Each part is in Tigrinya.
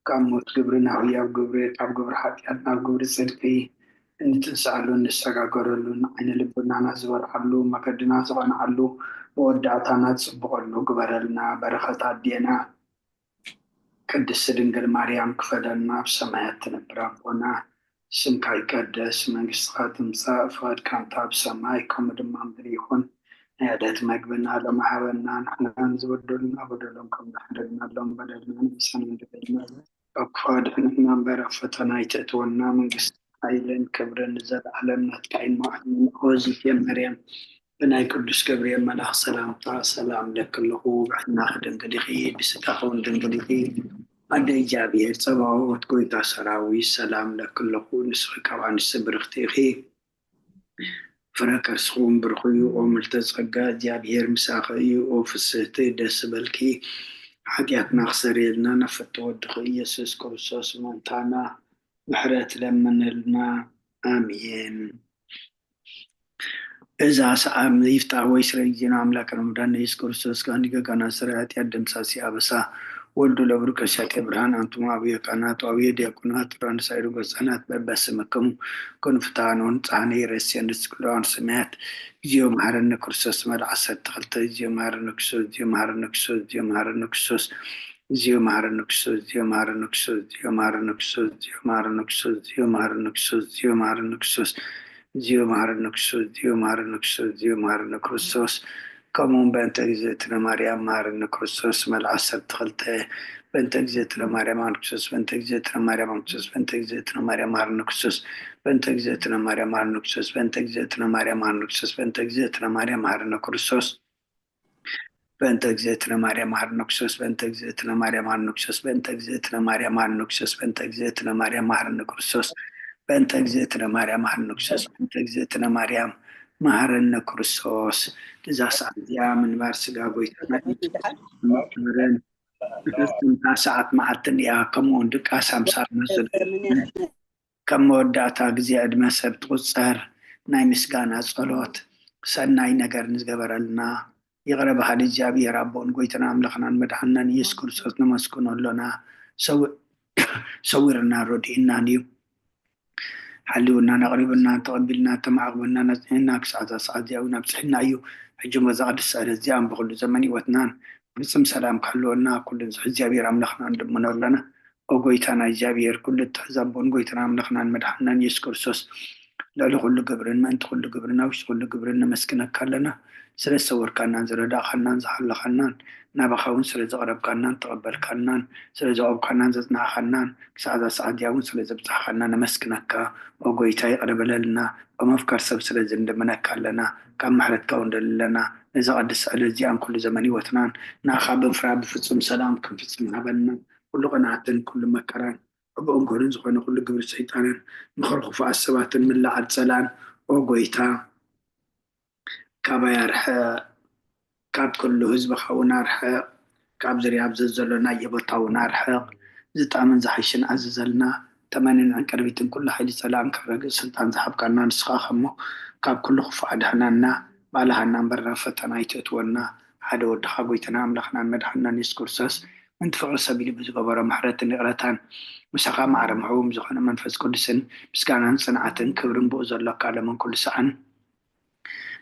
ካብ ሞት ግብሪ ናብ ህያው ግብሪ፣ ካብ ግብሪ ሓጢኣት ናብ ግብሪ ጽድቂ እንትንስኣሉን ንሰጋገረሉን፣ ዓይነ ልቦናና ዝበርሃሉ፣ መገድና ዝቐንዓሉ፣ መወዳእታና ዝጽብቐሉ ግበረልና። በረኸት ኣዴና ቅድስቲ ድንግል ማርያም ክፈለና። ኣብ ሰማያት ትነብር ኣቦና፣ ስምካ ይቀደስ፣ መንግስትኻ ትምጻእ፣ ፍቓድካ እንተ ኣብ ሰማይ ከምኡ ድማ ኣብ ምድሪ ይኹን። ናይ ዕለት መግብና ሎሚ ሃበና፣ ንሕናን ዝበደሉና በደሎም ከም ንሕደግናሎም በደልና ንመሳና ንበደልና፣ ካብ ክፉ ኣድሕነና እምበር፣ ኣብ ፈተና ኣይተእትወና፣ መንግስቲ ሓይልን ክብርን ንዘለኣለም ናትካ እዩ። እሞ ኣሜን። ኦ ዝቴ መርያም፣ ብናይ ቅዱስ ገብርኤል መልኣኽ ሰላምታ ሰላም እለኪ ኣለኹ። ብሕልናኺ ድንግል ኢኺ፣ ብስጋኺ እውን ድንግል ኢኺ። ኣደ እግዚኣብሔር ጸባኦት፣ ጎይታ ሰራዊት፣ ሰላም እለኪ ኣለኹ። ንስኺ ካብ ኣንስቲ ብርኽቲ ኢኺ፣ ፍረ ከርስኺ እውን ብሩኽ እዩ። ኦ ምልዕተ ጸጋ፣ እግዚኣብሔር ምሳኺ እዩ። ኦ ፍስህቲ፣ ደስ ይበልኪ። ሓጢኣትና ክሰርየልና ናብ ፍትው ወድኺ ኢየሱስ ክርስቶስ ምእንታና ምሕረት ለምንልና። ኣሜን። እዛ ሰዓት ይፍታሕ ወይ ስለ ግዜና ኣምላክን መድሓኒና ኢየሱስ ክርስቶስ ካህን ሊቀ ካህናት ሰራይ ሓጢኣት ደምሳሲ ኣበሳ ወልዱ ለብሩ ቀሻቴ ብርሃን ኣንቱም ኣብየ ካህናት ወኣብየ ዲያቆናት ራንሳይሩ ገጻናት በበስምክሙ ክንፍታኖን ጻህነ ይረስየን ርስቅለዋን ሰማያት። እግዚኦ መሐረነ ክርስቶስ መል ዓሰርተ ክልተ። እግዚኦ መሐረነ ክርስቶስ፣ እግዚኦ መሐረነ ክርስቶስ፣ እግዚኦ መሐረነ ክርስቶስ፣ እግዚኦ መሐረነ ክርስቶስ፣ እግዚኦ መሐረነ ክርስቶስ፣ እግዚኦ መሐረነ ክርስቶስ፣ እግዚኦ መሐረነ ክርስቶስ፣ እግዚኦ መሐረነ ክርስቶስ፣ እግዚኦ መሐረነ ክርስቶስ፣ እግዚኦ መሐረነ ክርስቶስ፣ እግዚኦ መሐረነ ክርስቶስ፣ እግዚኦ መሐረነ ክርስቶስ። ከምኡውን በእንተ እግዝእትነ ማርያም መሐረነ ክርስቶስ መል ዓሰርተ ክልተ። በእንተ እግዝእትነ ማርያም መሐረነ ክርስቶስ፣ በእንተ እግዝእትነ ማርያም መሐረነ ክርስቶስ፣ በእንተ እግዝእትነ ማርያም መሐረነ ክርስቶስ፣ በእንተ እግዝእትነ ማርያም መሐረነ ክርስቶስ፣ በእንተ እግዝእትነ ማርያም መሐረነ ክርስቶስ፣ በእንተ እግዝእትነ ማርያም መሐረነ ክርስቶስ። በእንተ እግዝእትነ ማርያም መሐረነ ክርስቶስ፣ በእንተ እግዝእትነ ማርያም መሐረነ ክርስቶስ፣ በእንተ እግዝእትነ ማርያም መሐረነ ክርስቶስ፣ በእንተ እግዝእትነ ማርያም መሐረነ ክርስቶስ፣ በእንተ እግዝእትነ ማርያም መሐረነ ክርስቶስ፣ በእንተ እግዝእትነ ማርያም መሐረነ ክርስቶስ። እዛ ሰዓት እዚኣ ምንባር ስጋ ጎይታና ኢየሱስ ክርስቶስ መክበርን ፍጽምታ ሰዓት መዓልትን እያ። ከምኡውን ድቃስ ኣምሳል መስል ከም መወዳእታ ግዜ ዕድመ ሰብ ትቑጸር ናይ ምስጋና ጸሎት፣ ሰናይ ነገር ንዝገበረልና ይቕረ በሃሊ እግዚኣብሔር ኣቦን ጎይታና ኣምላኽናን መድሓንናን ኢየሱስ ክርስቶስ ነመስግኖ ኣሎና። ሰው-፣ ሰዊርና ረዲእናን እዩ። ሓሊውናን ኣቕሪቡናን ተቐቢልናን ተማዕቕበናን ኣጽኒዕና ክሳዕ እዛ ሰዓት እዚኣ እውን ኣብጽሕና እዩ። ሕጂ እሞ እዛ ቅድስቲ ዕለት እዚኣን ብኹሉ ዘመን ህይወትናን ፍጹም ሰላም ክህልወና ኩሉ ንዝሕ እግዚኣብሔር ኣምላኽና ንልምኖ ኣለና። ኦ ጎይታና እግዚኣብሔር፣ ኩሉ እትሕዝ ኣቦን ጎይታና ኣምላኽናን መድሓንናን ኢየሱስ ክርስቶስ፣ ልዕሊ ኩሉ ግብርን ምእንቲ ኩሉ ግብርን ኣብ ውሽጢ ኩሉ ግብርን ነመስግነካ ኣለና። ስለ ዝሰወርካናን ዝረዳእካናን ዝሓለኻናን፣ ናባኻ እውን ስለ ዘቕረብካናን ተቐበልካናን፣ ስለ ዘቕረብካናን ዘጽናዕካናን፣ ክሳዕ እዛ ሰዓት እዚኣ እውን ስለ ዘብጻሕካና ነመስግነካ። ኦ ጎይታ፣ ይቕረ በለልና። ኦ መፍቀር ሰብ ስለ ዝንልምነካ ኣለና። ካብ ምሕረትካ እውን ደሊ ኣለና። ነዛ ቅድስቲ ዕለት እዚኣን ኩሉ ዘመን ህይወትናን ንኣኻ ብምፍራህ ብፍጹም ሰላም ክንፍጽም ሃበና። ኩሉ ቅንኣትን ኩሉ መከራን፣ ዕቡእን ጎርን ዝኾነ ኩሉ ግብሪ ሰይጣንን፣ ምኽሪ ክፉኣት ሰባትን ምልዓል ጸላን፣ ኦ ጎይታ፣ ካባይ ኣርሕቕ፣ ካብ ኩሉ ህዝብኻ እውን ኣርሕቕ፣ ካብ ዝርያ ኣብ ዘዘሎናዮ ቦታ እውን ኣርሕቕ። ዝጠምን ዝሓይሽን ኣዝዘልና። ተመንን ዕንቅርቢትን ኩሉ ሓይሊ ጸላእን ክረግጽ ስልጣን ዝሃብካና ንስኻ እኻ እሞ፣ ካብ ኩሉ ክፉእ ኣድሕነና። ባልሃና እምበር ናብ ፈተና ኣይተእትወና። ሓደ ወድኻ ጎይታና ኣምላኽናን መድሓንናን የሱስ ክርስቶስ፣ ምእንቲ ፍቕሪ ሰብ ኢሉ ብዝገበሮ ምሕረትን ይቕረታን፣ ምሳኻ ማዕረ ምሕቡም ዝኾነ መንፈስ ቅዱስን ምስጋናን ጽንዓትን ክብርን ብኡ ዘሎካ ለምን ኩሉ ሰዓን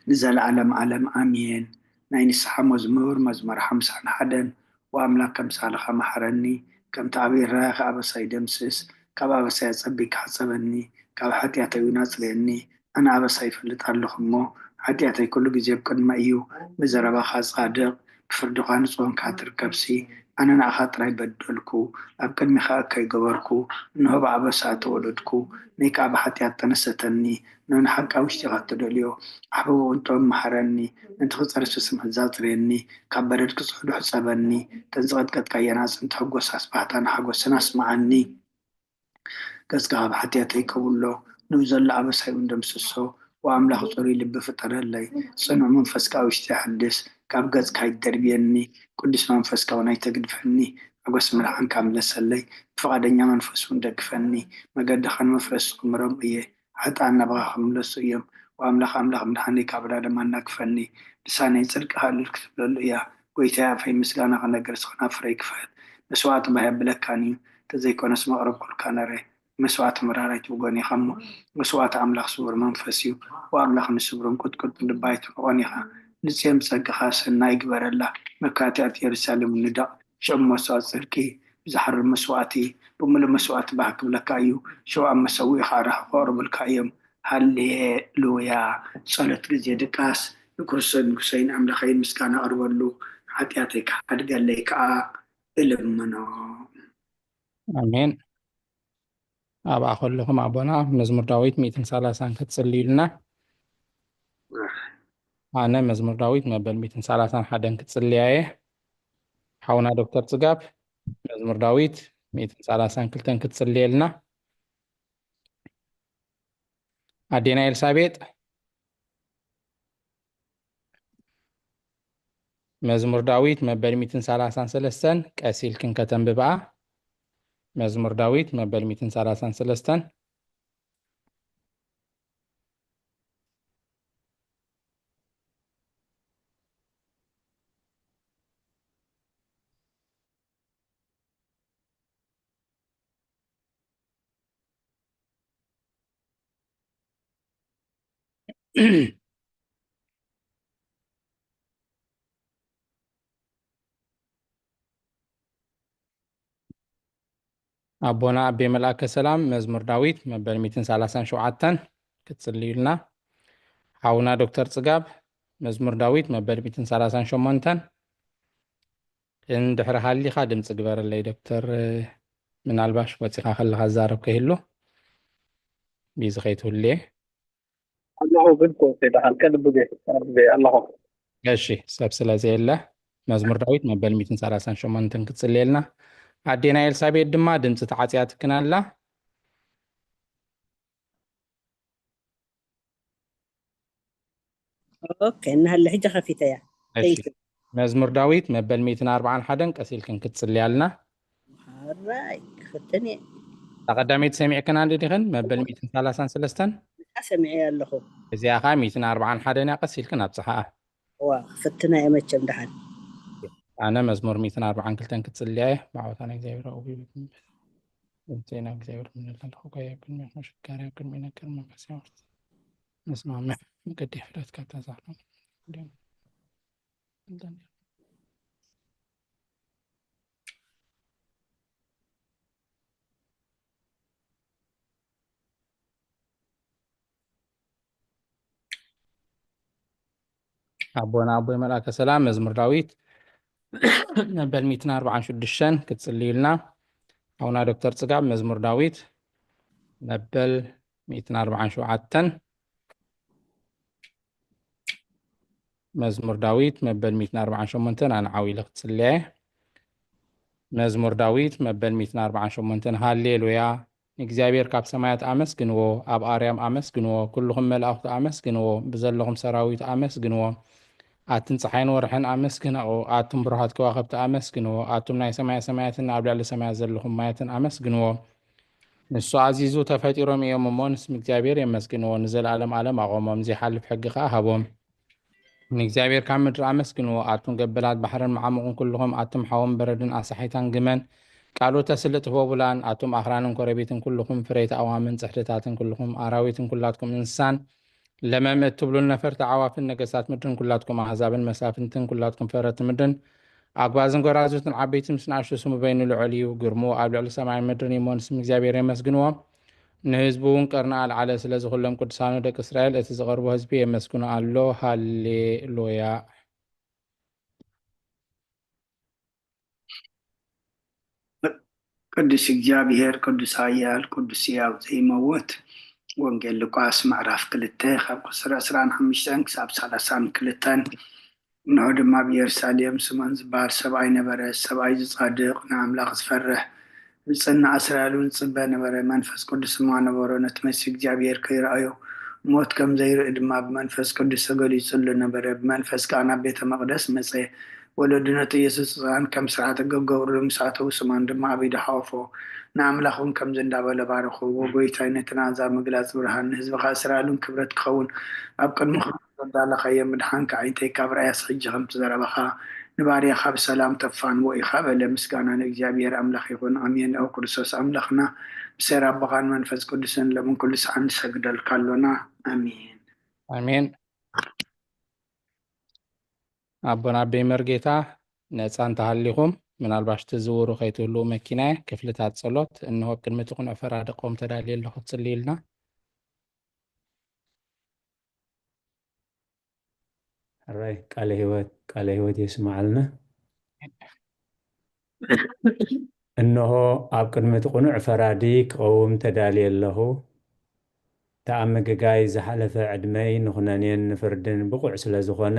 ንዘለኣለም ኣለም ኣሜን። ናይ ንስሓ መዝሙር፣ መዝሙር ሓምሳን ሓደን። ወኣምላክ ከምሳልኻ መሓረኒ፣ ከምቲ ዓብዪ ርህራሄኻ ኣበሳይ ደምስስ፣ ካብ ኣበሳይ ኣጸቢካ ሕጸበኒ፣ ካብ ሓጢኣተይ እውን ኣጽርየኒ። ኣነ ኣበሳይ ይፈልጥ ኣለኹ እሞ፣ ሓጢኣተይ ኩሉ ግዜ ኣብ ቅድመይ እዩ። ብዘረባኻ ጻድቕ፣ ብፍርድኻ ንጹህ ኳንካ ትርከብሲ። ኣነ ንኣኻ ጥራይ በደልኩ፣ ኣብ ቅድሚኻ እከይ ገበርኩ። እንሆ ብኣበሳ ተወለድኩ፣ ነይ ከኣ ብሓጢኣት ጠነሰተኒ። ንንሓቂ ኣብ ውሽጢኻ እትደልዮ ኣሕብቦ ቅንጥኦም መሓረኒ። ነቲ ክጸርስ ስም ሕዛ ኣጽርየኒ፣ ካብ በደል ክጽሕዱ ሕጸበኒ። እተን ዝቐጥቀጥካየን ኣዕጽምቲ ሕጎስ ኣስባህታን ሓጎስን ኣስምዓኒ። ገጽካ ካብ ሓጢኣተይ ከውሎ፣ ንብዘሎ ኣበሳይ እውን ደምስሶ። ወኣምላኽ ጽሩይ ልቢ ፍጠረለይ፣ ጽኑዕ መንፈስ ከኣ ውሽጠይ ሓድስ። ካብ ገጽካ ኣይትደርብየኒ፣ ቅዱስ መንፈስካ እውን ኣይተግድፈኒ። ሓጎስ ምርሓንካ ምለሰለይ፣ ብፍቓደኛ መንፈስ እውን ደግፈኒ። መገድኻ ንመፍረስቲ ክምሮም እየ፣ ሓጥኣን ናባኻ ክምለሱ እዮም። ወኣምላኽ ኣምላኽ ምድሓነይ ካብ ዕዳ ደም ኣናግፈኒ። ልሳነይ ጽድቅኻ እልል ክትብለሉ እያ። ጐይታየ ኣፈይ ምስጋና ክነግር፣ ንስኻ ከኣ ኣፍረይ ክፈት። መስዋእቲ ባህ የብለካን እዩ። እቲ ዘይኮነስ መቕረብኩልካ ነረ። መስዋእቲ መራራይት ብጎን ኢኻ እሞ፣ መስዋእቲ ኣምላኽ ስውር መንፈስ እዩ። ወኣምላኽ ንስብሩን ቅጥቅጡን ልባ ኣይትንዕቆን ኢኻ። ንጽዮን ብጸጋኻ ሰናይ ግበረላ። መካእቲ ኣብቲ የሩሳሌም ንደቕ። ሽዑ መስዋእቲ ጽድቂ ብዝሓርር መስዋእቲ፣ ብምሉእ መስዋእቲ ባህ ክብለካ እዩ። ሽዑ ኣብ መሰውኢኻ ኣራኽብ ከቕርቡልካ እዮም። ሃሌሉያ። ጸሎት ግዜ ድቃስ። ንክርስቶስ ንጉሰይን ኣምላኸይን ምስጋና ኣቕርበሉ፣ ሓጢኣተይ ክሓድገለይ ከኣ እልምኖ። ኣሜን። ኣብኣ ከለኹም ኣቦና መዝሙር ዳዊት ሚእትን ሰላሳን ክትጽልዩልና። ኣነ መዝሙር ዳዊት መበል ሚእትን ሰላሳን ሓደን ክትጽልያ እየ። ሓውና ዶክተር ጽጋብ መዝሙር ዳዊት ሚእትን ሰላሳን ክልተን ክትጽልየልና። ኣዴና ኤልሳቤጥ መዝሙር ዳዊት መበል ሚእትን ሰላሳን ሰለስተን ቀስ ኢልክን ከተንብብኣ። መዝሙር ዳዊት መበል ሚእትን ሰላሳን ሰለስተን። ኣቦና ኣቤ መልኣከ ሰላም መዝሙር ዳዊት መበል ሚእትን ሰላሳን ሸውዓተን ክትጽልዩልና። ሓውና ዶክተር ጽጋብ መዝሙር ዳዊት መበል ሚእትን ሰላሳን ሸሞንተን። እንድሕሪ ሃሊኻ ድምፂ ግበረለይ ዶክተር፣ ምናልባሽ ወፂኻ ከለኻ ዝዛረብ ከይህሉ ቢዚ ከይትህሉ እየ። ኣለኹ ግን ክወስደ ደሓን ከልብ ቤት ኣለኹ። እሺ፣ ሰብ ስለ ዘየለ መዝሙር ዳዊት መበል ሚእትን ሰላሳን ሸሞንተን ክትጽልየልና። ኣዴና ኤልሳቤጥ ድማ ድምፂ ተዓፅያትክን ኣላ። ኦኬ፣ እናሃለ ሕጂ ከፊተያ። እሺ፣ ተይቱ። መዝሙር ዳዊት መበል ሚእትን ኣርባዓን ሓደን ቀስ ኢልክን ክትጽልያልና። ሓራይ ክፍትን እየ። እታ ቀዳመይቲ ሰሚዕክና እንዲ ዲኽን መበል ሚእትን ሰላሳን ሰለስተን? እታ ሰሚዐ ኣለኹ። እዚኣ ኸዓ ሚእትን ኣርባዓን ሓደን እያ፣ ቀስ ኢልክን ኣብጽሓኣ። ዋ፣ ክፍትና እየ መቸም ደሓን። ኣነ መዝሙር ሚእትን ኣርባዓን ክልተን ክትጽልያ እየ። ብዓወታ ናይ እግዚኣብሔር ኣውቢ ብትንበት። እምተይ ናብ እግዚኣብሔር ምንለለኹ ጓያ ኣብ ቅድሚ መሸጋሪ ኣብ ቅድሚ ነገር መንፈስ ያወርት። ንስማምዕ መገዲ ሕፍረት ካብ ተዛህሎ። ኣቦና ኣቦይ መልኣከ ሰላም መዝሙር ዳዊት መበል ሚእትን ኣርባዓን ሽዱሽተን ክትጽልዩልና። ኣቡና ዶክተር ጽጋብ መዝሙር ዳዊት መበል ሚእትን ኣርባዓን ሸውዓተን። መዝሙር ዳዊት መበል ሚእትን ኣርባዓን ሸሞንተን ኣነ ዓው ኢለ ክጽልየ። መዝሙር ዳዊት መበል ሚእትን ኣርባዓን ሸሞንተን። ሃሌሉያ፣ ንእግዚኣብሔር ካብ ሰማያት ኣመስግንዎ፣ ኣብ ኣርያም ኣመስግንዎ፣ ኩልኹም መላእኽቱ ኣመስግንዎ፣ ብዘለኹም ሰራዊት ኣመስግንዎ። ኣትን ጸሓይን ወርሕን ኣመስግንኦ፣ ኣቱም ብሩሃት ከዋኽብቲ ኣመስግንዎ፣ ኣቱም ናይ ሰማየ ሰማያትን ኣብ ልዕሊ ሰማያት ዘለኹም ማያትን ኣመስግንዎ። ንሱ ኣዚዙ ተፈጢሮም እዮም እሞ፣ ንስም እግዚኣብሔር የመስግንዎ። ንዘለኣለም ኣለም ኣቖሞም፣ ዘይሓልፍ ሕጊ ኸኣ ሃቦም። ንእግዚኣብሔር ካብ ምድሪ ኣመስግንዎ፣ ኣቱም ገበላት ባሕርን መዓሙቕን ኩልኹም፣ ኣቱም ሓውን በረድን ኣሳሒታን ግመን፣ ቃሉ ተስልጥ ህቦቡላን፣ ኣቱም ኣኽራንን ኮረቤትን ኩልኹም፣ ፍረይቲ ኣእዋምን ጽሕድታትን ኩልኹም፣ ኣራዊትን ኩላትኩም እንስሳን፣ ለመም እትብሉን ነፈርቲ ኣዕዋፍን፣ ነገስታት ምድርን ኩላትኩም ኣህዛብን መሳፍንትን ኩላትኩም ፈረርቲ ምድርን፣ ኣግባዝን ጎራዙትን ዓበይቲ ምስ ንኣሽቱ ስሙ በይኑ ልዑል እዩ። ግርሙ ኣብ ልዕሊ ሰማይን ምድርን እዩ እሞ ንስም እግዚኣብሔር የመስግንዎ። ንህዝቡ እውን ቀርኒ ኣልዓለ። ስለዚ ኩሎም ቅዱሳኑ ደቂ እስራኤል እቲ ዝቐርቦ ህዝቢ የመስግኖ ኣሎ። ሃሌሉያ። ቅዱስ እግዚኣብሔር፣ ቅዱስ ኃያል፣ ቅዱስ ሕያው ዘይመውት። ወንጌል ሉቃስ ምዕራፍ ክልተ ካብ ቁጽሪ ዕስራን ሓሙሽተን ክሳብ ሰላሳን ክልተን። እንሆ ድማ ኣብ ኢየሩሳሌም ስምዖን ዝበሃል ሰብኣይ ነበረ። ሰብኣይ እዚ ጻድቕ፣ ንኣምላኽ ዝፈርሕ፣ ብጽናዕ እስራኤል እውን ዝጽበ ነበረ። መንፈስ ቅዱስ ድማ ነበሮ። ነቲ መሲሕ እግዚኣብሔር ከይረኣዮ ሞት ከም ዘይርኢ ድማ ብመንፈስ ቅዱስ ተገሊጹሉ ነበረ። ብመንፈስ ከኣ ናብ ቤተ መቕደስ መጸ። ወለዱ ነቲ ኢየሱስ ህጻን ከም ስርዓተ ገገብሩሉ ምስ ኣተዉ፣ ስምዖን ድማ ኣብ ኢዱ ሓቖፎ። ንኣምላኽ እውን ከምዚ እንዳበለ ባረኽዎ፣ "ጎይታይ፣ ነቲ ንኣህዛብ ምግላጽ ብርሃን፣ ንህዝብኻ እስራኤል እውን ክብረት ክኸውን ኣብ ቅድሚኻ ዘዳለኻዮ ምድሓንካ፣ ኣዒንተይ ካብ ራእያስ ሕጂ ከምቲ ዘረባኻ ንባርያኻ ብሰላም ተፋንዎ ኢኻ በለ። ምስጋና ንእግዚኣብሔር ኣምላኽ ይኹን። ኣሜን። ኦ ክርስቶስ ኣምላኽና፣ ብሰር ኣቦኻን መንፈስ ቅዱስን ለምን ኩሉ ሰዓት ንሰግደልካ ኣሎና። ኣሜን። ኣሜን። ኣቦና ኣበይ መርጌታ፣ ነፃ እንተሃሊኹም፣ ምናልባሽ ትዝውሩ ከይትህልዉ መኪናየ፣ ክፍልታት ጸሎት እንሆ ቅድሚ እቲ ቅኑዕ ፈራዲ ክቐውም ተዳልየ ኣለኹ፣ ትጽልዩልና። ሕራይ ቃለ ህይወት፣ ቃለ ህይወት የስምዓልና። እንሆ ኣብ ቅድሚ እቲ ቅኑዕ ፈራዲ ክቐውም ተዳልየ ኣለኹ። እቲ ኣብ ምግጋይ ዝሓለፈ ዕድመይ ንኹነኔን ንፍርድን ብቑዕ ስለ ዝኾነ፣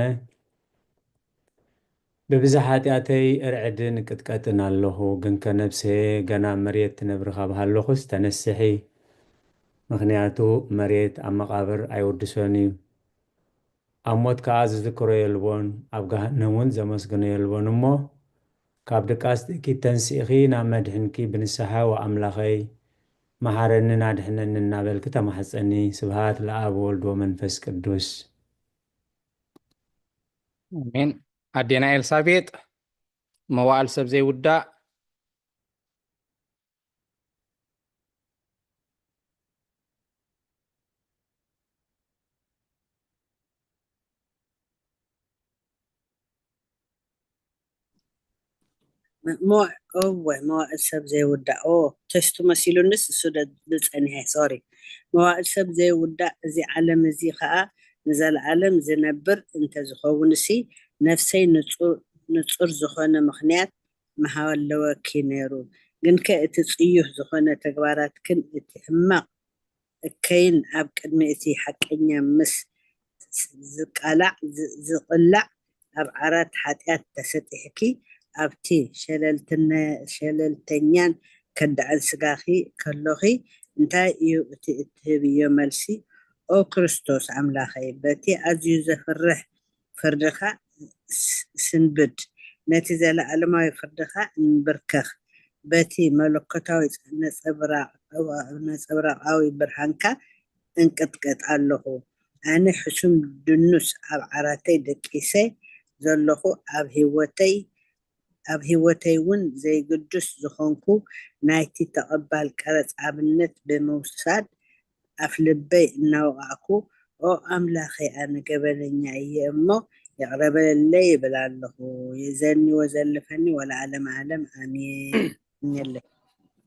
ብብዝሒ ሓጢኣተይ እርዕድን እቅጥቀጥን ኣለኹ። ግንከ ነብሰየ ገና ኣብ መሬት ትነብሪ ካብ ሃለኹስ ተነስሒ። ምኽንያቱ መሬት ኣብ መቓብር ኣይውድሶን እዩ። ኣብ ሞት ከኣ ዝዝክሮ የልቦን፣ ኣብ ገሃነም እውን ዘመስግኖ የልቦን። እሞ ካብ ድቃስ ትእኪት ተንሲእኺ ናብ መድሕንኪ ብንስሓ ወኣምላኸይ መሓረንን ኣድሕነንን እናበልኪ ተማሕጸኒ። ስብሃት ለኣብ ወወልድ ወመንፈስ ቅዱስ። ኣሜን። ኣዴና ኤልሳቤጥ፣ መዋእል ሰብ ዘይውዳእ። እወ፣ መዋእል ሰብ ዘይውዳእ። ኦ፣ ተስቱ መሲሉንስ እሱ ዶ ዝጸንሐ፣ ሶሪ። መዋእል ሰብ ዘይውዳእ፣ እዚ ዓለም እዚ ኸኣ ንዘለኣለም ዝነብር እንተዝኸውንሲ፣ ነፍሰይ ንጹ-፣ ንጹር ዝኾነ ምኽንያት ምሃለወኪ ነይሩ። ግንከ እቲ ጽዩፍ ዝኾነ ተግባራትክን እቲ ሕማቕ እከይን ኣብ ቅድሚ እቲ ሓቀኛ ምስ ዝቃላዕ፣ ዝ-፣ ዝቕላዕ ኣብ ዓራት ሓጢኣት ተሰጢሕኪ፣ ኣብቲ ሸለልትነ-፣ ሸለልተኛን ከዳዕን ስጋኺ ከሎኺ፣ እንታይ እዩ እቲ እትህብዮ መልሲ? ኦ ክርስቶስ ኣምላኸይ፣ በቲ ኣዝዩ ዘፍርሕ ፍርድኻ ስ-፣ ስንብድ፣ ነቲ ዘለኣለማዊ ፍርድኻ እንብርከኽ፣ በቲ መለኮታዊ ነጸብራቕ-፣ ነጸብራቓዊ ብርሃንካ እንቅጥቀጥ ኣለኹ። ኣነ ሕሱም ድኑስ ኣብ ዓራተይ ደቂሰ ዘለኹ፣ ኣብ ህይወተይ፣ ኣብ ህይወተይ እውን ዘይግዱስ ዝኾንኩ፣ ናይቲ ተቐባል ቀረጽ ኣብነት ብምውሳድ፣ ኣፍልበይ እናወቓዕኩ፣ ኦ ኣምላኸይ፣ ኣነ ገበነኛ እየ እሞ ይቕረ በለለይ ይብል ኣለኹ። ይእዘኒ ወዘልፈኒ ወለዓለመ ዓለም ኣሜን። እኛለ።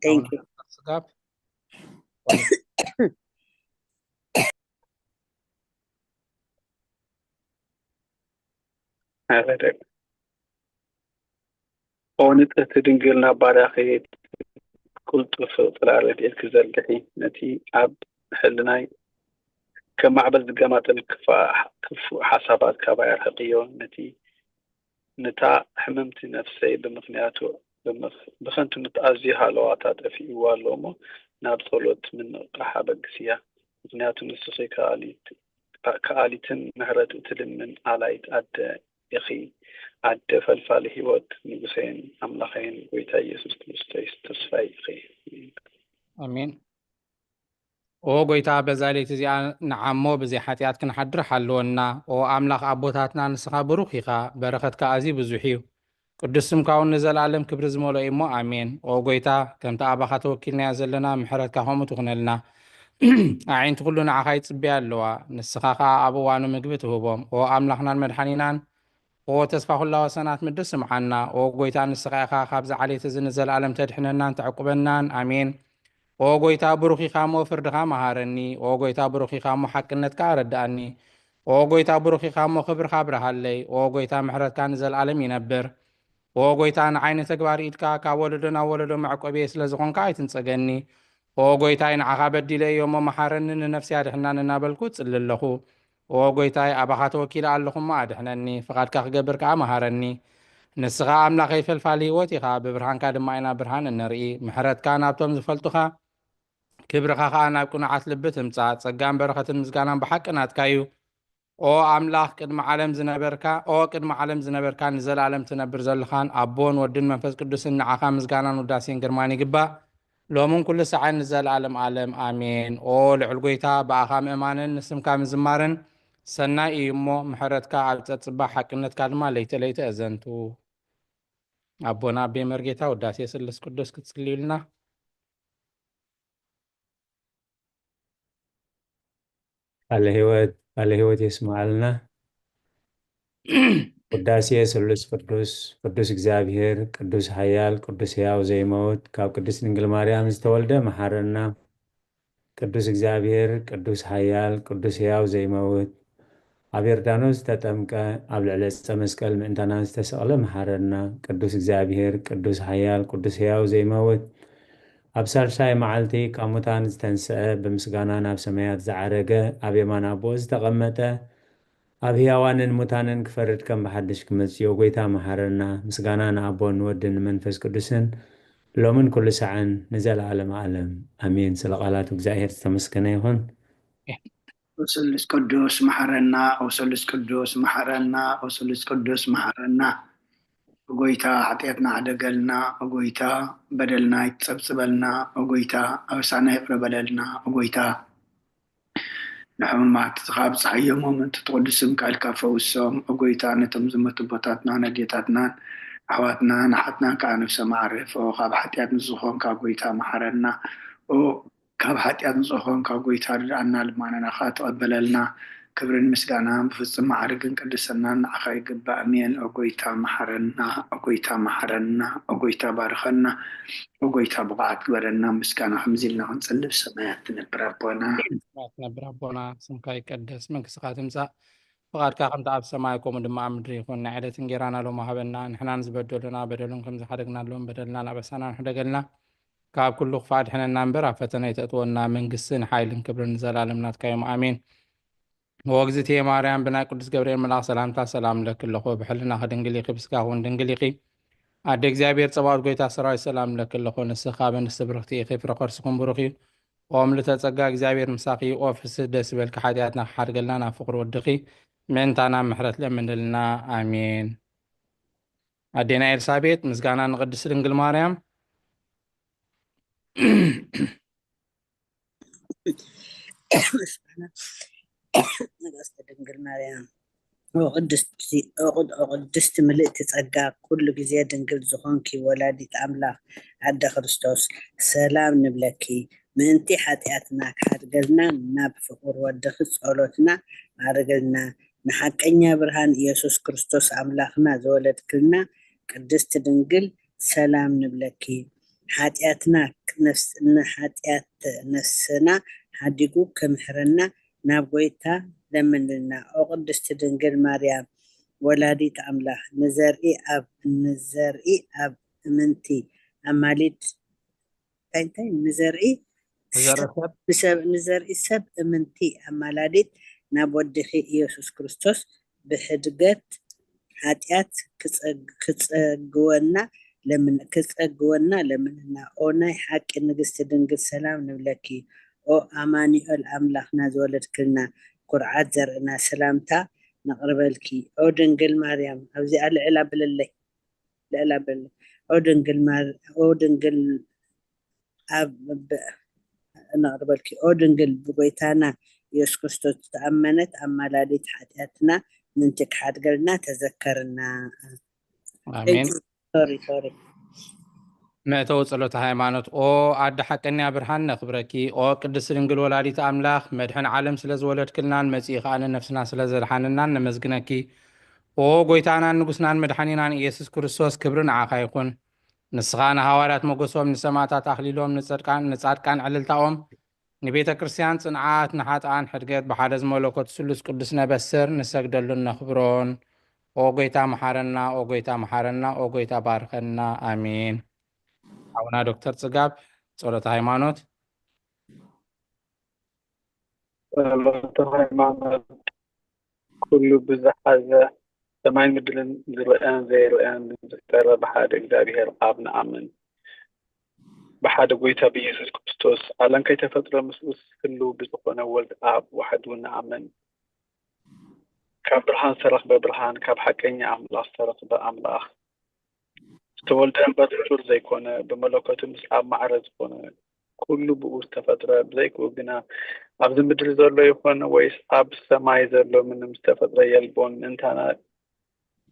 Thank you። ስጋብ ኣረደቅ ኦ ንጽህቲ ድንግል፣ ናብ ባርያኺ ቅልጡፍ ጽላል ረድኤትኪ ዘርግሒ። ነቲ ኣብ ሕልናይ ከም ማዕበል ዝገማጠል ክፋ-፣ ክፉእ ሓሳባት ካባይ ኣርሕቕዮ። ነቲ፣ ነታ ሕምምቲ ነፍሰይ ብምኽንያቱ ብምኽ-፣ ብኸንቱ ምስ ኣዝዩ ሃለዋታ ጠፊእዋ ኣሎ እሞ፣ ናብ ጸሎት ምንቕቓሕ ኣበግስያ። ምኽንያቱ ንስኺ ከኣሊት-፣ ከኣሊትን ምሕረት እትልምን ኣላይት ኣደ ኢኺ። ኣደ ፈልፋሊ ህይወት፣ ንጉሰይን ኣምላኸይን፣ ጎይታ ኢየሱስ ክርስቶስ ተስፋይ ኢኺ። ኣሜን። ኦ ጎይታ፣ በዛ ለይቲ እዚኣ ንዓሞ ብዘይ ሓጢኣት ክንሓድር ሓልወና። ኦ ኣምላኽ ኣቦታትና፣ ንስኻ ብሩኽ ኢኻ፣ በረኸትካ ኣዝዩ ብዙሕ እዩ። ቅዱስ ስምካ እውን ንዘለኣለም ክብሪ ዝመልኦ እዩ እሞ፣ ኣሜን። ኦ ጎይታ፣ ከምቲ ኣባኻ ተወኪልናዮ ዘለና፣ ምሕረትካ ከምኡ ትኹነልና። ኣዒንቲ ኩሉ ንዓኻ ይጽበያ ኣለዋ፣ ንስኻ ኸኣ ኣብ እዋኑ ምግቢ ትህቦም። ኦ ኣምላኽናን መድሓኒናን፣ ኦ ተስፋ ኩላ ወሰናት ምድር ስምዓና። ኦ ጎይታ፣ ንስኻ ኢኻ ካብዚ ዓሌት እዚ ንዘለኣለም ተድሕነናን ተዕቁበናን። ኣሜን። ኦ ጎይታ፣ ብሩኽ ኢኻ እሞ ፍርድኻ መሃረኒ። ኦ ጎይታ፣ ብሩኽ ኢኻ እሞ ሓቅነትካ ኣረድኣኒ። ኦ ጎይታ፣ ብሩኽ ኢኻ እሞ ክብርኻ ኣብርሃለይ። ኦ ጎይታ፣ ምሕረትካ ንዘለኣለም ይነብር። ኦ ጎይታ፣ ንዓይ ንተግባር ኢድካ ካብ ወለዶ ናብ ወለዶ መዕቆብየ ስለ ዝኾንካ ኣይትንጸገኒ። ኦ ጎይታይ፣ ንዓኻ በዲለ እየ እሞ መሓረኒ፣ ንነፍሰይ ኣድሕናኒ እናበልኩ እጽሊ ኣለኹ። ኦ ጎይታይ፣ ኣባኻ ተወኪለ ኣለኹ እሞ ኣድሕነኒ፣ ፍቓድካ ክገብር ከኣ መሃረኒ። ንስኻ ኣምላኸይ ፈልፋሊ ህይወት ኢኻ፣ ብብርሃንካ ድማ ኢና ብርሃን እንርኢ። ምሕረትካ ናብቶም ዝፈልጡኻ፣ ክብርኻ ኸኣ ናብ ቅኑዓት ልቢ ትምጻእ። ጸጋን በረኸትን ምስጋናን ብሓቂ ናትካ እዩ። ኦ ኣምላኽ፣ ቅድሚ ዓለም ዝነበርካ፣ ኦ ቅድሚ ዓለም ዝነበርካን ንዘለኣለም ትነብር ዘለኻን ኣቦን ወድን መንፈስ ቅዱስን፣ ንዓኻ ምስጋናን ውዳሴን ግርማን ይግባእ፣ ሎምን ኩሉ ሰዓን ንዘለኣለም ኣለም ኣሜን። ኦ ልዑል ጐይታ፣ ብኣኻ ምእማንን ንስምካ ምዝማርን ሰናይ እዩ እሞ፣ ምሕረትካ ኣብ ጸጽባ፣ ሓቅነትካ ድማ ለይተ ለይተ እዘንቱ። ኣቦና ኣቤ መርጌታ፣ ውዳሴ ስሉስ ቅዱስ ክትጽልዩልና። ቃለ ሕይወት፣ ቃለ ሕይወት የስምዓልና። ውዳሴ ስሉስ ቅዱስ፣ ቅዱስ እግዚኣብሔር፣ ቅዱስ ኃያል፣ ቅዱስ ሕያው ዘይመውት፣ ካብ ቅድስት ድንግል ማርያም ዝተወልደ መሓረና። ቅዱስ እግዚኣብሔር፣ ቅዱስ ኃያል፣ ቅዱስ ሕያው ዘይመውት፣ ኣብ ዮርዳኖስ ዝተጠምቀ፣ ኣብ ልዕሊ ዕፀ መስቀል ምእንታና ዝተሰቕለ መሓረና። ቅዱስ እግዚኣብሔር፣ ቅዱስ ኃያል፣ ቅዱስ ሕያው ዘይመውት፣ ኣብ ሳልሳይ መዓልቲ ካብ ሙታን ዝተንስአ፣ ብምስጋና ናብ ሰማያት ዝዓረገ፣ ኣብ የማን ኣቦ ዝተቐመጠ፣ ኣብ ሕያዋንን ሙታንን ክፈርድ ከም ብሓድሽ ክመጽእ፣ ኦ ጐይታ መሓረና። ምስጋና ንኣቦን ንወድን ንመንፈስ ቅዱስን፣ ሎምን ኩሉ ሳዕን ንዘለዓለመ ዓለም። ኣሜን። ስለ ቃላቱ እግዚኣብሔር ዝተመስገነ ይኹን። ኦ ስሉስ ቅዱስ መሓረና፣ ኦ ስሉስ ቅዱስ መሓረና፣ ኦ ስሉስ ቅዱስ መሓረና። ኦ ጐይታ ሓጢኣትና ሕደገልና፣ ኦ ጐይታ በደልና ይጸብጽበልና፣ ኦ ጐይታ ኣበሳና ይቕረ በለልና፣ ኦ ጐይታ ንሕሙማት ካብ ጸሓዮም ምእንቲ ትቕዱስ ስምካ ኢልካ ፈውሶም። ኦ ጐይታ ነቶም ዝሞቱ ኣቦታትናን ኣዴታትናን ኣሕዋትናን ኣሓትናን ከኣ ነፍሶም ኣዕርፎ። ካብ ሓጢኣት ንጹህ ኾንካ ጐይታ መሓረና። ኦ ካብ ሓጢኣት ንጹህ ኾንካ ጐይታ ርድኣና፣ ልማናና ከኣ ተቐበለልና። ክብርን ምስጋናን ብፍጹም ማዕርግን ቅድስናን ንዓኻ ይግባእ። ኣሜን። ኦ ጐይታ መሓረና፣ ኦ ጐይታ መሓረና፣ ኦ ጐይታ ባርኸና፣ ኦ ጐይታ ብቑዓት ግበረና። ምስጋና ከምዚ ኢልና ክንጽሊ፣ ብሰማያት ትነብር ኣቦና። ሰማያት ትነብር ኣቦና፣ ስምካ ይቀደስ፣ መንግስትኻ ትምጻእ፣ ፍቓድካ ከምቲ ኣብ ሰማይ ከምኡ ድማ ኣብ ምድሪ ይኹን። ናይ ዕለት እንጌራና ሎሚ ሃበና፣ ንሕና ንዝበደሉና በደሉን ከም ዝሓደግናሎም በደልና ናበሳና ንሕደገልና፣ ካብ ኩሉ ክፋእ ድሕነና እምበር፣ ኣብ ፈተነ ኣይተእትወና፣ መንግስትን ሓይልን ክብርን ንዘለኣለም ናትካ እዮም። ኣሜን። ኦ እግዝእትየ ማርያም፣ ብናይ ቅዱስ ገብርኤል መልኣኽ ሰላምታ ሰላም እለኪ ኣለኹ። ብሕልናኺ ድንግል ኢኺ፣ ብስጋኺ እውን ድንግል ኢኺ። ኣደ እግዚኣብሔር ጸባኦት፣ ጐይታ ሰራዊት፣ ሰላም እለኪ ኣለኹ። ንስኺ ካብ ኣንስቲ ብርኽቲ ኢኺ፣ ፍረ ከርስኽን ብሩኽ እዩ። ኦ ምልዕተ ጸጋ፣ እግዚኣብሔር ምሳኺ እዩ። ኦ ፍስህ፣ ደስ ይበልኪ፣ ሓጢኣትና ክሓድገልና ናብ ፍቕሪ ወድኺ ምእንታና ምሕረት ለምንልና። ኣሜን። ኣዴና ኤልሳቤጥ፣ ምስጋና ንቅድስት ድንግል ማርያም። ንግስቲ ድንግል ማርያም፣ ኦ ቅድስቲ፣ ኦ ቅድ-፣ ኦ ቅድስቲ ምልእቲ ጸጋ፣ ኩሉ ግዜ ድንግል ዝኾንኪ ወላዲት ኣምላኽ ኣደ ክርስቶስ፣ ሰላም ንብለኪ። ምእንቲ ሓጢኣትና ክሓድገልና ናብ ፍቑር ወድኺ ጸሎትና ኣዕርግልና። ንሓቀኛ ብርሃን ኢየሱስ ክርስቶስ ኣምላኽና ዝወለድክልና ቅድስቲ ድንግል ሰላም ንብለኪ። ሓጢኣትና ነፍስ-፣ ንሓጢኣት ነፍስና ሓዲጉ ክምሕረና ናብ ጐይታ ለምንልና። ኦ ቅድስቲ ድንግል ማርያም ወላዲት ኣምላኽ፣ ንዘርኢ ኣብ፣ ንዘርኢ ኣብ እምንቲ ኣማሊድ፣ እንታይ፣ እንታይ? ንዘርኢ ንዘርኢ ሰብ ንሰብ-፣ ንዘርኢ ሰብ እምንቲ ኣማላዲት ናብ ወድኺ ኢየሱስ ክርስቶስ ብሕድገት ሓጢኣት ክጸግ-፣ ክጸግወና ለምን-፣ ክጸግወና ለምንና። ኦ ናይ ሓቂ ንግስቲ ድንግል ሰላም ንብለኪ። ኦ ኣማኑኤል ኣምላኽና ዝወለድክልና ኩርዓት ዘርእና ሰላምታ ነቕርበልኪ። ኦ ድንግል ማርያም ኣብዚኣ ልዕል ኣብለለይ። ልዕል ኣብል። ኦ ድንግል ማር-፣ ኦ ድንግል ኣብ ብ-፣ ነቕርበልኪ። ኦ ድንግል ብጎይታና ኢየሱስ ክርስቶስ ዝተኣመነት ኣማላዲት ሓጢኣትና ምእንቲ ክሓድገልና ተዘከርና። ኣሜን። ሶሪ፣ ሶሪ። መእተዊ ጸሎተ ሃይማኖት። ኦ ኣደ ሓቀኛ ብርሃን ነኽብረኪ። ኦ ቅድስት ድንግል ወላዲት ኣምላኽ መድሕን ዓለም ስለ ዝወለድክልናን መጺኢ ከኣ ንነፍስና ስለ ዘድሓነናን ነመስግነኪ። ኦ ጐይታናን ንጉስናን መድሓኒናን ኢየሱስ ክርስቶስ ክብሪ ንዓኻ ይኹን። ንስኻ ንሃዋርያት ሞገሶም፣ ንሰማዕታት ኣኽሊሎም፣ ንጸድቃን፣ ንጻድቃን ዕልልታኦም፣ ንቤተ ክርስቲያን ጽንዓት፣ ንሓጥኣን ሕድገት ብሓደ ዝመለኮት ስሉስ ቅዱስ ነበስር፣ ንሰግደሉን ነኽብሮን። ኦ ጐይታ መሓረና፣ ኦ ጐይታ መሓረና፣ ኦ ጐይታ ባርከና። ኣሜን። ሓውና ዶክተር ጽጋብ ጸሎተ ሃይማኖት። ጸሎተ ሃይማኖት። ኩሉ ብዝሓዘ ሰማይን ምድርን ዝረኣን ዘይረኣን ብዝፈጠረ ብሓደ እግዚኣብሔር ኣብ ንኣምን። ብሓደ ጐይታ ብኢየሱስ ክርስቶስ ዓለም ከይተፈጥረ ምስኡ ህልው ብዝኾነ ወልድ ኣብ ዋሕዱ ንኣምን። ካብ ብርሃን ዝተረኽበ ብርሃን፣ ካብ ሓቀኛ ኣምላኽ ዝተረኽበ ኣምላኽ። ዝተወልደ እምበር ፍጡር ዘይኮነ፣ ብመለኮቱ ምስ ኣብ ማዕረ ዝኾነ፣ ኩሉ ብኡ ዝተፈጥረ፣ ብዘይክኡ ግና ኣብዚ ምድሪ ዘሎ ይኹን ወይስ ኣብ ሰማይ ዘሎ ምንም ዝተፈጥረ የልቦን። ምእንታና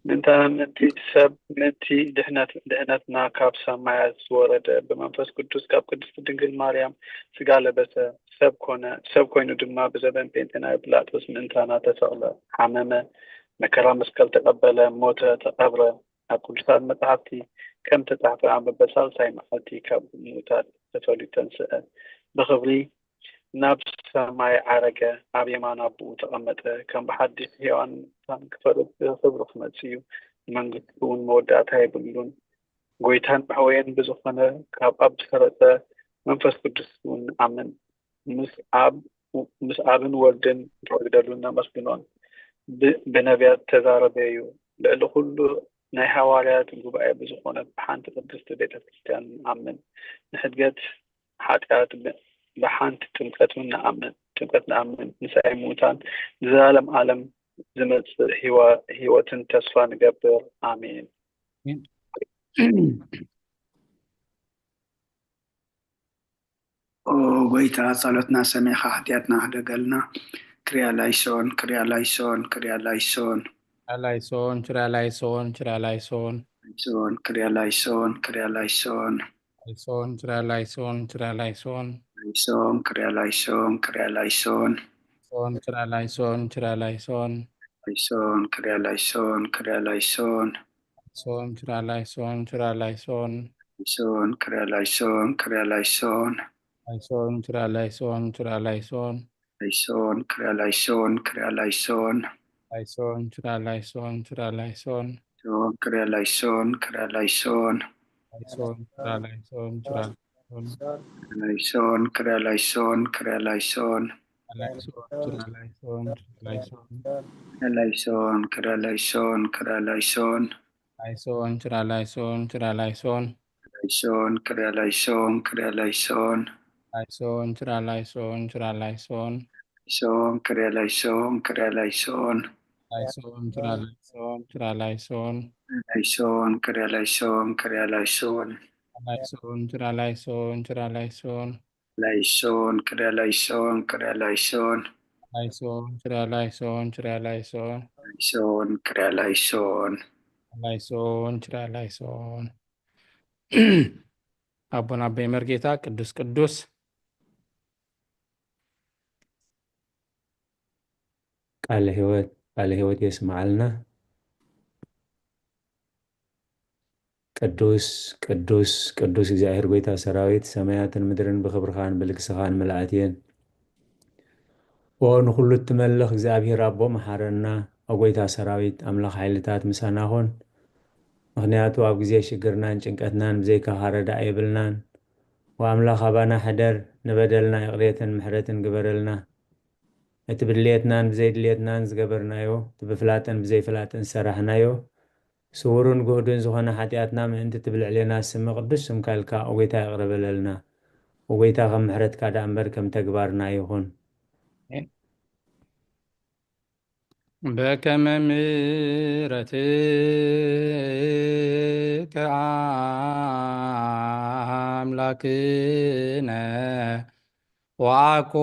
ምእንታና ምእንቲ ሰብ ምእንቲ ድሕነት ድሕነትና ካብ ሰማያት ዝወረደ ብመንፈስ ቅዱስ ካብ ቅድስቲ ድንግል ማርያም ስጋ ለበሰ፣ ሰብ ኮነ። ሰብ ኮይኑ ድማ ብዘበን ጴንጤናዊ ጲላጦስ ምእንታና ተሰቕለ፣ ሓመመ፣ መከራ መስቀል ተቐበለ፣ ሞተ፣ ተቐብረ። ኣብ ቅዱሳት መጻሕፍቲ ከም ተጻሕፈ ኣንበበ ሳልሳይ መዓልቲ ካብ ምዉታት ተፈልዩ ተንስአ፣ ብኽብሪ ናብ ሰማይ ዓረገ፣ ኣብ የማን ኣቦኡ ተቐመጠ። ከም ብሓድሽ ህያዋን ሙታን ክፈርድ ብኽብሪ ክመጽእ እዩ፣ ንመንግስቱ እውን መወዳእታ የብሉን። ጎይታን መሕወየን ብዝኾነ ካብ ኣብ ዝሰረጸ መንፈስ ቅዱስ እውን ንኣምን። ምስ ኣብ ምስ ኣብን ወልድን ንሰግደሉን ነመስግኖን። ብ- ብነቢያት ተዛረበ እዩ። ልዕሊ ኩሉ ናይ ሃዋርያት ጉባኤ ብዝኾነት ብሓንቲ ቅድስቲ ቤተ ክርስቲያን ንኣምን። ንሕድገት ሓጢኣት ብ- ብሓንቲ ጥምቀት እውን ንኣምን። ጥምቀት ንኣምን። ንስኣይ ምዉታን ንዘላለም ዓለም ዝመጽእ ህይወ- ህይወትን ተስፋ ንገብር። ኣሜን። ኦ ጎይታ፣ ጸሎትና ሰሚዕኻ ሓጢኣትና ሕደገልና። ክሪያ ላይሶን፣ ክሪያ ላይሶን፣ ክሪያ ላይሶን። ላይሶን ችሪያ ላይሶን ችሪያ ላይሶን ላይሶን፣ ክሪያ ላይሶን፣ ክሪያ ላይሶን። ላይሶን ችሪያ ላይሶን ችሪያ ላይሶን ላይሶን፣ ክሪያ ላይሶን፣ ክሪያ ላይሶን። ሶን ችሪያ ላይሶን ችሪያ ላይሶን ላይሶን፣ ክሪያ ላይሶን፣ ክሪያ ላይሶን። ሶን ችሪያ ላይሶን ችሪያ ላይሶን ላይሶን፣ ክሪያ ላይሶን፣ ክሪያ ላይሶን። ላይሶን ችሪያ ላይሶን ችሪያ ላይሶን ላይሶን፣ ክሪያ ላይሶን፣ ክሪያ ላይሶን። ላይሶን ችሪያ ላይሶን ችሪያ ላይሶን ላይሶን፣ ክሪያ ላይሶን፣ ክሪያ ላይሶን። ላይሶን ችሪያ ላይሶን ችሪያ ላይሶን ላይሶን፣ ክሪያ ላይሶን፣ ክሪያ ላይሶን። ላይሶን ችሪያ ላይሶን ችሪያ ላይሶን ላይሶን፣ ክሪያ ላይሶን፣ ክሪያ ላይሶን። ላይሶን ችሪያ ላይሶን ችሪያ ላይሶን ላይሶን፣ ክሪያ ላይሶን፣ ክሪያ ላይሶን። ላይሶን ችሪያ ላይሶን ችሪያ ላይሶን ላይሶን፣ ክሪያ ላይሶን፣ ክሪያ ላይሶን። ላይሶን ችሪያ ላይሶን ችሪያ ላይሶን ላይሶን፣ ክሪያ ላይሶን፣ ክሪያ ላይሶን። ላይሶን ችሪያ ላይሶን ችሪያ ላይሶን ላይሶን፣ ክሪያ ላይሶን፣ ክሪያ ላይሶን። ላይሶን ችሪያ ላይሶን ችሪያ ላይሶን ላይሶን፣ ክሪያ ላይሶን። ላይሶን ችሪያ ላይሶን። ኣቦና ኣቦይ መርጌታ ቅዱስ ቅዱስ ቃለ ህይወት ቃለ ህይወት የስምዓልና። ቅዱስ ቅዱስ ቅዱስ እግዚኣብሔር ጎይታ ሰራዊት፣ ሰማያትን ምድርን ብኽብርኻን ብልግስኻን ምልኣት እየን። ኦ ንኹሉ እትመልኽ እግዚኣብሔር ኣቦ፣ መሓረና። ኦ ጎይታ ሰራዊት፣ ኣምላኽ ሓይልታት፣ ምሳና ኹን። ምኽንያቱ ኣብ ግዜ ሽግርናን ጭንቀትናን ብዘይካኻ ረዳኢ የብልናን። ወኣምላኽ ኣባና ሕደር፣ ንበደልና ይቕሬትን ምሕረትን ግበረልና። እቲ ብድልየትናን ብዘይድልየትናን ዝገበርናዮ፣ እቲ ብፍላጥን ብዘይፍላጥን ዝሰራሕናዮ፣ ስውርን ግሁድን ዝኾነ ሓጢኣትና ምእንቲ እቲ ብልዕሌና ስሚ ቅዱስ ስምካ ኢልካ፣ ኦ ጎይታ፣ ይቕረ በለልና። ኦ ጎይታ፣ ከም ምሕረትካ ደኣ እምበር ከም ተግባርና ይኹን። በከመ ምሕረትከ ኣምላክነ ወአኮ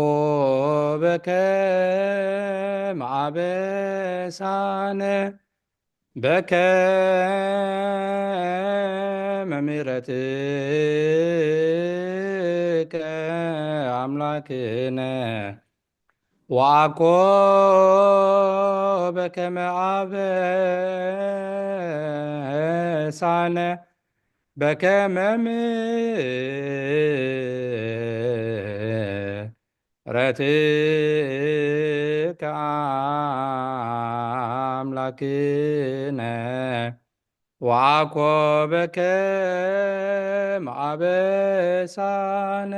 በከመ አበሳነ በከመ ምሕረትከ አምላክነ ወአኮ በከመ አበሳነ በከመ ምሕረትከ አምላክነ ወአኮ በከመ አበሳነ።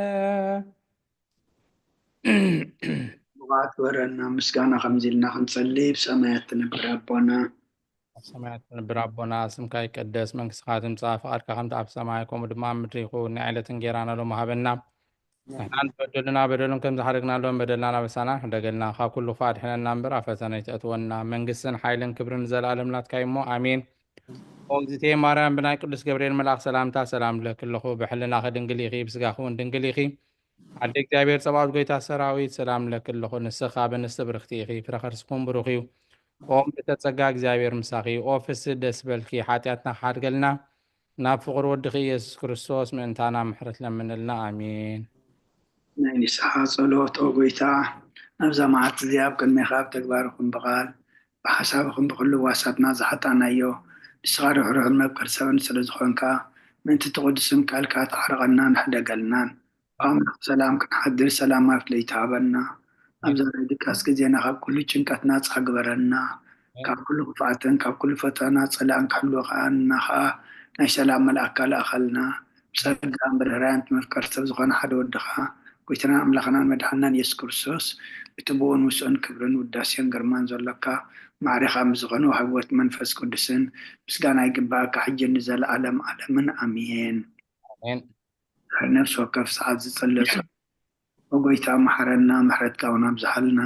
ብቕዓት ግበረና። ምስጋና ከምዚ ኢልና ክንጸሊ፣ ብሰማያት ትነብር ኣቦና። ኣብ ሰማያት ትነብር ኣቦና፣ ስምካ ይቀደስ፣ መንግስትኻ ትምጻእ፣ ፍቓድካ ከምቲ ኣብ ሰማይ ከምኡ ድማ ኣብ ምድሪ ይኹን። ናይ ዕለት እንጌራና ሎሚ ሃበና። ንሕና ንበደሉና በደሉን ከም ዝሓደግናሎም በደልና ናበሳና ሕደገልና፣ ካብ ኩሉ ክፉእ ኣድሕነና እምበር ኣብ ፈተነ ኣይተእትወና። መንግስትን ሓይልን ክብርን ንዘለኣለም ናትካ እዩ እሞ፣ ኣሜን። ኦ እግዝእትየ ማርያም፣ ብናይ ቅዱስ ገብርኤል መልኣኽ ሰላምታ ሰላም እብለኪ ኣለኹ። ብሕልናኺ ድንግል ኢኺ፣ ብስጋኺ እውን ድንግል ኢኺ። ኣደ እግዚኣብሔር ጸባኦት ጎይታ ሰራዊት ሰላም ለኪ ኣለኹ። ንስኺ ካብ ኣንስቲ ብርኽቲ ኢኺ፣ ፍረ ከርስኹም ብሩኽ እዩ። ኦም ብተጸጋ እግዚኣብሔር ምሳኺ እዩ። ኦ ፍስህ ደስ በልኪ፣ ሓጢኣትና ክሓድገልና ናብ ፍቕሪ ወድኺ ኢየሱስ ክርስቶስ ምእንታና ምሕረት ለምንልና። ኣሜን። ናይ ንስሓ ጸሎት ኦ ጎይታ፣ ናብዛ መዓልቲ እዚኣ ኣብ ቅድሜኻ ኣብ ተግባርኹም ብቓል ብሓሳብኹም ብኹሉ ዋሳትና ዝሓጣናዮ ንስኻ ርሕሩሕን መፍቀር ሰብን ስለ ዝኾንካ ምእንቲ ትቕዱስን ቃልካ ተዓርቐናን ሕደገልናን። ኣምላኽ ሰላም ክንሓድር ሰላም ኣብ ለይቲ ሃበና። ኣብዛ ናይ ድቃስ ግዜና ካብ ኩሉ ጭንቀት ናጻ ግበረና። ካብ ኩሉ ክፍኣትን ካብ ኩሉ ፈተና ጸላእን ክሕልወካና ኸኣ ናይ ሰላም መልኣካ ልኣኸልና። ብጸጋን ብርህራን ትመፍቀር ሰብ ዝኾነ ሓደ ወድኻ ጎይታናን ኣምላኽናን መድሓናን የሱስ ክርስቶስ እቲ ብኡን ምስኡን ክብርን ውዳሴን ግርማን ዘሎካ ማዕሬኻ ምስ ዝኾነ ወሃቢ ሕይወት መንፈስ ቅዱስን ምስጋና ይግባኣካ ሕጂ ንዘለኣለም ኣለምን ኣሜን። ኣሜን። ድሕሪ ነፍሲ ወከፍ ሰዓት ዝጽለጸ ኦ ጎይታ መሓረና ምሕረትካ እውን ኣብዝሓልና።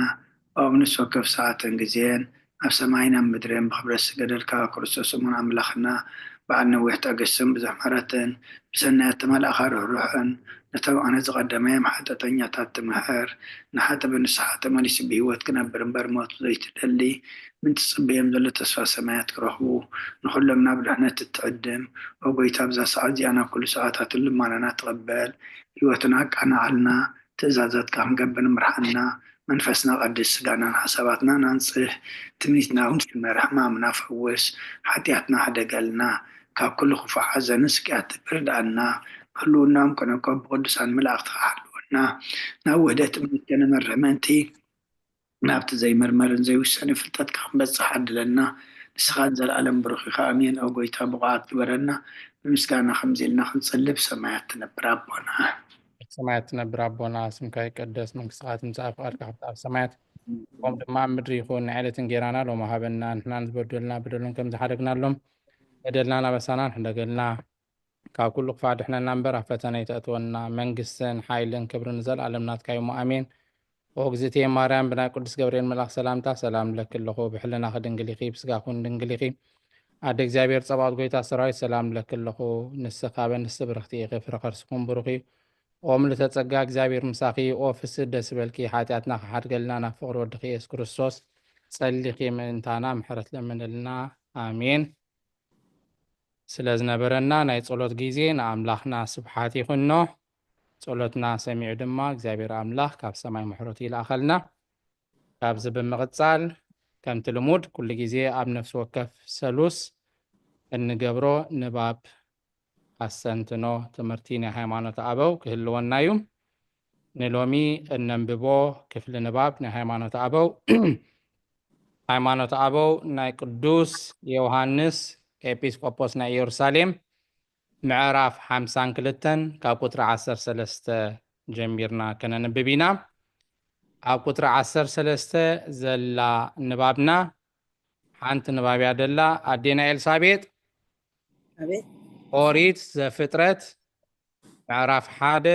ኣብ ነፍሲ ወከፍ ሰዓትን ግዜን ኣብ ሰማይን ኣብ ምድርን ብኽብረት ዝገደልካ ክርስቶስ እሙን ኣምላኽና በዓል ነዊሕ ትዕግስትን ብዙሕ ምሕረትን ብሰናያት ተመላእኻ ርህሩሕን ነቶም ኣነ ዝቐደመዮም ሓጢኣተኛታት ትምሕር ንሓጥእ ብንስሓ ተመሊሱ ብህይወት ክነብር እምበር ሞት ዘይትደሊ ምእንቲ ዝጽበዮም ዘሎ ተስፋ ሰማያት ክረኽቡ ንኹሎም ናብ ድሕነት እትዕድም ኦ ጎይታ ኣብዛ ሰዓት እዚኣ ናብ ኩሉ ሰዓታትን ልማናና ትቐበል ህይወትና ኣቃናዓልና ትእዛዛትካ ክንገብር ምርሓና መንፈስና ቀድስ ስጋናን ሓሳባትናን ኣንጽህ ትምኒትና እውን ሽመር ሕማምና ፈውስ ሓጢኣትና ሕደገልና ካብ ኩሉ ክፉእ ሓዘንን ስቅያት እርድኣና ህልውናኦም ከነቆ ብቅዱሳን መላእክትካ ሓልወና ናብ ውህደት እምነት ከነመርሕ ምእንቲ ናብቲ ዘይምርመርን ዘይውሰንን ፍልጠትካ ክንበጽሕ ዓድለና። ንስኻ ንዘለኣለም ብሩኽ ኢኻ። ኣሜን። ኦ ጎይታ ብቑዓት ግበረና። ብምስጋና ከምዚ ኢልና ክንጽሊ ብሰማያት ትነብር ኣቦና። ሰማያት ትነብር ኣቦና ስምካ ይቀደስ መንግስትኻ ትምጻእ ፍቃድካ ከምቲ ኣብ ሰማያት ከምኡ ድማ ኣብ ምድሪ ይኹን። ንዕለት እንጌራና ሎሚ ሃበና። ንሕናን ዝበደሉና በደሎም ከም ዝሓደግናሎም በደልናን ኣበሳናን ሕደገልና። ካብ ኩሉ ክፋእ ድሕነና እምበር ኣብ ፈተነ ኣይተእትወና። መንግስትን ሓይልን ክብርን ንዘለኣለም ናትካ እዩ እሞ ኣሜን። ኦ እግዝእትየ ማርያም ብናይ ቅዱስ ገብርኤል መልኣኽ ሰላምታ ሰላም እብለኪ ኣለኹ። ብሕልናኺ ድንግል ኢኺ፣ ብስጋኺ እውን ድንግል ኢኺ። ኣደ እግዚኣብሔር ጸባኦት ጎይታ ሰራዊት ሰላም እብለኪ ኣለኹ። ንስኺ ካብ ኣንስቲ ብርኽቲ ኢኺ፣ ፍረ ከርስኺ እውን ብሩኽ እዩ። ኦ ምልእተ ጸጋ እግዚኣብሔር ምሳኺ፣ ኦ ፍስህ ደስ ይበልኪ፣ ሓጢኣትና ክሓድገልና ናብ ፍቕሪ ወድኺ ኢየሱስ ክርስቶስ ጸሊኺ ምእንታና ምሕረት ለምንልና። ኣሜን። ስለ ዝነበረና ናይ ጸሎት ግዜ ንኣምላኽና ስብሓት ይኹኖ። ጸሎትና ሰሚዑ ድማ እግዚኣብሔር ኣምላኽ ካብ ሰማይ ምሕረቱ ይልኣኸልና። ካብዚ ብምቕጻል ከምቲ ልሙድ ኩሉ ግዜ ኣብ ነፍሲ ወከፍ ሰሉስ እንገብሮ ንባብ ኣስተንትኖ ትምህርቲ ናይ ሃይማኖት ኣበው ክህልወና እዩ። ንሎሚ እነንብቦ ክፍሊ ንባብ ናይ ሃይማኖት ኣበው ሃይማኖት ኣበው ናይ ቅዱስ ዮሃንስ ኤጲስቆጶስ ናይ ኢየሩሳሌም ምዕራፍ ሓምሳን ክልተን ካብ ቁጽሪ ዓሰርተ ሰለስተ ጀሚርና ከነንብብ ኢና። ኣብ ቁጽሪ ዓሰርተ ሰለስተ ዘላ ንባብና ሓንቲ ንባብ እያ ደላ። ኣዴና ኤልሳቤጥ ኣቤት ኦሪት ዘፍጥረት ምዕራፍ ሓደ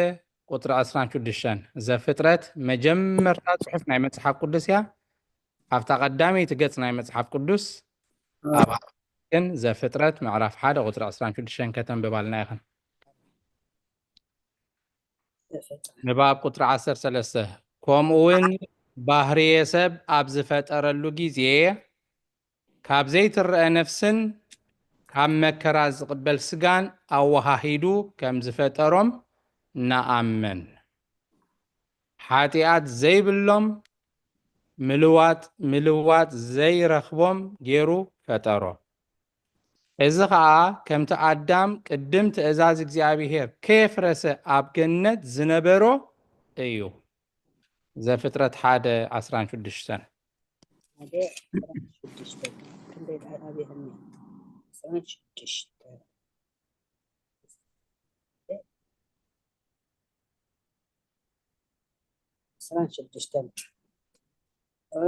ቁጽሪ ዕስራን ሽዱሽተን። ዘፍጥረት መጀመርታ ጽሑፍ ናይ መጽሓፍ ቅዱስ እያ። ኣብታ ቀዳመይቲ ገጽ ናይ መጽሓፍ ቅዱስ ኣብ ግን ዘፍጥረት ምዕራፍ ሓደ ቁጽሪ ዕስራን ሽዱሽተን ከተንብባልና ኢኽን። ንባብ ቁጽሪ ዓሰርተ ሰለስተ። ከምኡ እውን ባህርየ ሰብ ኣብ ዝፈጠረሉ ግዜ ካብ ዘይትረአ ነፍስን ካብ መከራ ዝቕበል ስጋን ኣወሃሂዱ ከም ዝፈጠሮም ንኣምን። ሓጢኣት ዘይብሎም ምልዋጥ ምልዋጥ ዘይረኽቦም ገይሩ ፈጠሮ። እዚ ኸኣ ከምቲ ኣዳም ቅድም ትእዛዝ እግዚኣብሔር ከየፍረሰ ኣብ ገነት ዝነበሮ እዩ። ዘፍጥረት ሓደ ዓስራን ሽዱሽተን። ሓደ ዕስራን ሽዱሽተ ክንደይ ደኣ ኣብየኒ ዕስራን ሽዱሽተ ዕስራን ሽዱሽተን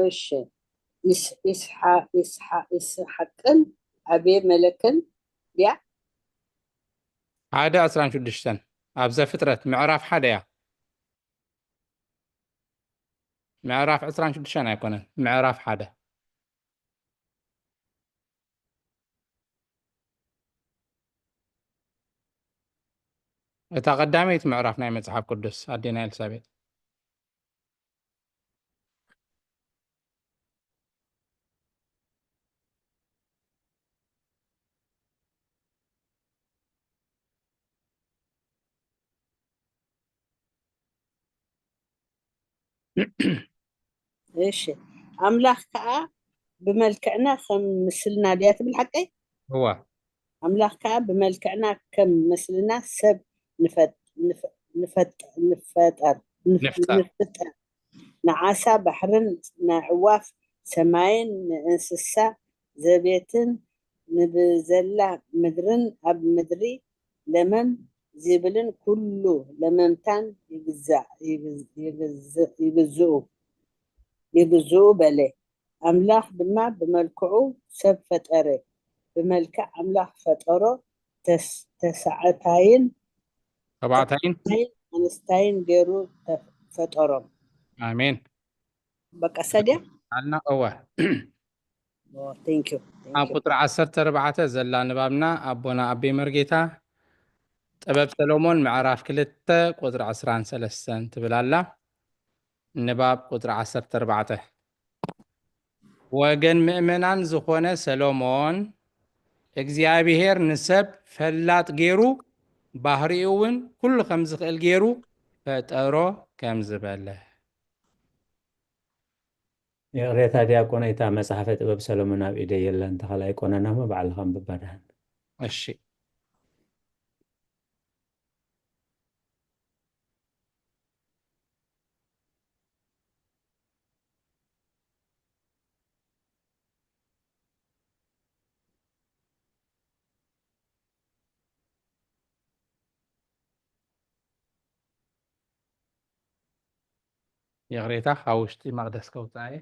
እሺ ኢስሓቅን ኣቤመለክን ድያ ሓደ ዕስራን ሽዱሽተን ኣብ ዘፍጥረት ምዕራፍ ሓደ እያ። ምዕራፍ ዕስራን ሽዱሽተን ኣይኮነን፣ ምዕራፍ ሓደ። እታ ቀዳመይቲ ምዕራፍ ናይ መጽሓፍ ቅዱስ ኣዴና ኤልሳቤጥ። እሺ፣ ኣምላኽ ከኣ ብመልክዕና ከም ምስልና ድያ ትብል ሓቀይ? እዋ ኣምላኽ ከኣ ብመልክዕና ከም ምስልና ሰብ ንፈጥ- ንፈ- ንፈጥ- ንፈጠር ንፍ- ንፍጠር። ንፍጠር ንዓሳ ባሕርን ንዕዋፍ ሰማይን ንእንስሳ ዘቤትን ንብዘላ ምድርን ኣብ ምድሪ ለመም ዝብልን ኩሉ ለመምታን ይግዛእ ይግዝ- ይግዝ- ይግዝኡ ይግዝኡ በለ። ኣምላኽ ድማ ብመልክዑ ሰብ ፈጠረ፣ ብመልክዕ ኣምላኽ ፈጠሮ፣ ተስ- ተሳዕታይን ተባዕታይን ኣንስታይን ገይሩ ተ- ፈጠሮም። ኣሜን በቃ ሰድያ ኣልና እወ ቴንክ ዩ ኣብ ቁጥሪ ዓሰርተ ኣርባዕተ ዘላ ንባብና ኣቦና ኣቤ መርጌታ ጥበብ ሰሎሞን ምዕራፍ ክልተ ቁጥሪ ዕስራን ሰለስተን ትብል ኣላ። ንባብ ቁጥሪ ዓሰርተ ኣርባዕተ ወገን ምእመናን ዝኾነ ሰሎሞን እግዚኣብሔር ንሰብ ፈላጥ ገይሩ ባህሪኡ እውን ኩሉ ከም ዝኽእል ገይሩ ፈጠሮ ከም ዝበለ ይቕሬታ ዲያቆን፣ እታ መጽሓፈ ጥበብ ሰሎሞን ኣብ ኢደይ የላን፣ ተኻልኣይ ቆነና እሞ ባዕልኻ ኣንብባ ደሓን። እሺ ይቕሬታ ካብ ውሽጢ መቕደስ ከውፅኣ እየ።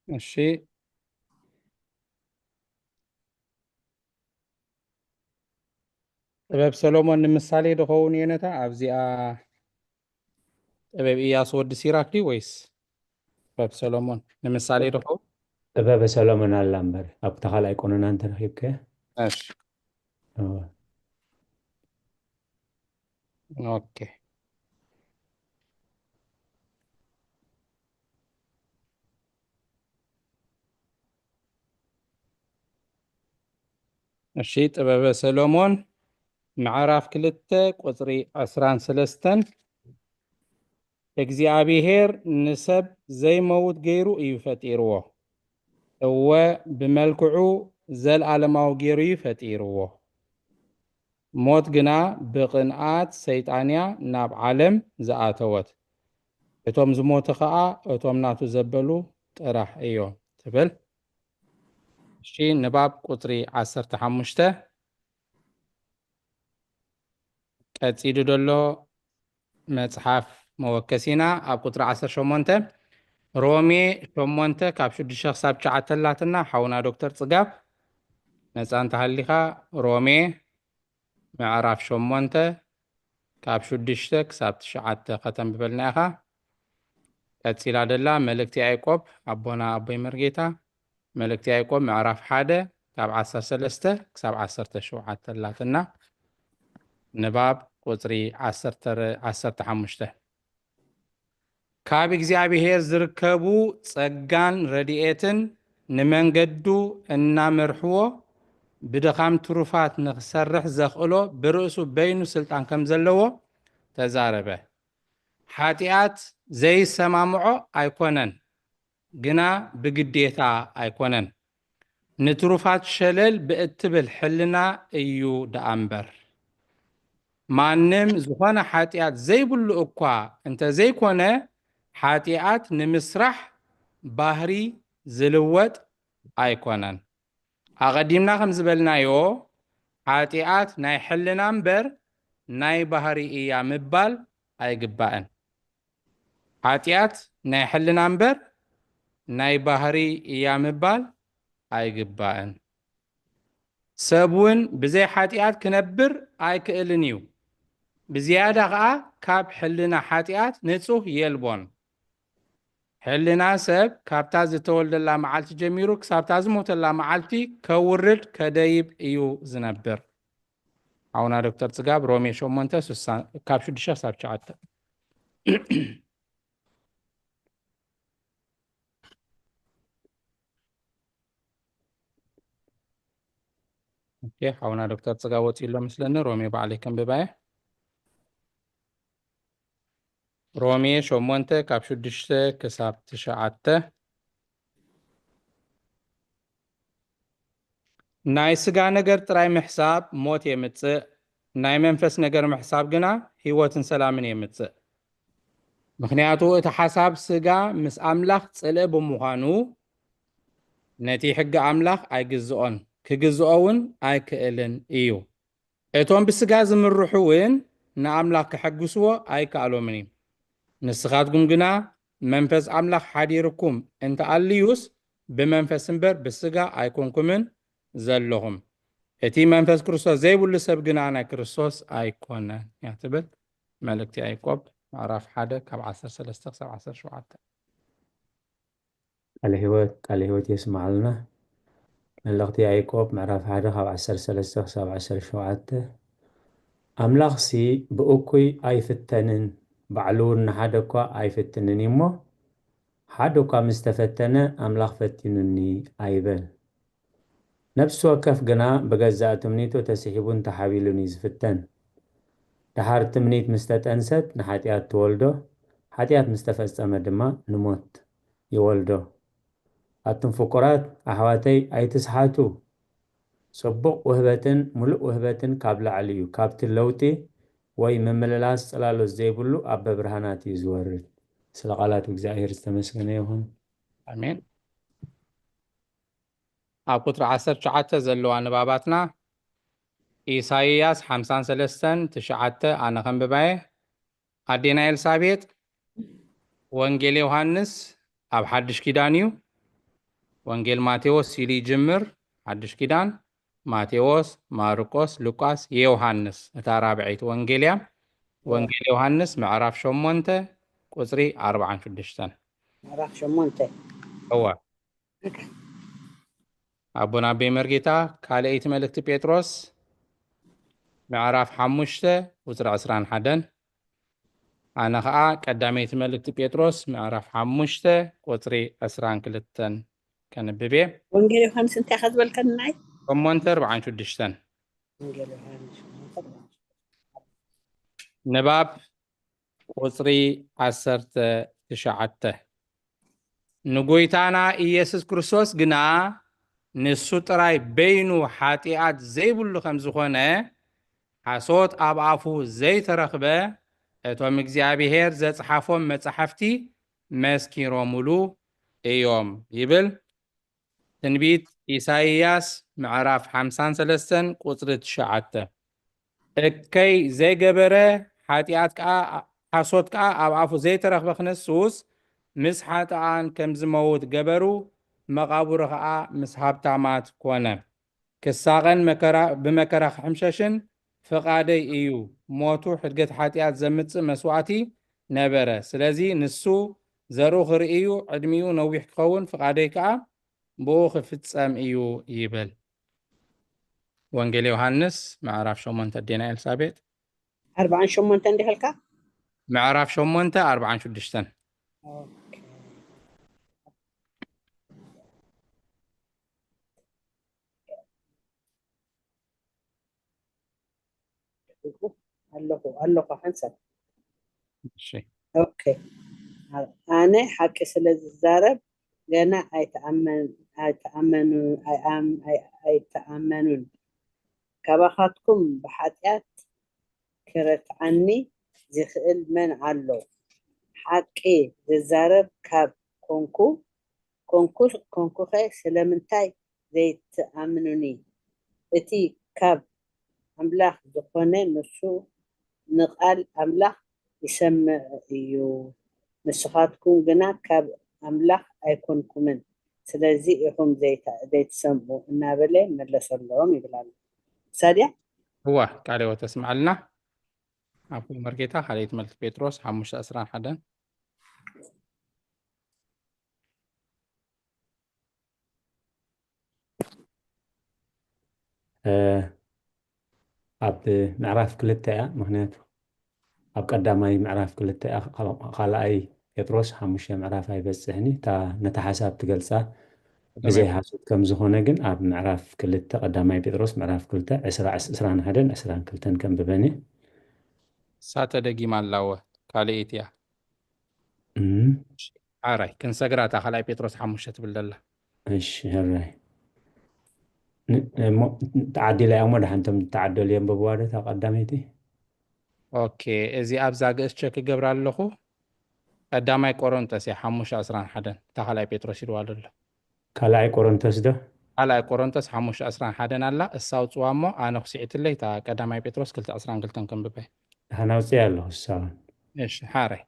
እሺ ጥበብ ሰሎሞን ንምሳሌ ድኸውን እየ ነታ ኣብዚኣ ጥበብ ኢያሱ ወዲ ሲራክ ድዩ ወይስ ጥበብ ሰሎሞን ንምሳሌ ድኸውን? ጥበበ ሰሎሞን ኣላ እምበር ኣብቲ ካልኣይ ቆነና እንተረኺብከ እሺ እወ። ኦኬ እሺ ጥበበ ሰሎሞን ምዕራፍ ክልተ ቁፅሪ ዕስራን ሰለስተን እግዚኣብሔር ንሰብ ዘይመውት ገይሩ እዩ ፈጢርዎ። እወ ብመልክዑ ዘልኣለማዊ ገይሩ እዩ ፈጢርዎ። ሞት ግና ብቕንኣት ሰይጣንያ ናብ ዓለም ዝኣተወት። እቶም ዝሞቱ ኸኣ እቶም ናቱ ዘበሉ ጥራሕ እዮም ትብል። እሺ ንባብ ቁፅሪ ዓሰርተ ሓሙሽተ ቀፂሉ ዘሎ መፅሓፍ መወከሲና ኣብ ቁፅሪ ዓሰርተ ሸሞንተ ሮሜ ሸሞንተ ካብ ሽዱሽተ ክሳብ ትሽዓተ ኣላትና ሓውና ዶክተር ፅጋብ ነፃ እንተሃሊኻ ሮሜ ምዕራፍ ሸሞንተ ካብ ሽዱሽተ ክሳብ ትሽዓተ ከተንብበልና ኢኻ። ቀፂላ ደላ መልእክቲ ያዕቆብ ኣቦና ኣቦይ መርጌታ መልእክቲ ያዕቆብ ምዕራፍ ሓደ ካብ ዓሰርተ ሰለስተ ክሳብ ዓሰርተ ሸውዓተ ኣላትና። ንባብ ቁፅሪ ዓሰርተ ዓሰርተ ሓሙሽተ ካብ እግዚኣብሔር ዝርከቡ ጸጋን ረድኤትን ንመንገዱ እናመርሕዎ ብድኻም ትሩፋት ንኽሰርሕ ዘኽእሎ ብርእሱ በይኑ ስልጣን ከም ዘለዎ ተዛረበ። ሓጢኣት ዘይሰማምዖ ኣይኮነን፣ ግና ብግዴታ ኣይኮነን። ንትሩፋት ሸለል ብእትብል ሕልና እዩ ደኣ እምበር። ማንም ዝኾነ ሓጢኣት ዘይብሉ እኳ እንተ ዘይኮነ፣ ሓጢኣት ንምስራሕ ባህሪ ዝልወጥ ኣይኮነን። ኣቐዲምና ከም ዝበልናዮ፣ ሓጢኣት ናይ ሕልና እምበር ናይ ባህሪ እያ ምባል ኣይግባእን። ሓጢኣት ናይ ሕልና እምበር ናይ ባህሪ እያ ምባል ኣይግባእን። ሰብ እውን ብዘይ ሓጢኣት ክነብር ኣይክእልን እዩ። ብዝያዳ ኸኣ ካብ ሕልና ሓጢኣት ንጹህ የልቦን። ሕልና ሰብ ካብታ ዝተወልደላ መዓልቲ ጀሚሩ ክሳብታ ዝሞተላ መዓልቲ ከውርድ ከደይብ እዩ ዝነብር። ሓውና ዶክተር ጽጋብ ሮሜ ሸሞንተ ስሳ ካብ ሽዱሽተ ክሳብ ትሽዓተ። ኦኬ፣ ሓውና ዶክተር ጽጋብ ወጺኡ ኣሎ መስለኒ። ሮሜ ባዕለይ ከንብባ እየ። ሮሜ ሸሞንተ ካብ ሽዱሽተ ክሳብ ትሽዓተ። ናይ ስጋ ነገር ጥራይ ምሕሳብ ሞት የምጽእ፣ ናይ መንፈስ ነገር ምሕሳብ ግና ህይወትን ሰላምን የምጽእ። ምኽንያቱ እቲ ሓሳብ ስጋ ምስ ኣምላኽ ጽልኢ ብምዃኑ ነቲ ሕጊ ኣምላኽ ኣይግዝኦን፣ ክግዝኦ እውን ኣይክእልን እዩ። እቶም ብስጋ ዝምርሑ እውን ንኣምላኽ ከሐግስዎ ኣይከኣሎምን እዩ። ንስኻትኩም ግና መንፈስ ኣምላኽ ሓዲርኩም እንተኣልዩስ ብመንፈስ እምበር ብስጋ ኣይኮንኩምን ዘለኹም። እቲ መንፈስ ክርስቶስ ዘይብሉ ሰብ ግና ናይ ክርስቶስ ኣይኮነን እያ ትብል መልእክቲ ያዕቆብ ምዕራፍ ሓደ ካብ ዓሰርተ ሰለስተ ክሳብ ዓሰርተ ሸውዓተ። ቃለ ህይወት ቃለ ህይወት የስምዓልና። መልእኽቲ ያዕቆብ ምዕራፍ ሓደ ካብ ዓሰርተ ሰለስተ ክሳብ ዓሰርተ ሸውዓተ። ኣምላኽሲ ብእኩይ ኣይፍተንን፣ ባዕሉ እውን ንሓደ እኳ ኣይፍትንን እዩ እሞ፣ ሓደ እኳ ምስ ተፈተነ ኣምላኽ ፈቲኑኒ ኣይበል። ነፍሲ ወከፍ ግና ብገዛእ ትምኒቱ ተስሒቡን ተሓቢሉን እዩ ዝፍተን። ደሓር ትምኒት ምስ ተጠንሰት ንሓጢኣት ትወልዶ፣ ሓጢኣት ምስ ተፈጸመ ድማ ንሞት ይወልዶ። ኣቱም ፍቁራት ኣሕዋተይ ኣይትስሓቱ። ጽቡቕ ውህበትን ምሉእ ውህበትን ካብ ላዕሊ እዩ፣ ካብቲ ለውጢ ወይ ምምልላስ ጽላሎት ዘይብሉ ኣበ ብርሃናት እዩ ዝወርድ። ስለ ቃላት እግዚኣብሔር ዝተመስገነ ይኹን። ኣሜን። ኣብ ቁጽሪ ዓሰርተ ትሽዓተ ዘለዋ ንባባትና ኢሳይያስ ሓምሳን ሰለስተን ትሽዓተ ኣነ ከንብባየ። ኣዴና ኤልሳቤጥ ወንጌል ዮሃንስ ኣብ ሓድሽ ኪዳን እዩ። ወንጌል ማቴዎስ ኢሉ ይጅምር። ሓድሽ ኪዳን ማቴዎስ፣ ማርቆስ፣ ሉቃስ፣ ዮሃንስ እታ ራብዐይቲ ወንጌል እያ። ወንጌል ዮሃንስ ምዕራፍ ሸሞንተ ቁጽሪ ኣርባዓን ሽዱሽተን። ምዕራፍ ሸሞንተ እወ ኣቦና ኣቤ መርጌታ ካልኣይቲ መልእክቲ ጴጥሮስ ምዕራፍ ሓሙሽተ ቁጽሪ ዕስራን ሓደን። ኣነ ኸኣ ቀዳመይቲ መልእክቲ ጴጥሮስ ምዕራፍ ሓሙሽተ ቁጽሪ ዕስራን ክልተን ከንብብ እየ። ወንጌል ዮሃንስ እንታይ ኢኻ ዝበልከኒ ንዓይ? ሸሞንተ ኣርባዓን ሽዱሽተን። ንባብ ቁጽሪ ዓሰርተ ትሽዓተ። ንጎይታና ኢየሱስ ክርስቶስ ግና ንሱ ጥራይ በይኑ ሓጢኣት ዘይብሉ ከም ዝኾነ፣ ሓሶት ኣብ ኣፉ ዘይተረኽበ፣ እቶም እግዚኣብሔር ዘጽሓፎም መጻሕፍቲ መስኪሮምሉ እዮም ይብል። ትንቢት ኢሳይያስ ምዕራፍ ሓምሳን ሰለስተን ቁጽሪ ትሽዓተ። እከይ ዘይገበረ ሓጢኣት ከኣ ሓሶት ከኣ ኣብ ኣፉ ዘይተረኽበ ክነሱስ፣ ምስ ሓጥኣን ከም ዝመውት ገበሩ፣ መቓብሩ ኸኣ ምስ ሃብታማት ኮነ። ክሳቐን መከራ ብመከራ ክሕምሸሽን ፍቓደይ እዩ። ሞቱ ሕድገት ሓጢኣት ዘምጽእ መስዋእቲ ነበረ። ስለዚ ንሱ ዘርኡ ክርኢ እዩ፣ ዕድሚኡ ነዊሕ ክኸውን ፍቓደይ ከኣ ብኡ ክፍጸም እዩ ይብል። ወንጌል ዮሃንስ ምዕራፍ ሸሞንተ ኣዴና ኤልሳቤጥ ኣርባዓን ሸሞንተ እንዲህ ኣልካ ምዕራፍ ሸሞንተ ኣርባዓን ሽዱሽተን። ኣለኹ ኣለኹ ሓንሳብ እሺ ኦኬ ኣነ ሓቂ ስለ ዝዛረብ ገና ኣይተኣመኑ ኣይተኣመኑን ካባኻትኩም ብሓጢኣት ክረትዓኒ ዝኽእል መን ኣሎ ሓቂ ዝዛረብ ካብ ኮንኩ ኮንኩኸ ስለምንታይ ዘይትኣምኑኒ እቲ ካብ ኣምላኽ ዝኾነ ንሱ ንቓል ኣምላኽ ይሰምዕ እዩ፣ ንስኻትኩም ግና ካብ ኣምላኽ ኣይኮንኩምን፣ ስለዚ ኢኹም ዘይተ- ዘይትሰምዑ እናበለ መለሰሎም ይብል ኣሎ። ሳድያ እዋ ቃለ ሕይወት ተስምዓልና። ኣቦይ መርጌታ ካልኣይቲ መልእኽቲ ጴጥሮስ ሓሙሽተ ዕስራን ሓደን። ኣብ ምዕራፍ ክልተ እያ። ምክንያቱ ኣብ ቀዳማይ ምዕራፍ ክልተ እያ። ካልኣይ ጴጥሮስ ሓሙሽተ ምዕራፍ ኣይበፅሕኒ እታ ነታ ሓሳብ ትገልፃ። ብዘይ ሓሶት ከም ዝኾነ ግን ኣብ ምዕራፍ ክልተ ቀዳማይ ጴጥሮስ ምዕራፍ ክልተ ዕስራን ሓደን ዕስራን ክልተን ከንብበን እየ። እሳ ተደጊማ ኣላወ ካልኣይቲ እያ። ሓራይ ክንሰግራ እታ ካልኣይ ጴጥሮስ ሓሙሽተ ትብል ዘላ። እሺ ሕራይ። ተዓዲላ እያ እሞ ደሓንቶም ተዓደሉ የንበብዋ ዶ እታ ቀዳመይቲ? ኦኬ፣ እዚ ኣብዛ ግእዝ ቸክ እገብራ ኣለኹ። ቀዳማይ ቆሮንጦስ እያ ሓሙሽተ ዕስራን ሓደን እታ ካልኣይ ጴጥሮስ ኢልዋ ዘሎ። ካልኣይ ቆሮንቶስ ዶ? ካልኣይ ቆሮንቶስ ሓሙሽተ ዕስራን ሓደን ኣላ። እሳ ኣውፅዋ እሞ ኣነ ክስዒትለይ እታ ቀዳማይ ጴጥሮስ ክልተ ዕስራን ክልተን ከንብበ። ደሓን ኣውፅያ ኣለኹ እሳ እውን። እሺ ሓራይ።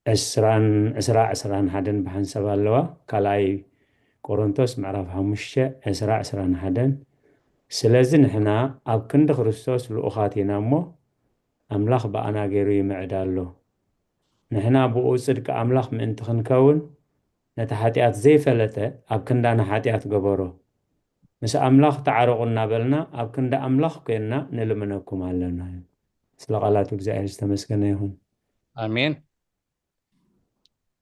ዕስራን ዕስራ ዕስራን ሓደን ብሓንሳብ ኣለዋ። ካልኣይ ቆሮንቶስ ምዕራፍ ሓሙሽተ ዕስራ ዕስራን ሓደን። ስለዚ ንሕና ኣብ ክንዲ ክርስቶስ ልኡኻት ኢና እሞ ኣምላኽ ብኣና ገይሩ ይምዕድ ኣሎ። ንሕና ብኡ ጽድቂ ኣምላኽ ምእንቲ ክንከውን ነቲ ሓጢኣት ዘይፈለጠ ኣብ ክንዳና ሓጢኣት ገበሮ። ምስ ኣምላኽ ተዓረቑ እናበልና ኣብ ክንዲ ኣምላኽ ኮይንና ንልምነኩም ኣለና። ስለ ቃላት እግዚኣብሔር ዝተመስገነ ይኹን። ኣሜን።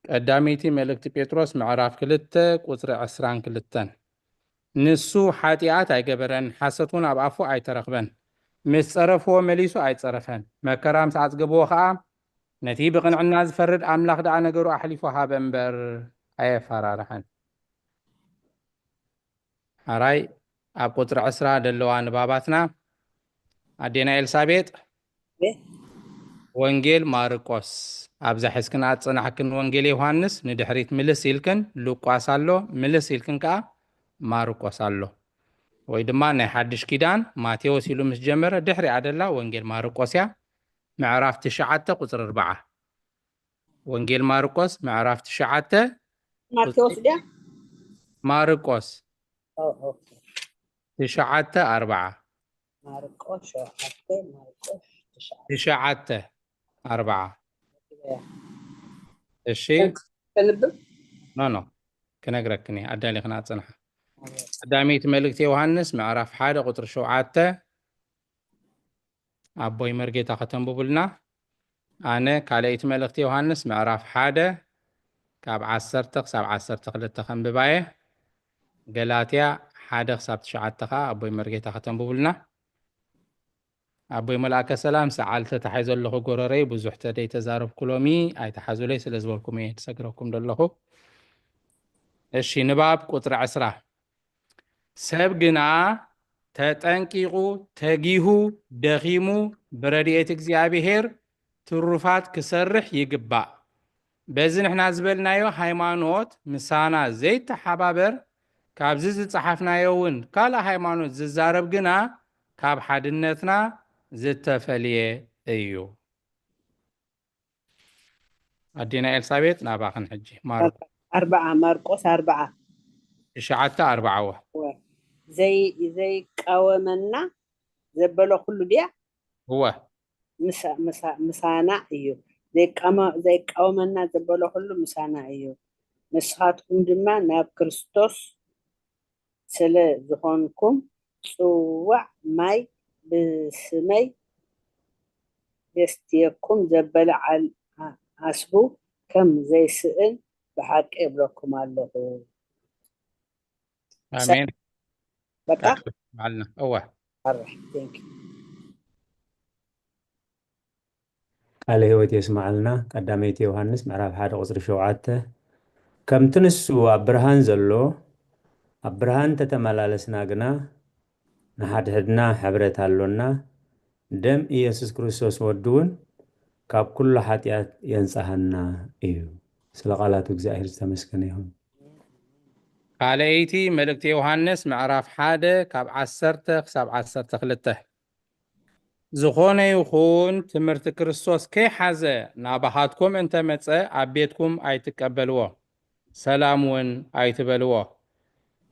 ቀዳመይቲ መልእክቲ ጴጥሮስ ምዕራፍ ክልተ ቁጽሪ ዕስራን ክልተን። ንሱ ሓጢኣት ኣይገበረን፣ ሓሰት እውን ኣብ ኣፉ ኣይተረኽበን። ምስ ጸረፍዎ መሊሱ ኣይጸረፈን። መከራ ምስ ኣጽገብዎ ኸኣ ነቲ ብቕንዕና ዝፈርድ ኣምላኽ ደኣ ነገሩ ኣሕሊፉ ሃበ እምበር ኣየፈራርሐን። ሓራይ ኣብ ቁጽሪ ዕስራ ዘለዋ ንባባትና ኣዴና ኤልሳቤጥ ወንጌል ማርቆስ ኣብዛ ሒዝክን ኣጸናሕክን ወንጌል ዮሃንስ ንድሕሪት ምልስ ኢልክን ሉቃስ ኣሎ ምልስ ኢልክን ከኣ ማርቆስ ኣሎ ወይ ድማ ናይ ሓድሽ ኪዳን ማቴዎስ ኢሉ ምስ ጀመረ ድሕሪኣ ደላ ወንጌል ማርቆስ እያ። ምዕራፍ ትሽዓተ ቁጽሪ ኣርብዓ። ወንጌል ማርቆስ ምዕራፍ ትሽዓተ ማቴዎስ ድያ? ማርቆስ ኦ፣ ኦኬ። ትሽዓተ ኣርብዓ። ማርቆስ ሸውዓተ ማርቆስ ትሽዓተ ትሽዓተ ኣርብዓ። እሺ ከንብብ? ኖ ኖ ክነግረክኒ ኣዳሊ ክናጽንሓ። ቀዳመይቲ መልእክቲ ዮሃንስ ምዕራፍ ሓደ ቁጽሪ ሸውዓተ። ኣቦይ መርጌታ ከተንብቡልና። ኣነ ካልኣይቲ መልእክቲ ዮሃንስ ምዕራፍ ሓደ ካብ ዓሰርተ ክሳብ ዓሰርተ ክልተ ከንብባየ። ገላትያ ሓደ ክሳብ ትሽዓተ ከዓ ኣቦይ መርጌታ ከተንብቡልና። ኣቦይ መልኣከ ሰላም፣ ሰዓል ተታሒዘ ኣለኹ ጎረረይ፣ ብዙሕ ተደይ ተዛረብኩ ሎሚ፣ ኣይተሓዙለይ ስለ ዝበልኩም እየ ዝሰግረኩም ዘለኹ። እሺ፣ ንባብ ቁጽሪ ዕስራ። ሰብ ግና ተጠንቂቑ፣ ተጊሁ፣ ደኺሙ፣ ብረድኤት እግዚኣብሔር ትሩፋት ክሰርሕ ይግባእ። በዚ ንሕና ዝበልናዮ ሃይማኖት ምሳና ዘይተሓባበር፣ ካብዚ ዝጸሓፍናዮ እውን ካልእ ሃይማኖት ዝዛረብ ግና ካብ ሓድነትና ዝተፈልየ እዩ። ኣዴና ኤልሳቤጥ ናባኽን ሕጂ ማርቆስ ኣርብዓ ማርቆስ ኣርብዓ ትሽዓተ ኣርብዓዎ እወ። ዘይ ዘይቃወመና ዘበሎ ኩሉ ድያ እወ ምሳ- ምሳ- ምሳና እዩ። ዘይቃማ- ዘይቃወመና ዘበሎ ኩሉ ምሳና እዩ። ንስኻትኩም ድማ ናብ ክርስቶስ ስለ ዝኾንኩም ጽዋዕ ማይ ብስመይ የስትየኩም ዘበለ ዓል- ዓ- ዓስቡ ከም ዘይስእን ብሓቂ እብለኩም ኣለኹ። ኣሜን። በቃ በዓልና እወ ኣረ thank you። ቃለ ሕይወት የስምዓልና። ቀዳመይቲ ዮሃንስ ምዕራፍ ሓደ ቁጽሪ ሸውዓተ። ከምቲ ንሱ ኣብ ብርሃን ዘሎ ኣብ ብርሃን ተተመላለስና ግና ንሓድሕድና ሕብረት ኣሎና፣ ደም ኢየሱስ ክርስቶስ ወዱ እውን ካብ ኩሉ ሓጢኣት የንጽሃና እዩ። ስለ ቃላቱ እግዚኣብሔር ዝተመስገነ ይኹን። ካልኣይቲ መልእክቲ ዮሃንስ ምዕራፍ ሓደ ካብ ዓሰርተ ክሳብ ዓሰርተ ክልተ። ዝኾነ ይኹን ትምህርቲ ክርስቶስ ከይሓዘ ናባኻትኩም እንተመጸ ኣብ ቤትኩም ኣይትቀበልዎ፣ ሰላም እውን ኣይትበልዎ።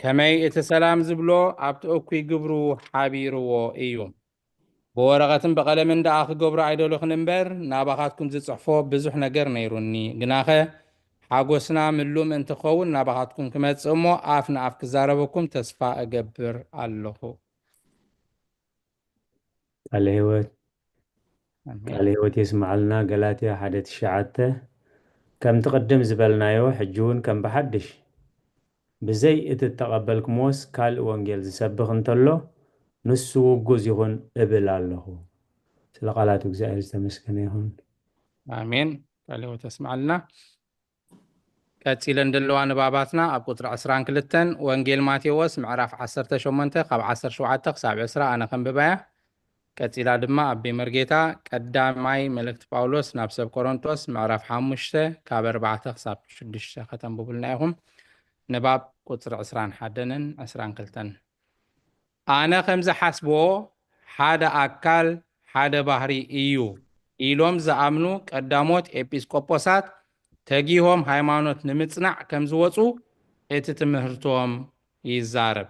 ከመይ እቲ ሰላም ዝብሎ ኣብቲ እኩይ ግብሩ ሓቢርዎ እዩ። ብወረቐትን ብቐለምን ደኣ ክገብሮ ኣይደለኹን እምበር ናባኻትኩም ዝጽሕፎ ብዙሕ ነገር ነይሩኒ። ግናኸ ሓጎስና ምሉእ ምእንቲ ክኸውን ናባኻትኩም ክመጽእ እሞ ኣፍ ንኣፍ ክዛረበኩም ተስፋ እገብር ኣለኹ። ቃለ ህይወት ቃለ ህይወት የስምዓልና። ገላትያ ሓደ ትሽዓተ። ከምቲ ቅድም ዝበልናዮ ሕጂ እውን ከም ብሓድሽ ብዘይ እቲ እተቐበልኩምዎስ ካልእ ወንጌል ዝሰብኽ እንተሎ ንሱ ውጉዝ ይኹን እብል ኣለኹ። ስለ ቃላት እግዚኣብሔር ዝተመስገነ ይኹን። ኣሜን። ቃለ ህይወት የስምዓልና። ቀጺለን ዘለዋ ንባባትና ኣብ ቁጽሪ ዕስራን ክልተን ወንጌል ማቴዎስ ምዕራፍ ዓሰርተ ሸሞንተ ካብ ዓሰርተ ሸውዓተ ክሳብ ዕስራ ኣነ ከንብባያ። ቀጺላ ድማ ኣቤ መርጌታ ቀዳማይ መልእክቲ ጳውሎስ ናብ ሰብ ቆሮንቶስ ምዕራፍ ሓሙሽተ ካብ ኣርባዕተ ክሳብ ሽዱሽተ ከተንብቡልና ኢኹም። ንባብ ቁጽሪ ዕስራን ሓደን ዕስራን ክልተን። ኣነ ከም ዝሓስቦ ሓደ ኣካል ሓደ ባህሪ እዩ ኢሎም ዝኣምኑ ቀዳሞት ኤጲስቆጶሳት ተጊሆም ሃይማኖት ንምጽናዕ ከም ዝወጹ እቲ ትምህርቶም ይዛረብ።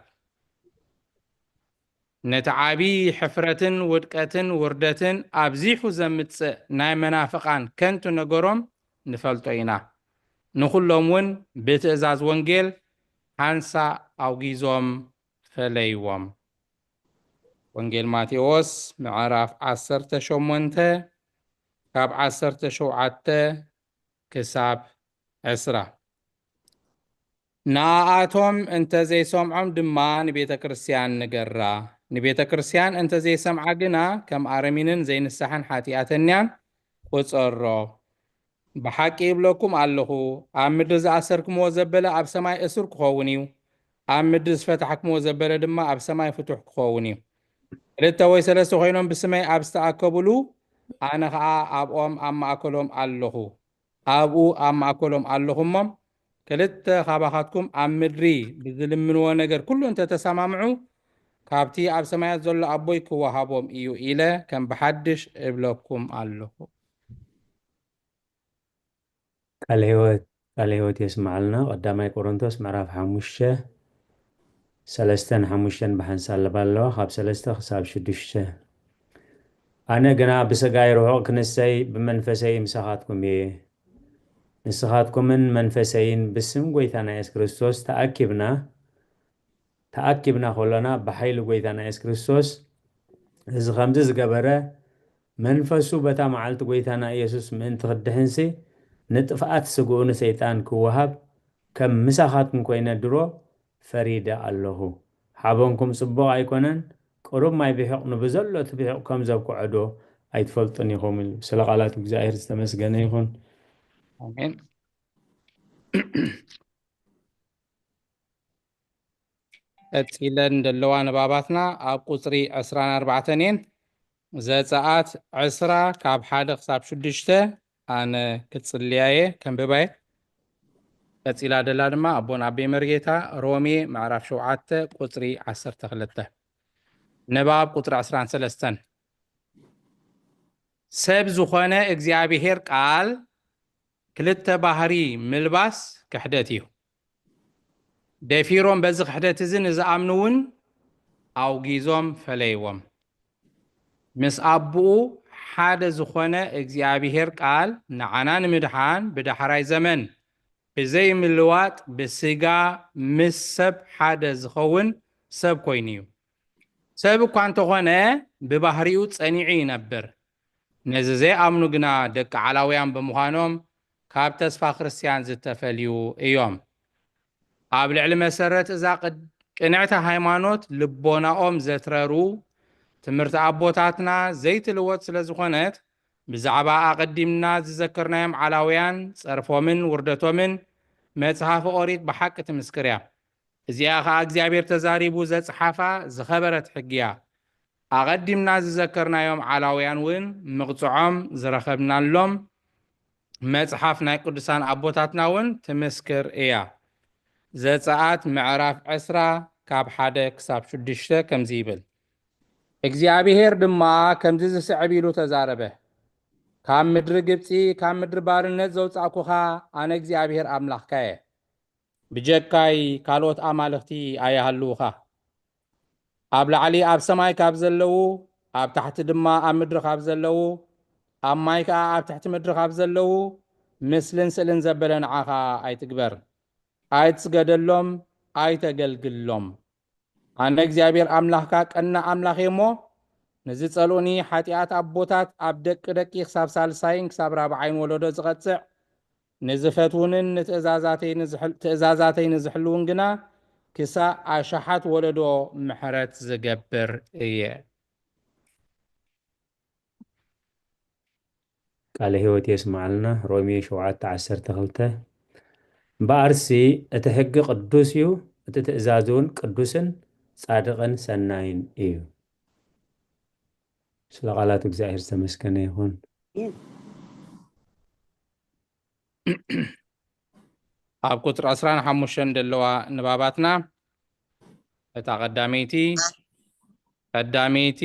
ነቲ ዓቢ ሕፍረትን ውድቀትን ውርደትን ኣብዚሑ ዘምጽእ ናይ መናፍቓን ከንቱ ነገሮም ንፈልጦ ኢና። ንኹሎም እውን ብትእዛዝ ወንጌል ሓንሳእ ኣውጊዞም ፈለይዎም። ወንጌል ማቴዎስ ምዕራፍ ዓሰርተ ሸሞንተ ካብ ዓሰርተ ሸውዓተ ክሳብ ዕስራ። ንኣኣቶም እንተ ዘይሰምዖም ድማ ንቤተ ክርስቲያን ንገራ። ንቤተ ክርስቲያን እንተ ዘይሰምዓ ግና ከም ኣረሚንን ዘይንሳሕን ሓጢኣተኛን ቁጸሮ። ብሓቂ ይብለኩም ኣለኹ፣ ኣብ ምድሪ ዝኣሰርክምዎ ዘበለ ኣብ ሰማይ እሱር ክኸውን እዩ፣ ኣብ ምድሪ ዝፈታሕክምዎ ዘበለ ድማ ኣብ ሰማይ ፍቱሕ ክኸውን እዩ። ክልተ ወይ ሰለስተ ኮይኖም ብስመይ ኣብ ዝተኣከብሉ፣ ኣነ ኸኣ ኣብኦም ኣብ ማእከሎም ኣለኹ። ኣብኡ ኣብ ማእከሎም ኣለኹ እሞ፣ ክልተ ካባኻትኩም ኣብ ምድሪ ብዝልምንዎ ነገር ኩሉ እንተ ተሰማምዑ፣ ካብቲ ኣብ ሰማያት ዘሎ ኣቦይ ክወሃቦም እዩ ኢለ ከም ብሓድሽ እብለኩም ኣለኹ። ቃለ ህይወት ቃለ ህይወት የስምዓልና። ቀዳማይ ቆሮንቶስ ምዕራፍ ሓሙሽተ ሰለስተን ሓሙሽተን ብሓንሳብ ኣለባ ኣለዋ፣ ካብ ሰለስተ ክሳብ ሽዱሽተ። ኣነ ግና ብስጋይ ርሑቕ ክንሰይ ብመንፈሰይ ምሳኻትኩም እየ። ንስኻትኩምን መንፈሰይን ብስም ጎይታና የሱስ ክርስቶስ ተኣኪብና ተኣኪብና ከሎና ብሓይሊ ጎይታና የሱስ ክርስቶስ፣ እዚ ከምዚ ዝገበረ መንፈሱ በታ መዓልቲ ጎይታና ኢየሱስ ምእንቲ ክድሕንሲ ንጥፍኣት ስግኡ ንሰይጣን ክወሃብ ከም ምሳኻትኩም ኮይነ ድሮ ፈሪደ ኣለኹ። ሓበንኩም ጽቡቕ ኣይኮነን? ቅሩብ ማይ ብሒቕ ንብዘሎ እቲ ብሒቕ ከም ዘብክዖ ዶ ኣይትፈልጡን ኢኹም? ኢሉ። ስለ ቃላት እግዚኣብሔር ዝተመስገነ ይኹን። ኣሜን። ቀጺለን ዘለዋ ንባባትና ኣብ ቁጽሪ ዕስራን ኣርባዕተን እየን። ዘጸኣት ዕስራ ካብ ሓደ ክሳብ ሽዱሽተ ኣነ ክጽልያ እየ፣ ከንብባ እየ። ቀጺላ ደላ ድማ ኣቦን ኣቤ መርጌታ ሮሜ ምዕራፍ ሸውዓተ ቁጽሪ ዓሰርተ ክልተ። ንባብ ቁጽሪ ዕስራን ሰለስተን። ሰብ ዝኾነ እግዚኣብሔር ቃል ክልተ ባህሪ ምልባስ ክሕደት እዩ። ደፊሮም በዚ ክሕደት እዚ ንዝኣምኑ እውን ኣውጊዞም ፈለይዎም። ምስ ኣቦኡ ሓደ ዝኾነ እግዚኣብሔር ቃል ንዓና ንምድሓን ብዳሕራይ ዘመን ብዘይምልዋጥ ብስጋ ምስ ሰብ ሓደ ዝኸውን ሰብ ኮይኑ እዩ። ሰብ እኳ እንተኾነ ብባህሪኡ ጸኒዑ ይነብር። ነዚ ዘይኣምኑ ግና ደቂ ዓላውያን ብምዃኖም ካብ ተስፋ ክርስትያን ዝተፈልዩ እዮም። ኣብ ልዕሊ መሰረት እዛ ቅድ-፣ ቅንዕቲ ሃይማኖት ልቦናኦም ዘትረሩ ትምህርቲ ኣቦታትና ዘይትልወጥ ስለ ዝኾነት ብዛዕባ ኣቐዲምና ዝዘከርናዮም ዓላውያን ጸርፎምን ውርደቶምን መጽሓፍ ኦሪት ብሓቂ ትምስክር እያ። እዚኣ ኸኣ እግዚኣብሔር ተዛሪቡ ዘጽሓፋ ዝኸበረት ሕጊ እያ። ኣቐዲምና ዝዘከርናዮም ዓላውያን እውን ምቕጽዖም ዝረኸብናሎም መጽሓፍ ናይ ቅዱሳን ኣቦታትና እውን ትምስክር እያ። ዘጸኣት ምዕራፍ ዕስራ ካብ ሓደ ክሳብ ሽዱሽተ ከምዚ ይብል። እግዚኣብሔር ድማ ከምዚ ዝስዕብ ኢሉ ተዛረበ፣ ካብ ምድሪ ግብጺ፣ ካብ ምድሪ ባርነት ዘውጻእኩኻ ኣነ እግዚኣብሔር ኣምላኽካ እየ። ብጀካይ ካልኦት ኣማልኽቲ ኣይሃልዉኻ። ኣብ ላዕሊ ኣብ ሰማይ ካብ ዘለዉ፣ ኣብ ታሕቲ ድማ ኣብ ምድሪ ካብ ዘለዉ፣ ኣብ ማይ ከኣ ኣብ ትሕቲ ምድሪ ካብ ዘለዉ፣ ምስልን ስእልን ዘበለ ንዓኻ ኣይትግበር። ኣይትስገደሎም፣ ኣይተገልግሎም። ኣነ እግዚኣብሔር ኣምላኽካ ቀና ኣምላኽ እየ እሞ፣ ንዝጸልኡኒ ሓጢኣት ኣቦታት ኣብ ደቂ ደቂ ክሳብ ሳልሳይን ክሳብ ራብዓይን ወለዶ ዝቐጽዕ፣ ንዝፈትዉንን ንትእዛዛተይ ንዝሕል-፣ ትእዛዛተይ ንዝሕልዉን ግና ክሳብ ኣሽሓት ወለዶ ምሕረት ዝገብር እየ። ቃለ ሕይወት የስምዓልና። ሮሜ ሸውዓተ ዓሰርተ ክልተ። እምበኣርሲ እቲ ሕጊ ቅዱስ እዩ፣ እቲ ትእዛዝ እውን ቅዱስን ጻድቕን ሰናይን እዩ። ስለ ቃላት እግዚኣብሔር ዝተመስገነ ይኹን። ኣብ ቁጽሪ ዕስራን ሓሙሽተን ዘለዋ ንባባትና፣ እታ ቀዳመይቲ፣ ቀዳመይቲ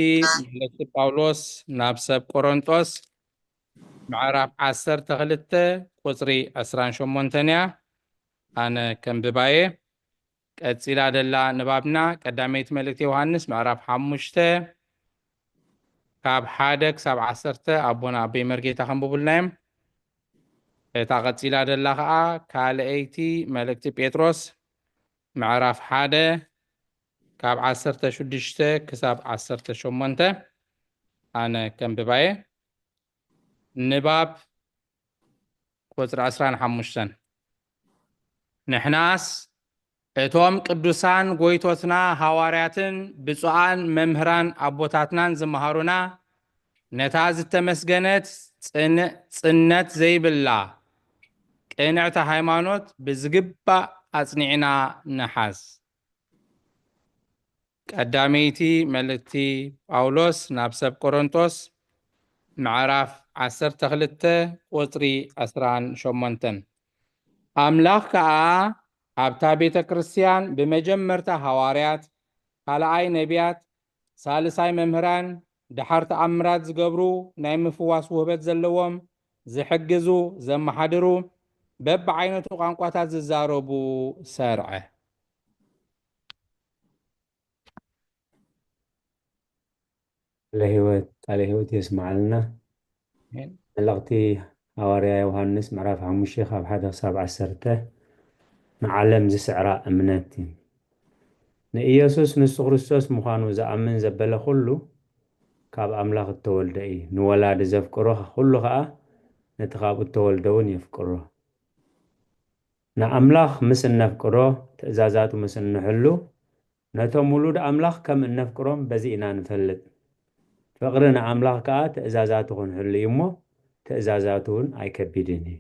መልእኽቲ ጳውሎስ ናብ ሰብ ቆሮንጦስ ምዕራፍ ዓሰርተ ክልተ ቁጽሪ ዕስራን ሸሞንተን እያ። ኣነ ከንብባ እየ። ቀጺላ ደላ ንባብና ቀዳመይቲ መልእኽቲ ዮሃንስ ምዕራፍ ሓሙሽተ ካብ ሓደ ክሳብ ዓሰርተ ኣቦና ኣቦይ መርጌታ ከንብቡልና እዮም። እታ ቀጺላ ደላ ኸኣ ካልኣይቲ መልእኽቲ ጴጥሮስ ምዕራፍ ሓደ ካብ ዓሰርተ ሽዱሽተ ክሳብ ዓሰርተ ሸሞንተ ኣነ ከንብባ እየ። ንባብ ቁጽሪ ዕስራን ሓሙሽተን። ንሕናስ እቶም ቅዱሳን ጎይቶትና ሃዋርያትን ብፁዓን መምህራን ኣቦታትናን ዝመሃሩና ነታ ዝተመስገነት ጽን-፣ ጽነት ዘይብላ ቅንዕቲ ሃይማኖት ብዝግባእ ኣጽኒዕና ንሓዝ። ቀዳመይቲ መልእኽቲ ጳውሎስ ናብ ሰብ ቆሮንቶስ ምዕራፍ ዓሰርተ ክልተ ቁጽሪ ዕስራን ሸሞንተን። ኣምላኽ ከኣ ኣብታ ቤተ ክርስትያን ብመጀመርታ ሃዋርያት፣ ካልኣይ ነቢያት፣ ሳልሳይ መምህራን፣ ደሓር ተኣምራት ዝገብሩ፣ ናይ ምፍዋስ ውህበት ዘለዎም፣ ዝሕግዙ፣ ዘመሓድሩ፣ በብዓይነቱ ቋንቋታት ዝዛረቡ ሰርዐ። ቃለ ህይወት፣ ቃለ ህይወት የስምዓልና። ኣሜን። መልእኽቲ ሃዋርያ ዮሃንስ ምዕራፍ ሓሙሽተ ካብ ሓደ ክሳብ ዓሰርተ ንዓለም ዝስዕራ እምነት እዩ። ንኢየሱስ ንሱ ክርስቶስ ምዃኑ ዝኣምን ዘበለ ኩሉ ካብ ኣምላኽ እተወልደ እዩ። ንወላዲ ዘፍቅሮ ኩሉ ኸኣ ነቲ ካብኡ እተወልደ እውን የፍቅሮ። ንኣምላኽ ምስ እነፍቅሮ፣ ትእዛዛቱ ምስ እንሕሉ፣ ነቶም ውሉድ ኣምላኽ ከም እነፍቅሮም በዚ ኢና ንፈልጥ። ፍቕሪ ንኣምላኽ ከኣ ትእዛዛቱ ክንሕሉ እዩ እሞ፣ ትእዛዛቱ እውን ኣይከቢድን እዩ።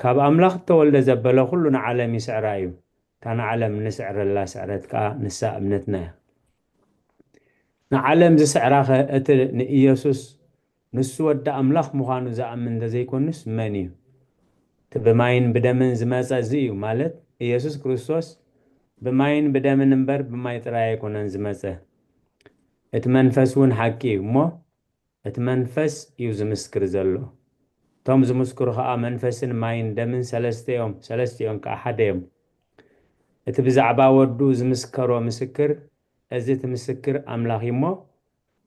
ካብ ኣምላኽ እተወልደ ዘበለ ኩሉ ንዓለም ይስዕራ እዩ። እታ ንዓለም እንስዕረላ ስዕረት ከኣ ንሳ እምነትና እያ። ንዓለም ዝስዕራኸ እቲ ንኢየሱስ ንሱ ወዲ ኣምላኽ ምዃኑ ዝኣምን እንተዘይኮኑስ መን እዩ? እቲ ብማይን ብደምን ዝመጸ እዚ እዩ፣ ማለት ኢየሱስ ክርስቶስ ብማይን ብደምን እምበር ብማይ ጥራይ ኣይኮነን ዝመጸ። እቲ መንፈስ እውን ሓቂ እዩ እሞ፣ እቲ መንፈስ እዩ ዝምስክር ዘሎ። እቶም ዝምስክሩ ኸኣ መንፈስን ማይን ደምን ሰለስተ እዮም፣ ሰለስቲኦም ከኣ ሓደ እዮም። እቲ ብዛዕባ ወዱ ዝምስከሮ ምስክር፣ እዚ እቲ ምስክር ኣምላኽ እዩ እሞ፣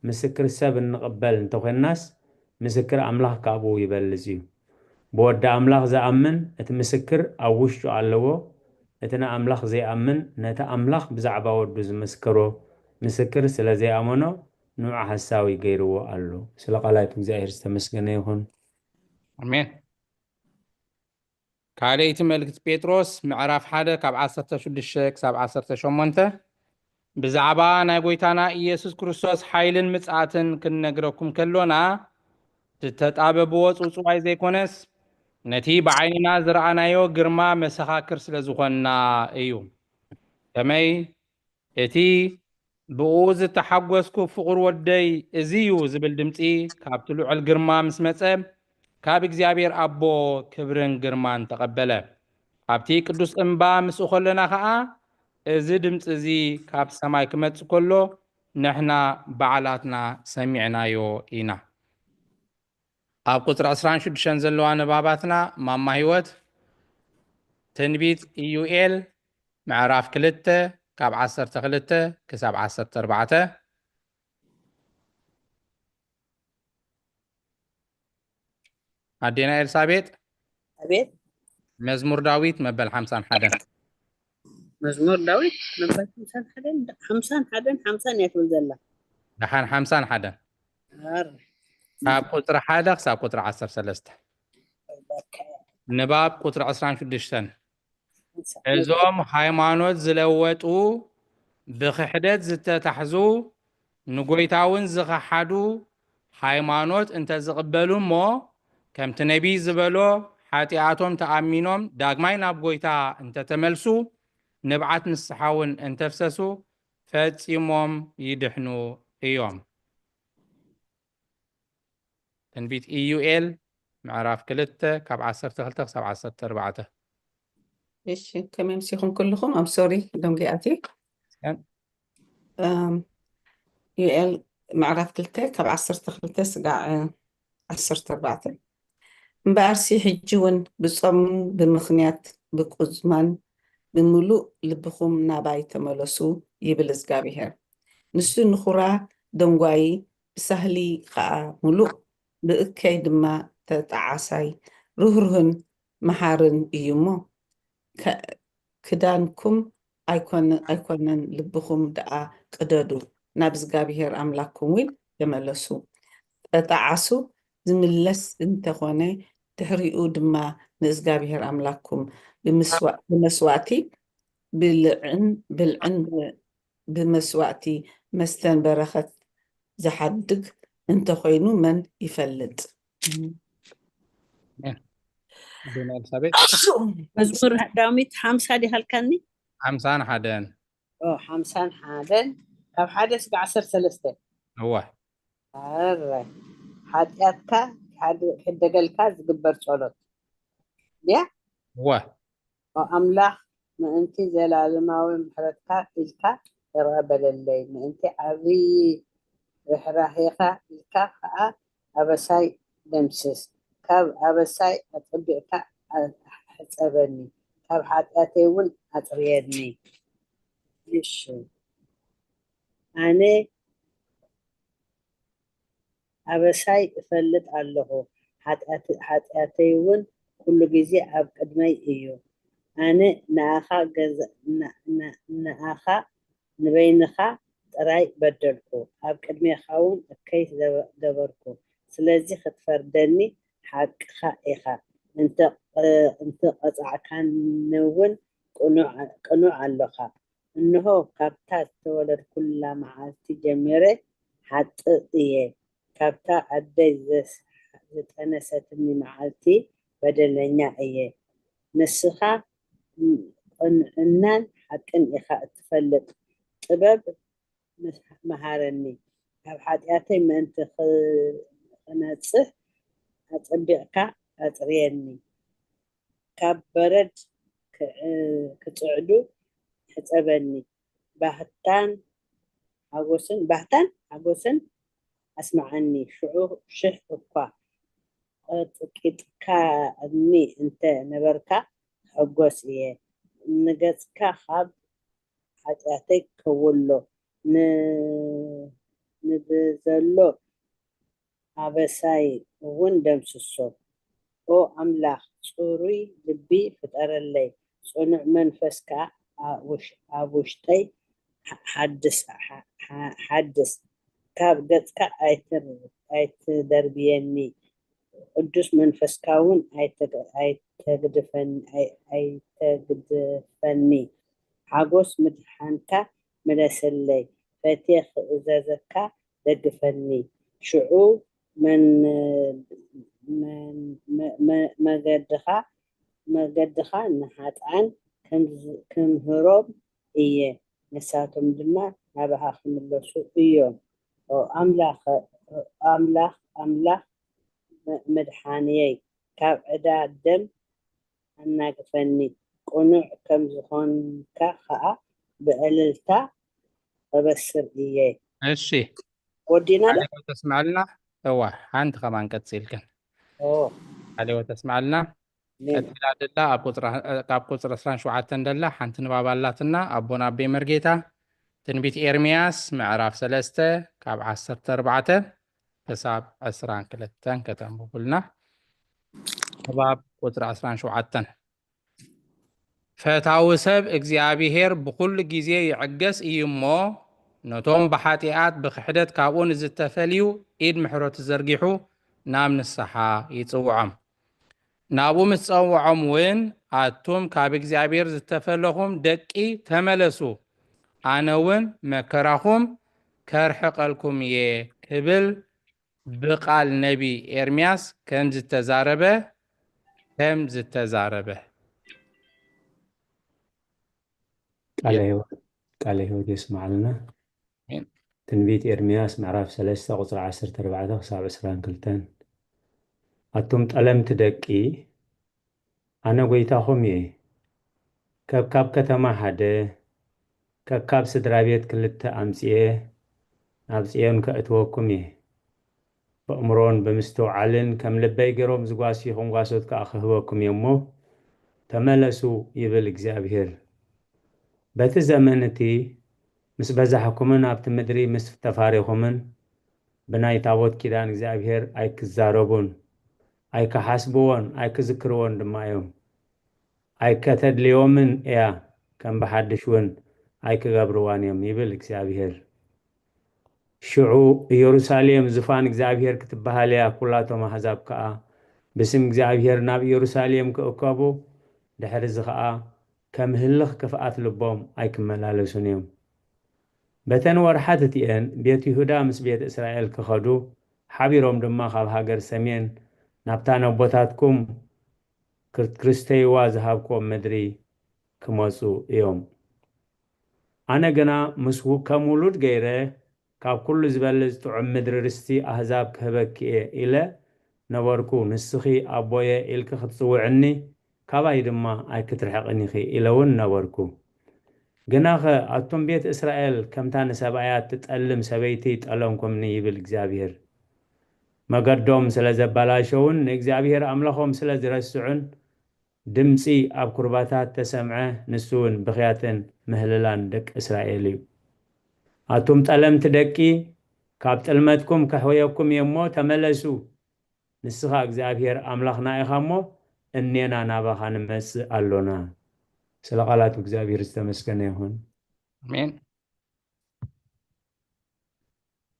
ምስክር ሰብ እንቕበል እንተኾንናስ፣ ምስክር ኣምላኽ ካብኡ ይበልጽ እዩ። ብወዲ ኣምላኽ ዝኣምን እቲ ምስክር ኣብ ውሽጡ ኣለዎ። እቲ ንኣምላኽ ዘይኣምን ነቲ ኣምላኽ ብዛዕባ ወዱ ዝምስከሮ ምስክር ስለ ዘይኣመኖ፣ ንዑ ሓሳዊ ገይርዎ ኣሎ። ስለ ቃላት እግዚኣብሔር ዝተመስገነ ይኹን። ኣሜን። ካልኣይቲ መልእክቲ ጴጥሮስ ምዕራፍ ሓደ ካብ ዓሰርተ ሽዱሽተ ክሳብ ዓሰርተ ሸሞንተ። ብዛዕባ ናይ ጎይታና ኢየሱስ ክርስቶስ ሓይልን ምጽኣትን ክንነግረኩም ከሎና፣ ዝተጣበብዎ ጽውጽዋይ ዘይኮነስ፣ ነቲ ብዓይንና ዝረኣናዮ ግርማ መሰኻክር ስለ ዝኾንና እዩ። ከመይ እቲ ብኡ ዝተሓጎስኩ ፍቑር ወደይ እዚ እዩ ዝብል ድምጺ ካብቲ ልዑል ግርማ ምስ መጸ፣ ካብ እግዚኣብሔር ኣቦ ክብርን ግርማን ተቐበለ። ኣብቲ ቅዱስ እምባ ምስኡ ከሎና ኸኣ፣ እዚ ድምጺ እዚ ካብ ሰማይ ክመጽእ ከሎ፣ ንሕና ባዕላትና ሰሚዕናዮ ኢና። ኣብ ቁጽሪ ዕስራን ሽዱሽተን ዘለዋ ንባባትና ማማ ህይወት ትንቢት ኢዩኤል ምዕራፍ ክልተ ካብ ዓሰርተ ክልተ ክሳብ ዓሰርተ ኣርባዕተ። ኣዴና ኤልሳቤጥ፣ ኣቤት። መዝሙር ዳዊት መበል ሓምሳን ሓደን። መዝሙር ዳዊት መበል ሓምሳን ሓደን፣ ሓምሳን ሓደን፣ ሓምሳን እያ ትብል ዘላ። ደሓን ሓምሳን ሓደን። ኣረ፣ ካብ ቁጽሪ ሓደ ክሳብ ቁጽሪ ዓሰርተ ሰለስተ። በቃ። ንባብ ቁጽሪ ዕስራን ሽዱሽተን። ሓምሳ። እዞም ሃይማኖት ዝለወጡ፣ ብኽሕደት ዝተታሕዙ፣ ንጎይታ እውን ዝኸሓዱ፣ ሃይማኖት እንተዝቕበሉ እሞ፣ ከምቲ ነቢይ ዝበሎ፣ ሓጢኣቶም ተኣሚኖም ዳግማይ ናብ ጎይታ እንተተመልሱ፣ ንብዓት ንስሓ እውን እንተፍሰሱ፣ ፈጺሞም ይድሕኑ እዮም። ትንቢት ኢዩኤል ምዕራፍ ክልተ ካብ ዓሰርተ ክልተ ክሳብ ዓሰርተ ኣርባዕተ። እሺ፣ ከመይ ምሲኹም ኩልኹም? ኣም ሶሪ፣ ዶንጌ ኣቲ እስከን። እም፣ ዩኤል ምዕራፍ ክልተ ካብ ዓሰርተ ክልተ ስጋዕ ዓሰርተ ኣርባዕተ። እምበኣርሲ ሕጂ እውን ብጾምን ብምኽንያት ብቁዝማን ብምሉእ ልብኹም ናባይ ተመለሱ፣ ይብል እግዚኣብሄር። ንሱ ንኹራ ደንጓዪ፣ ብሳህሊ ኸኣ ምሉእ፣ ብእከይ ድማ ተጣዓሳይ፣ ርህሩህን መሓርን እዩ እሞ፣ ከ-፣ ክዳንኩም ኣይኮነ-፣ ኣይኮነን፣ ልብኹም ደኣ ቅደዱ፣ ናብ እግዚኣብሄር ኣምላክኩም እውን ተመለሱ። ተጣዓሱ፣ ዝምለስ እንተኾነ፣ ድሕሪኡ ድማ ንእግዚኣብሄር ኣምላክኩም ብምስዋ-፣ ብመስዋእቲ ብልዕን፣ ብልዕን ብ-፣ ብመስዋእቲ መስተን በረኸት ዝሓድግ እንተኾይኑ መን ይፈልጥ? ኣዴና ኤልሳቤጥ። መዝሙር ዳዊት ሓምሳ ዲሃልካኒ? ሓምሳን ሓደን። ኦ፣ ሓምሳን ሓደን ካብ ሓደ ስጋዕ ዓሰርተ ሰለስተ። እወ። ኣረ፣ ሓጢኣትካ ክሓድ-፣ ክሕደገልካ ዝግበር ጸሎት ድያ? እወ። ኦ ኣምላኽ፣ ምእንቲ ዘላለማዊ ምሕረትካ ኢልካ ይቕረ በለለይ፣ ምእንቲ ዓብዪ ርሕራሄኻ ኢልካ ኸኣ ኣበሳይ ደምስስ። ካብ ኣበሳይ ኣጸቢቕካ ሕጸበኒ፣ ካብ ሓጢኣተይ እውን ኣጽርየኒ። እሺ፣ ኣነ ኣበሳይ እፈልጥ ኣለኹ፣ ሓጢኣት-፣ ሓጢኣተይ እውን ኩሉ ግዜ ኣብ ቅድመይ እዩ። ኣነ ንኣኻ ገዛ-፣ ን-፣ ን-፣ ንኣኻ ንበይንኻ ጥራይ በደልኩ፣ ኣብ ቅድሜኻ እውን እከይ ዘበ-፣ ገበርኩ። ስለዚ ክትፈርደኒ ሓቅኻ ኢኻ፣ እንተ-፣ እንተቐጻዕካኒ እውን ቅኑዕ፣ ቅኑዕ ኣለኻ። እንሆ፣ ካብታ ዝተወለድኩላ መዓልቲ ጀሚረ ሓጥእ እየ፣ ካብታ ኣደይ ዘስ-፣ ዝጠነሰትኒ መዓልቲ በደለኛ እየ። ንስኻ ቅንዕናን ሓቅን ኢኻ እትፈልጥ፣ ጥበብ መሃረኒ፣ ካብ ሓጢኣተይ ምእንቲ ኽ-፣ ኽነጽህ ኣጸቢቕካ ኣጽርየኒ። ካብ በረድ ክዕ-፣ ክጽዕዱ ሕጸበኒ። ባህታን ሓጎስን፣ ባህታን ሓጎስን ኣስምዓኒ። ሽዑ ሽሕ እኳ ቀጥቂጥካኒ እንተ ነበርካ፣ ክሕጎስ እየ። ንገጽካ ካብ ሓጢኣተይ ከውሎ፣ ን-፣ ንብዘሎ ኣበሳይ እውን ደምስሶ። ኦ ኣምላኽ፣ ጽሩይ ልቢ ፍጠረለይ፣ ጽኑዕ መንፈስ ከኣ ኣብ ውሽ-፣ ኣብ ውሽጠይ ሓ-፣ ሓድስ፣ ሓ-፣ ሓ-፣ ሓድስ። ካብ ገጽካ ኣይትር-፣ ኣይትደርብየኒ፣ ቅዱስ መንፈስካ እውን ኣይተ-፣ ኣይተግድፈኒ፣ ኣይ-፣ ኣይተግድፈኒ። ሓጎስ ምድሓንካ ምለሰለይ፣ ፈትየ ክእዘዘካ ደግፈኒ። ሽዑ መን-፣ መን-፣ መ-፣ መ-፣ መገድኻ፣ መገድኻ ንሓጥኣን ከም-፣ ክምህሮም እየ፣ ንሳቶም ድማ ናባኻ ክምለሱ እዮም። ኦ ኣምላኽ፣ ኣምላኽ፣ ኣምላኽ መ-፣ መድሓንየይ፣ ካብ ዕዳ ደም ኣናግፈኒ፣ ቅኑዕ ከም ዝኾንካ ኸኣ ብዕልልታ እበስር እየ። እሺ ወዲና ዶ? ቃለ ሕይወት ተስማዕልና። እዋ ሓንቲ ከማን ቀጽልክን ኦ፣ ቃለ ሕይወት ተስማዕልና። ኣሜን። ቀጥላ ደላ ኣብ ቁጽሪ ካብ ቁጽሪ ዕስራን ሸውዓተን ደላ ሓንቲ ንባብ ኣላትና ኣቦና ኣቤ መርጌታ ትንቢት ኤርምያስ ምዕራፍ ሰለስተ ካብ ዓሰርተ ኣርባዕተ ክሳብ ዕስራን ክልተን ከተንብቡልና። ንባብ ቁጽሪ ዕስራን ሸውዓተን። ፈታዊ ሰብ እግዚኣብሔር ብኹሉ ግዜ ይዕገስ እዩ እሞ፣ ነቶም ብሓጢኣት ብኽሕደት ካብኡ ንዝተፈልዩ ኢድ ምሕረቱ ዘርጊሑ ናብ ንስሓ ይጽውዖም። ናብኡ ምስ ጸውዖም እውን፣ ኣቱም ካብ እግዚኣብሔር ዝተፈለኹም ደቂ ተመለሱ፣ ኣነ እውን መከራኹም ከርሕቐልኩም እየ ክብል ብቓል ነቢ ኤርምያስ ከም ዝተዛረበ ከም ዝተዛረበ። ቃለ ህይወት ቃለ ህይወት የስማዕልና። ኣሜን። ትንቢት ኤርምያስ ምዕራፍ ሰለስተ ቁጽሪ ዓሰርተ ኣርባዕተ ክሳብ ዕስራን ክልተን። ኣቱም ጠለምቲ ደቂ፣ ኣነ ጐይታኹም እየ። ከካብ ከተማ ሓደ፣ ከካብ ስድራ ቤት ክልተ ኣምጽኤ ናብ ጽዮን ከእትወኩም እየ። በእምሮን ብምስትውዓልን ከም ልበይ ገይሮም ዝጓስዩ ጓሶት ከኣ ክህበኩም እየ እሞ፣ ተመለሱ ይብል እግዚኣብሄር። በቲ ዘመን እቲ ምስ በዛሕኩምን ኣብቲ ምድሪ ምስ ተፋሬኹምን፣ ብናይ ታቦት ኪዳን እግዚኣብሄር ኣይክዛረቡን ኣይክሓስብዎን ኣይክዝክርዎን ድማ እዮም። ኣይከተድልዮምን እያ፣ ከም ብሓድሽ እውን ኣይክገብርዋን እዮም ይብል እግዚኣብሄር። ሽዑ ኢየሩሳሌም ዙፋን እግዚኣብሄር ክትበሃል እያ፣ ኩላቶም ኣህዛብ ከኣ ብስም እግዚኣብሄር ናብ ኢየሩሳሌም ክእከቡ፣ ድሕሪ እዚ ኸኣ ከም ህልኽ ክፍኣት ልቦም ኣይክመላለሱን እዮም። በተን ወርሓት እቲኤን ቤት ይሁዳ ምስ ቤት እስራኤል ክኸዱ፣ ሓቢሮም ድማ ካብ ሃገር ሰሜን ናብታ ነቦታትኩም ክር- ክርስተይዋ ዝሃብክዎም ምድሪ ክመጹ እዮም። ኣነ ግና ምስ ው- ከም ውሉድ ገይረ ካብ ኩሉ ዝበልጽ ጥዑም ምድሪ ርስቲ ኣህዛብ ክህበኪ እየ ኢለ ነበርኩ። ንስኺ ኣቦየ ኢልኪ ክትጽውዕኒ ካባይ ድማ ኣይክትርሕቕን ኢኺ ኢለ እውን ነበርኩ። ግናኸ ኣቱም ቤት እስራኤል ከምታ ንሰብኣያ እትጠልም ሰበይቲ ጠለምኩምኒ ይብል እግዚኣብሄር። መገዶም ስለ ዘበላሸውን ንእግዚኣብሄር ኣምላኾም ስለ ዝረስዑን ድምጺ ኣብ ኩርባታት ተሰምዐ፣ ንሱ እውን ብኽያትን ምህልላን ደቂ እስራኤል እዩ። ኣቱም ጠለምቲ ደቂ፣ ካብ ጥልመትኩም ከሕውየኩም እየ እሞ ተመለሱ፣ ንስኻ እግዚኣብሄር ኣምላኽና ኢኻ እሞ እኔና ናባኻ ንመጽእ ኣሎና። ስለ ቃላት እግዚኣብሄር ዝተመስገነ ይኹን። ኣሜን።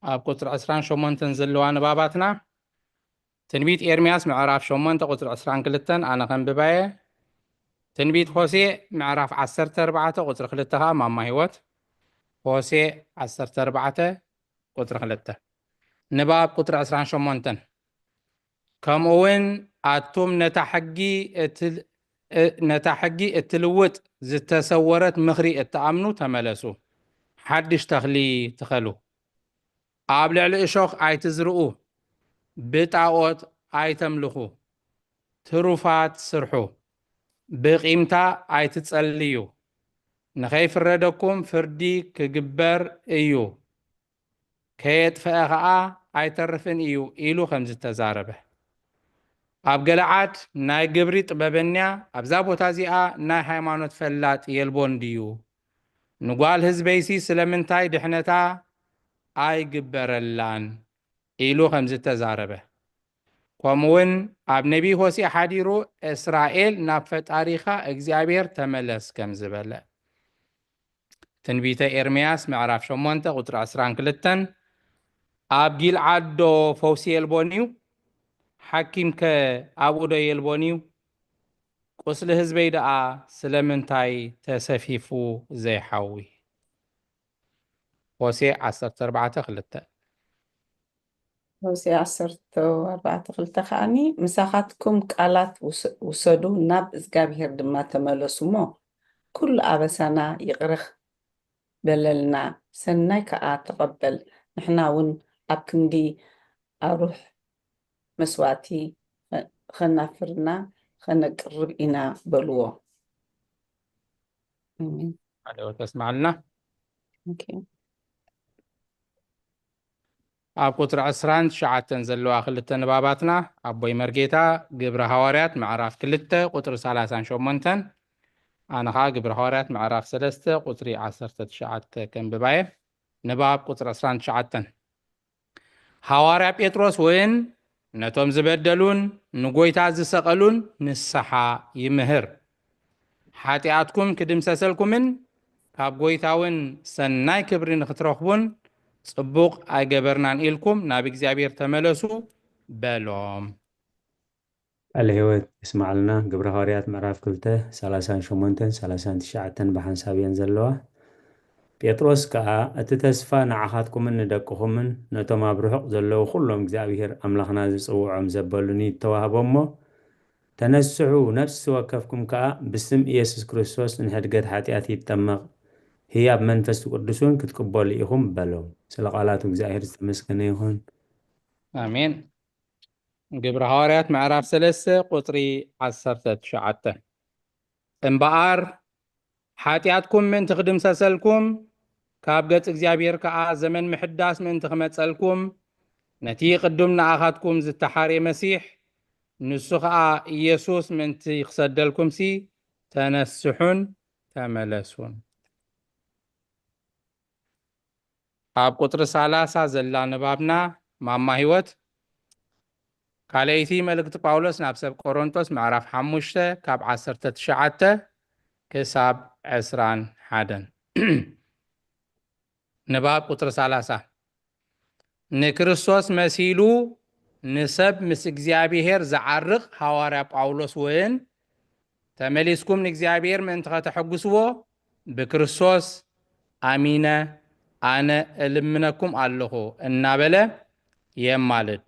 ኣብ ቁጽሪ ዕስራን ሸሞንተን ዘለዋ ንባባትና ትንቢት ኤርምያስ ምዕራፍ ሸሞንተ ቁጽሪ ዕስራን ክልተን ኣነ ከንብባየ። ትንቢት ሆሴዕ ምዕራፍ ዓሰርተ ኣርባዕተ ቁጽሪ ክልተ ኸኣ ማማ ህይወት። ሆሴዕ ዓሰርተ ኣርባዕተ ቁጽሪ ክልተ። ንባብ ቁጽሪ ዕስራን ሸሞንተን። ከምኡ እውን ኣቱም ነታ ሕጊ እትል- እ- ነታ ሕጊ እትልውጥ ዝተሰወረት ምኽሪ እትኣምኑ ተመለሱ፣ ሓድሽ ተኽሊ ትኸሉ፣ ኣብ ልዕሊ እሾኽ ኣይትዝርኡ፣ ብጣዖት ኣይተምልኹ፣ ትሩፋት ስርሑ፣ ብቂምታ ኣይትጸልዩ፣ ንኸይፍረደኩም ፍርዲ ክግበር እዩ፣ ከየጥፍአ ኸኣ ኣይተርፍን እዩ ኢሉ ከም ዝተዛረበ። ኣብ ገለዓድ ናይ ግብሪ ጥበበኛ ኣብዛ ቦታ እዚኣ ናይ ሃይማኖት ፈላጥ የልቦን ድዩ? ንጓል ህዝበይሲ ስለምንታይ ድሕነታ ኣይግበረላን ኢሉ ከም ዝተዛረበ። ከምኡውን ኣብ ነቢ ሆሴዕ ሓዲሩ እስራኤል ናብ ፈጣሪኻ እግዚኣብሔር ተመለስ ከም ዝበለ። ትንቢተ ኤርምያስ ምዕራፍ ሸሞንተ ቁጽሪ ዕስራን ክልተን። ኣብ ጊልዓድ ዶ ፈውሲ የልቦን እዩ? ሓኪምከ ኣብኡ ዶ የልቦን እዩ? ቁስሊ ህዝበይ ደኣ ስለምንታይ ተሰፊፉ ዘይሓዊ? ሆሴዕ ዓሰርተ ኣርባዕተ ክልተ። ሆሴዕ ዓሰርተ ኣርባዕተ ክልተ ከኣኒ፣ ምሳኻትኩም ቃላት ውሰ- ውሰዱ፣ ናብ እግዚኣብሄር ድማ ተመለሱ እሞ፣ ኩሉ ኣበሳና ይቕረ በለልና፣ ሰናይ ከኣ ተቐበል፣ ንሕና እውን ኣብ ክንዲ ኣሩሕ መስዋእቲ ኸ- ኸናፍርና ኸነቅርብ ኢና በልዎ። ኣሜን። ሓደ ወተስማዕልና። ኦኬ። ኣብ ቁጽሪ ዕስራን ትሽዓተን ዘለዋ ክልተ ንባባትና፣ ኣቦይ መርጌታ ግብረ ሃዋርያት ምዕራፍ ክልተ ቁጽሪ ሰላሳን ሸሞንተን፣ ኣነ ኸኣ ግብረ ሃዋርያት ምዕራፍ ሰለስተ ቁጽሪ ዓሰርተ ትሽዓተ ከንብባ እየ። ንባብ ቁጽሪ ዕስራን ትሽዓተን። ሃዋርያ ጴጥሮስ እውን ነቶም ዝበደሉን ንጎይታ ዝሰቐሉን ንስሓ ይምህር። ሓጢኣትኩም ክድምሰሰልኩምን ካብ ጎይታ እውን ሰናይ ክብሪ ንኽትረኽቡን ጽቡቕ ኣይገበርናን ኢልኩም ናብ እግዚኣብሔር ተመለሱ በሎም። ቃለ ሕይወት የስምዓልና። ግብረ ሃዋርያት ምዕራፍ ክልተ፣ ሰላሳን ሸሞንተን ሰላሳን ትሽዓተን ብሓንሳብ እየን ዘለዋ። ጴጥሮስ ከኣ፣ እቲ ተስፋ ንዓኻትኩምን ንደቅኹምን ነቶም ኣብ ርሑቕ ዘለዉ ኹሎም እግዚኣብሔር ኣምላኽና ዝጽውዖም ዘበሉኒ ይተዋህቦ እሞ፣ ተነስሑ፣ ነፍሲ ወከፍኩም ከኣ ብስም ኢየሱስ ክርስቶስ ንሕድገት ሓጢኣት ይጠመቕ፣ ህያብ መንፈስ ቅዱስ እውን ክትቅበሉ ኢኹም በሎም። ስለ ቃላቱ እግዚኣብሔር ዝተመስገነ ይኹን። ኣሜን። ግብረ ሃዋርያት ምዕራፍ ሰለስተ ቁጽሪ ዓሰርተ ትሽዓተ። እምበኣር ሓጢኣትኩም ምእንቲ ክድምሰሰልኩም፣ ካብ ገጽ እግዚኣብሔር ከኣ ዘመን ምሕዳስ ምእንቲ ክመጸልኩም፣ ነቲ ቅዱም ንኣኻትኩም ዝተሓርየ መሲሕ፣ ንሱ ኸኣ ኢየሱስ ምእንቲ ክሰደልኩምሲ፣ ተነስሑን ተመለሱን። ኣብ ቁጽሪ ሰላሳ ዘላ ንባብና፣ ማማ ህይወት፣ ካልኣይቲ መልእክቲ ጳውሎስ ናብ ሰብ ቆሮንቶስ ምዕራፍ ሓሙሽተ ካብ ዓሰርተ ትሽዓተ ክሳብ ዕስራን ሓደን። ንባብ ቁጽሪ ሰላሳ። ንክርስቶስ መሲሉ ንሰብ ምስ እግዚኣብሔር ዝዓርቕ ሃዋርያ ጳውሎስ እውን፣ ተመሊስኩም ንእግዚኣብሔር ምእንቲ ኸተሐጉስዎ ብክርስቶስ ኣሚነ ኣነ እልምነኩም ኣለኹ እናበለ የማልድ።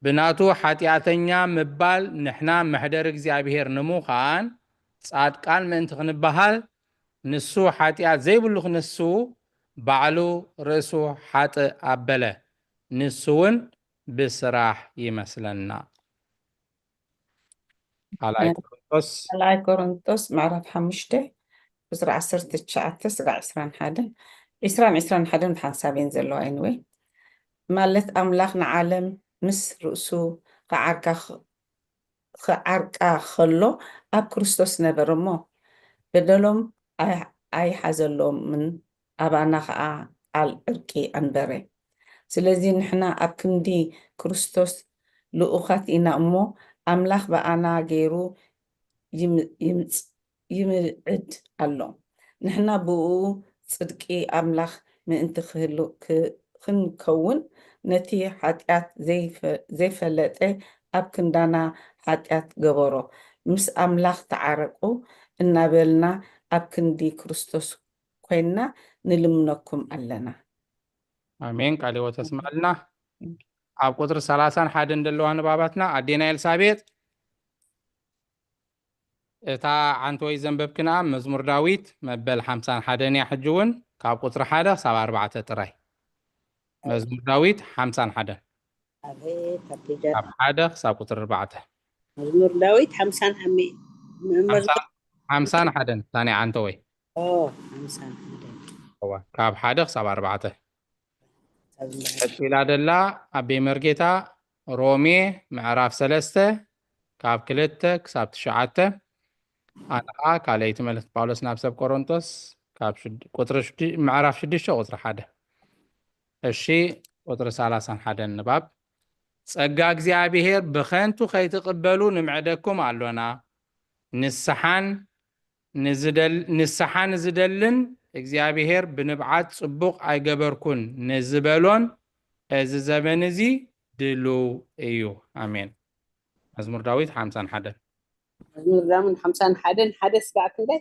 ብናቱ ሓጢኣተኛ ምባል ንሕና መሕደሪ እግዚኣብሔር ንምዃን ጻድቃን ምእንቲ ክንበሃል፣ ንሱ ሓጢኣት ዘይብሉ ክንሱ ባዕሉ ርእሱ ሓጥእ ኣበለ፣ ንሱ እውን ብስራሕ ይመስለና። ካልኣይ ቆሮንቶስ። ካልኣይ ቆሮንቶስ ምዕራፍ ሓሙሽተ ቁጽሪ ዓሰርተ ትሽዓተ ስጋዕ ዕስራን ሓደን፣ ዕስራን ዕስራን ሓደን ብሓንሳብ እየን ዘለዋ። Anyway፣ ማለት ኣምላኽ ንዓለም ምስ ርእሱ ክዓርካ ኽ-፣ ክዓርቃ ኸሎ ኣብ ክርስቶስ ነበረ እሞ፣ በደሎም ኣይ-፣ ኣይሓዘሎምን፣ ኣባና ኸኣ ቃል ዕርቂ ኣንበረ። ስለዚ ንሕና ኣብ ክንዲ ክርስቶስ ልኡኻት ኢና እሞ፣ ኣምላኽ ብኣና ገይሩ ይም-፣ ይምጽ-፣ ይምዕድ ኣሎ። ንሕና ብእኡ ጽድቂ ኣምላኽ ምእንቲ ክህሉ-፣ ክ-፣ ክንከውን፣ ነቲ ሓጢኣት ዘይፈ-፣ ዘይፈለጠ ኣብ ክንዳና ሓጢኣት ገበሮ። ምስ ኣምላኽ ተዓረቁ እናበልና ኣብ ክንዲ ክርስቶስ ኮይንና ንልምነኩም ኣለና። ኣሜን። ቃለ ሕይወት የስምዓልና። ኣብ ቁጽሪ ሰላሳን ሓደን ዘለዋ ንባባትና፣ ኣዴና ኤልሳቤጥ፣ እታ ዓንተወይ ዘንበብክና መዝሙር ዳዊት መበል ሓምሳን ሓደን እያ። ሕጂ እውን ካብ ቁጽሪ ሓደ ክሳብ ኣርባዕተ ጥራይ። መዝሙር ዳዊት ሓምሳን ሓደን። ኣቤት፣ ኣቤት። ካብ ሓደ ክሳብ ቁጽሪ ኣርባዕተ። መዝሙር ዳዊት ሓምሳን ሓሚ-፣ መ-፣ መዝሙር ሓምሳ-፣ ሓምሳን ሓደን፣ ታኒ ዓንተወይ። ኦ፣ ሓምሳን ሓደን። እዋ፣ ካብ ሓደ ክሳብ ኣርባዕተ። ካብ ቀጺላ ደላ ኣቤ መርጌታ ሮሜ ምዕራፍ ሰለስተ ካብ ክልተ ክሳብ ትሽዓተ። ኣነ ኸኣ ካልኣይቲ መልእኽቲ ጳውሎስ ናብ ሰብ ቆሮንቶስ ካብ ሽድ-፣ ቁጽሪ ሽድ-፣ ምዕራፍ ሽዱሽተ ቁጽሪ ሓደ። እሺ፣ ቁጽሪ ሰላሳን ሓደን ንባብ። ጸጋ እግዚኣብሔር ብኸንቱ ከይትቕበሉ ንምዕደኩም ኣሎና። ንስሓን ንዝደል-፣ ንስሓ ንዝደልን እግዚኣብሔር ብንብዓት ጽቡቕ ኣይገበርኩን ንዝበሎን እዚ ዘመን እዚ ድሉው እዩ። ኣሜን። መዝሙር ዳዊት ሓምሳን ሓደን። መዝሙር ዳዊት ሓምሳን ሓደን ሓደ ስጋዕ ክንደይ?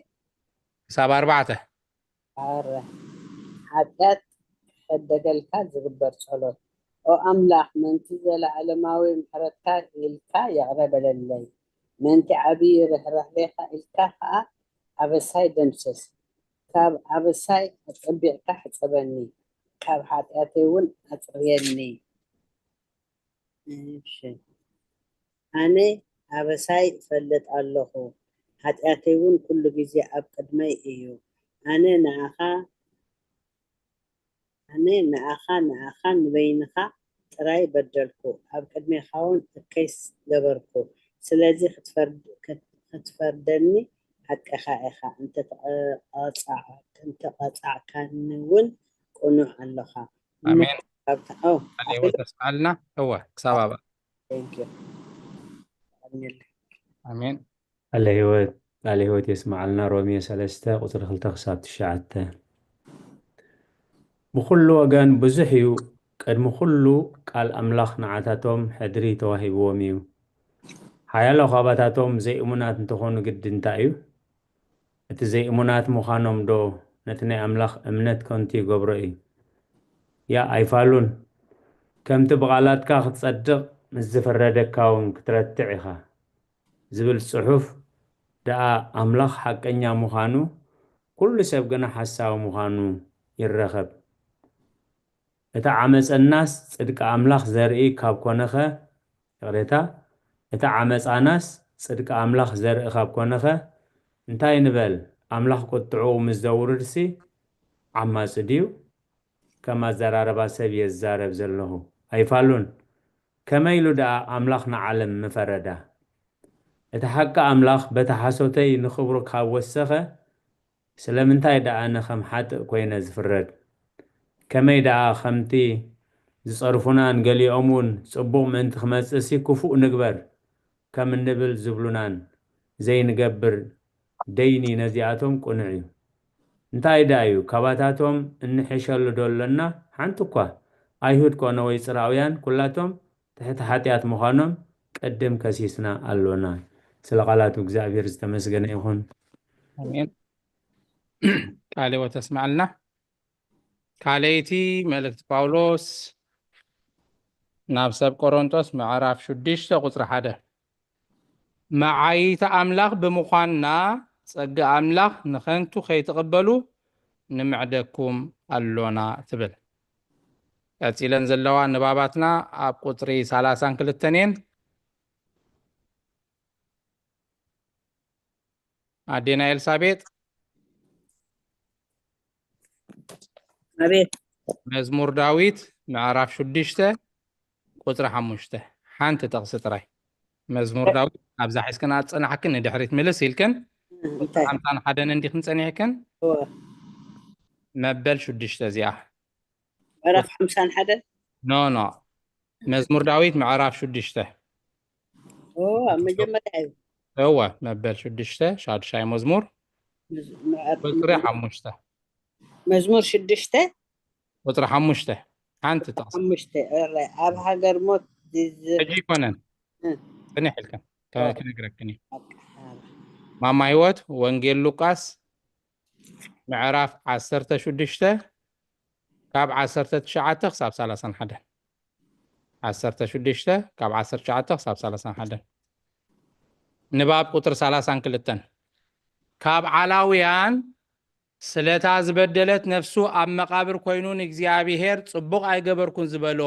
ክሳብ ኣርባዕተ። ኣረ፣ ሓጢኣት ክሕደገልካ ዝግበር ጸሎት። ኦ ኣምላኽ፣ ምእንቲ ዘለኣለማዊ ምሕረትካ ኢልካ ይቕረ በለለይ፣ ምእንቲ ዓብዪ ርህራሄኻ ኢልካ ኸኣ ኣበሳይ ደምስስ። ካብ ኣበሳይ ኣጸቢቕካ ሕጸበኒ፣ ካብ ሓጢኣተይ እውን ኣጽርየኒ። እሺ። ኣነ ኣበሳይ እፈልጥ ኣለኹ፣ ሓጢኣተይ እውን ኩሉ ግዜ ኣብ ቅድመይ እዩ። ኣነ ንኣኻ ኣነ ንኣኻ ንኣኻ ንበይንኻ ጥራይ በደልኩ፣ ኣብ ቅድሜኻውን እከይስ ገበርኩ። ስለዚ ክትፈርድ- ክት- ክትፈርደኒ ሓቅኻ ኢኻ፣ እንተተቐጻዕ- እንተቐጻዕካኒ እውን ቅኑዕ ኣለኻ። እሞ ኣሜን። ካብታ- ኦ፣ ቃለ ሕይወት ተስምዓልና። እወ፣ ክሳብ ኣብኣ። Thank you። ኣሜን። ቃለ ህይወት ቃለ ህይወት የስምዓልና። ሮሜ ሰለስተ ቁፅሪ ክልተ ክሳብ ትሽዓተ። ብኹሉ ወገን ብዙሕ እዩ። ቅድሚ ኩሉ ቃል ኣምላኽ ንዓታቶም ሕድሪ ተዋሂብዎም እዩ። ሓያሎ ካባታቶም ዘይእሙናት እንተኾኑ ግዲ እንታይ እዩ? እቲ ዘይእሙናት ምዃኖም ዶ ነቲ ናይ ኣምላኽ እምነት ከንቱ ይገብሮ እዩ? ያ ኣይፋሉን። ከምቲ ብቓላትካ ክትጸድቕ ምስ ዝፍረደካ እውን ክትረትዕ ኢኻ ዝብል ጽሑፍ ደኣ ኣምላኽ ሓቀኛ ምዃኑ፣ ኩሉ ሰብ ግና ሓሳዊ ምዃኑ ይረኸብ። እቲ ዓመጸናስ ጽድቂ ኣምላኽ ዘርኢ ካብ ኮነኸ፣ ይቕሬታ፣ እቲ ዓመጻናስ ጽድቂ ኣምላኽ ዘርኢ ካብ ኮነኸ፣ እንታይ ንበል? ኣምላኽ ቁጥዕኡ ምስ ዘውርድሲ ዓማጺ ድዩ? ከም ኣዘራርባ ሰብ እየ ዝዛረብ ዘለኹ። ኣይፋሉን። ከመይ ኢሉ ደኣ ኣምላኽ ንዓለም ምፈረዳ? እቲ ሓቂ ኣምላኽ በቲ ሓሶተይ ንኽብሩ ካብ ወሰኸ፣ ስለምንታይ ደኣ ኣነ ከም ሓጥእ ኮይነ ዝፍረድ? ከመይ ደኣ ከምቲ ዝጸርፉናን ገሊኦም እውን ጽቡቕ ምእንቲ ክመጽእሲ ክፉእ ንግበር ከም እንብል ዝብሉናን ዘይንገብር ደይኒ ነዚኣቶም ቅኑዕ እዩ። እንታይ ደኣ እዩ ካባታቶም እንሕሸሉ ዶ ኣሎና? ሓንቲ እኳ። ኣይሁድ ኮነ ወይ ጽራውያን ኩላቶም ትሕቲ ሓጢኣት ምዃኖም ቅድም ከሲስና ኣሎና። ስለ ቃላቱ እግዚኣብሔር ዝተመስገነ ይኹን። ኣሜን። ቃለ ሕይወት ተስምዓልና። ካልኣይቲ መልእክቲ ጳውሎስ ናብ ሰብ ቆሮንጦስ ምዕራፍ ሽዱሽተ ቁጽሪ ሓደ፣ መዓይቲ ኣምላኽ ብምዃንና ጸጋ ኣምላኽ ንኸንቱ ከይትቕበሉ ንምዕደኩም ኣሎና ትብል። ቀጺለን ዘለዋ ንባባትና ኣብ ቁጽሪ ሰላሳን ክልተን እየን። ኣዴና ኤልሳቤጥ ኣቤት። መዝሙር ዳዊት ምዕራፍ ሽዱሽተ ቁጽሪ ሓሙሽተ፣ ሓንቲ ጥቕሲ ጥራይ። መዝሙር ዳዊት ኣብዛ ሒዝክን ኣጸናሕክን ንድሕሪት ምልስ ኢልክን እንታይ? ሓምሳን ሓደን እንዲኽን ጸኒሕክን? እወ። መበል ሽዱሽተ እዚኣ። ምዕራፍ ሓምሳን ሓደን? ኖ፣ ኖ። መዝሙር ዳዊት ምዕራፍ ሽዱሽተ። ኦ፣ ኣብ መጀመርያ እዩ። እወ፣ መበል ሽዱሽተ፣ ሻድሻይ መዝሙር፣ መዝ- ምዕር- ቁጽሪ ሓሙሽተ። መዝሙር ሽዱሽተ ቁጽሪ ሓሙሽተ። ሓንቲ ጥቕሲ። ሓሙሽተ። እረ፣ ኣብ ሃገር ሞት ዝዝር- ሕጂ ይኮነን። እ። ጽኒሕ ኢልከን። ከ- እ። ክነግረክን እዩ። በቃ፣ ሓራ። ማማ ህይወት ወንጌል ሉቃስ ምዕራፍ ዓሰርተ ሽዱሽተ ካብ ዓሰርተ ትሽዓተ ክሳብ ሰላሳን ሓደን። ዓሰርተ ሽዱሽተ ካብ ዓሰርተ ትሽዓተ ክሳብ ሰላሳን ሓደን። ንባብ ቁጽሪ ሰላሳን ክልተን። ካብ ዓላውያን ስለታ ዝበደለት ነፍሱ ኣብ መቓብር ኮይኑ ንእግዚኣብሔር ጽቡቕ ኣይገበርኩን ዝበሎ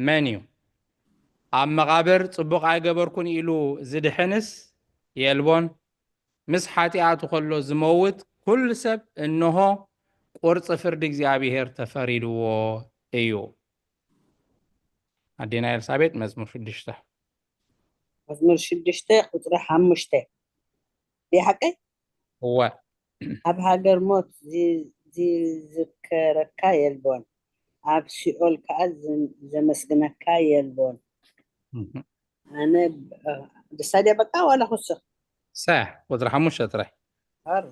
መን እዩ? ኣብ መቓብር ጽቡቕ ኣይገበርኩን ኢሉ ዝድሕንስ የልቦን። ምስ ሓጢኣቱ ከሎ ዝመውት ኩሉ ሰብ እንሆ ቁርጺ ፍርዲ እግዚኣብሔር ተፈሪድዎ እዩ። ኣዴና ኤልሳቤጥ መዝሙር ሽዱሽተ። መዝሙር ሽዱሽተ ቁጽሪ ሓሙሽተ። ድዩ ሓቀይ? እወ። ኣብ ሃገር ሞት ዚ- ዝዝከረካ የልቦን፣ ኣብ ሲኦል ከኣ ዝ- ዘመስግነካ የልቦን። እህ። ኣነ ብ- ድሳድያ በቃ ዋላ ክስኽ? ሰ ቁጽሪ ሓሙሽተ ጥራይ። ኣረ።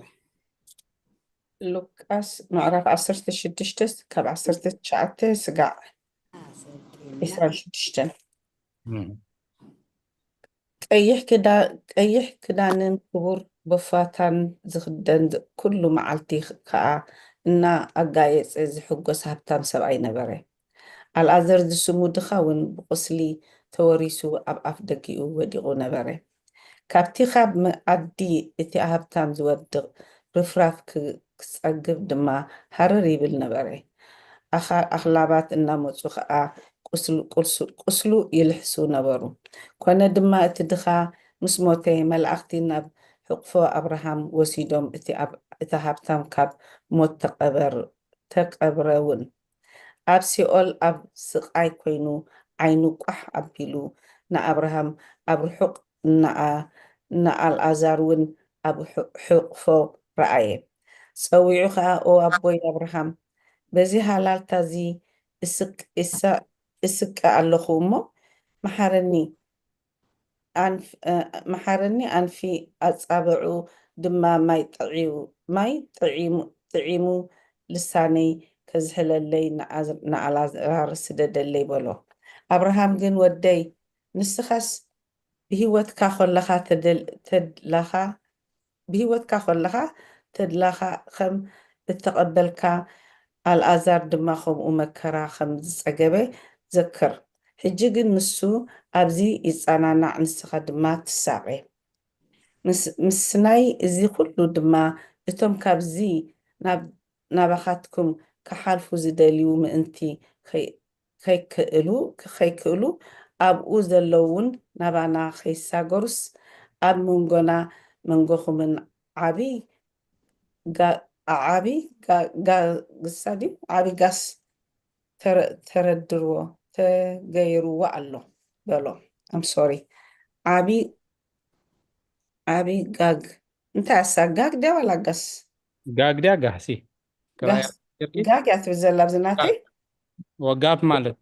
ሉቃስ ምዕራፍ ዓሰርተ ሽዱሽተ ካብ ዓሰርተ ትሽዓተ ስጋዕ ኣሰልጢና። ዒስራን ሽዱሽተን። እህ። ቀይሕ ክዳ- ቀይሕ ክዳንን ክቡር ቦፋታን ዝኽደን ኩሉ መዓልቲ ከኣ እናኣጋየጸ ዝሕጎስ ሃብታም ሰብኣይ ነበረ። ኣልኣዘር ዝስሙ ድኻ እውን ብቁስሊ ተወሪሱ ኣብ ኣፍ ደጊኡ ወዲቑ ነበረ። ካብቲ ካብ መኣዲ እቲ ሃብታም ዝወድቕ ርፍራፍ ክ- ክጸግብ ድማ ሃረር ይብል ነበረ። ኣኻ- ኣኽላባት እናመጹ ኸኣ ቁስሉ- ቁልሱ- ቁስሉ ይልሕሱ ነበሩ። ኮነ ድማ እቲ ድኻ ምስ ሞተ መላእኽቲ ናብ ሕቕፎ ኣብርሃም ወሲዶም እቲ ኣብ- እቲ ሃብታም ካብ ሞት ተቐበር- ተቐብረ እውን። ኣብ ሲኦል ኣብ ስቓይ ኮይኑ ዓይኑ ቋሕ ኣቢሉ ንኣብርሃም ኣብ ርሑቕ ንኣልኣዛር እውን ኣብ ሕቕፎ ረኣየ። ጸዊዑ ኸኣ ኦ ኣቦይ ኣብርሃም በዚ ሃላልታ እዚ እስቀ ኣለኹ እሞ መሓረኒ መሓረኒ ኣንፊ ኣጻብዑ ድማ ማይ ጥዒሙ ልሳነይ ከዝሕለለይ ንኣልኣዛር ስደደለይ በሎ። ኣብርሃም ግን ወደይ ንስኻስ ብህይወትካ ኮለኻ ተድላኻ ብህይወትካ ኮለኻ ተድላኻ ከም እተቐበልካ ኣልኣዛር ድማ ከምኡ መከራ ከም ዝጸገበ ዘክር። ሕጂ ግን ንሱ ኣብዚ ይጸናናዕ ንስኻ ድማ ትሳቐ። ምስናይ እዚ ኩሉ ድማ እቶም ካብዚ ናባኻትኩም ክሓልፉ ዝደልዩ ምእንቲ ከይክእሉ ከይክእሉ ኣብኡ ዘለውን ናባና ከይሳገሩስ ኣብ መንጎና መንጎኹምን ዓቢ ዓቢ ጋግሳ ድዩ ዓቢ ጋስ ተረድርዎ ተገይርዎ ኣሎ በሎ። I'm sorry ዓቢ ዓቢ ጋግ እንታይ ኣሳ ጋግ ድያ ዋላ ጋስ ጋግ ድያ ጋህሲ ጋግ እያ ትብል ዘላ ኣብዚ ናተይ ወጋብ ማለት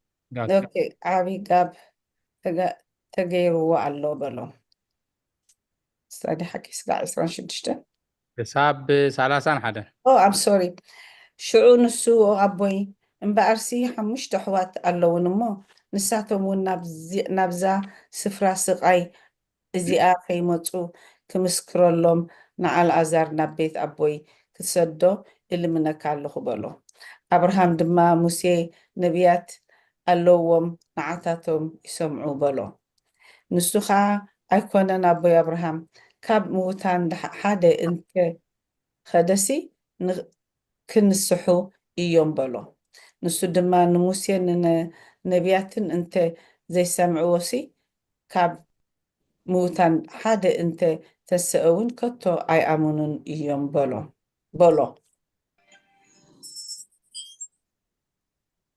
ዓብይ ጋብ ተገይርዎ ኣሎ በሎ። ስታዲ ሓቂ ስጋዕ ዕስራን ሽዱሽተን ክሳብ ሰላሳን ሓደን I'm sorry ሽዑ ንሱ ኣቦይ እምበኣርሲ ሓሙሽተ ኣሕዋት ኣለውን እሞ ንሳቶም እውን ናብዛ ስፍራ ስቓይ እዚኣ ከይመጹ ክምስክረሎም ንኣልኣዛር ናብ ቤት ኣቦይ ክትሰዶ እልምነካ ኣለኹ በሎ። ኣብርሃም ድማ ሙሴ ነቢያት ኣለውዎም ንዓታቶም ይሰምዑ በሎ። ንሱ ኸኣ ኣይኮነን ኣቦይ ኣብርሃም ካብ ምዉታን ሓደ እንተ ኸደሲ ክንስሑ እዮም በሎ። ንሱ ድማ ንሙሴን ንነቢያትን እንተ ዘይሰምዕዎሲ ካብ ምዉታን ሓደ እንተ ተንስአ እውን ከቶ ኣይኣምኑን እዮም በሎ በሎ።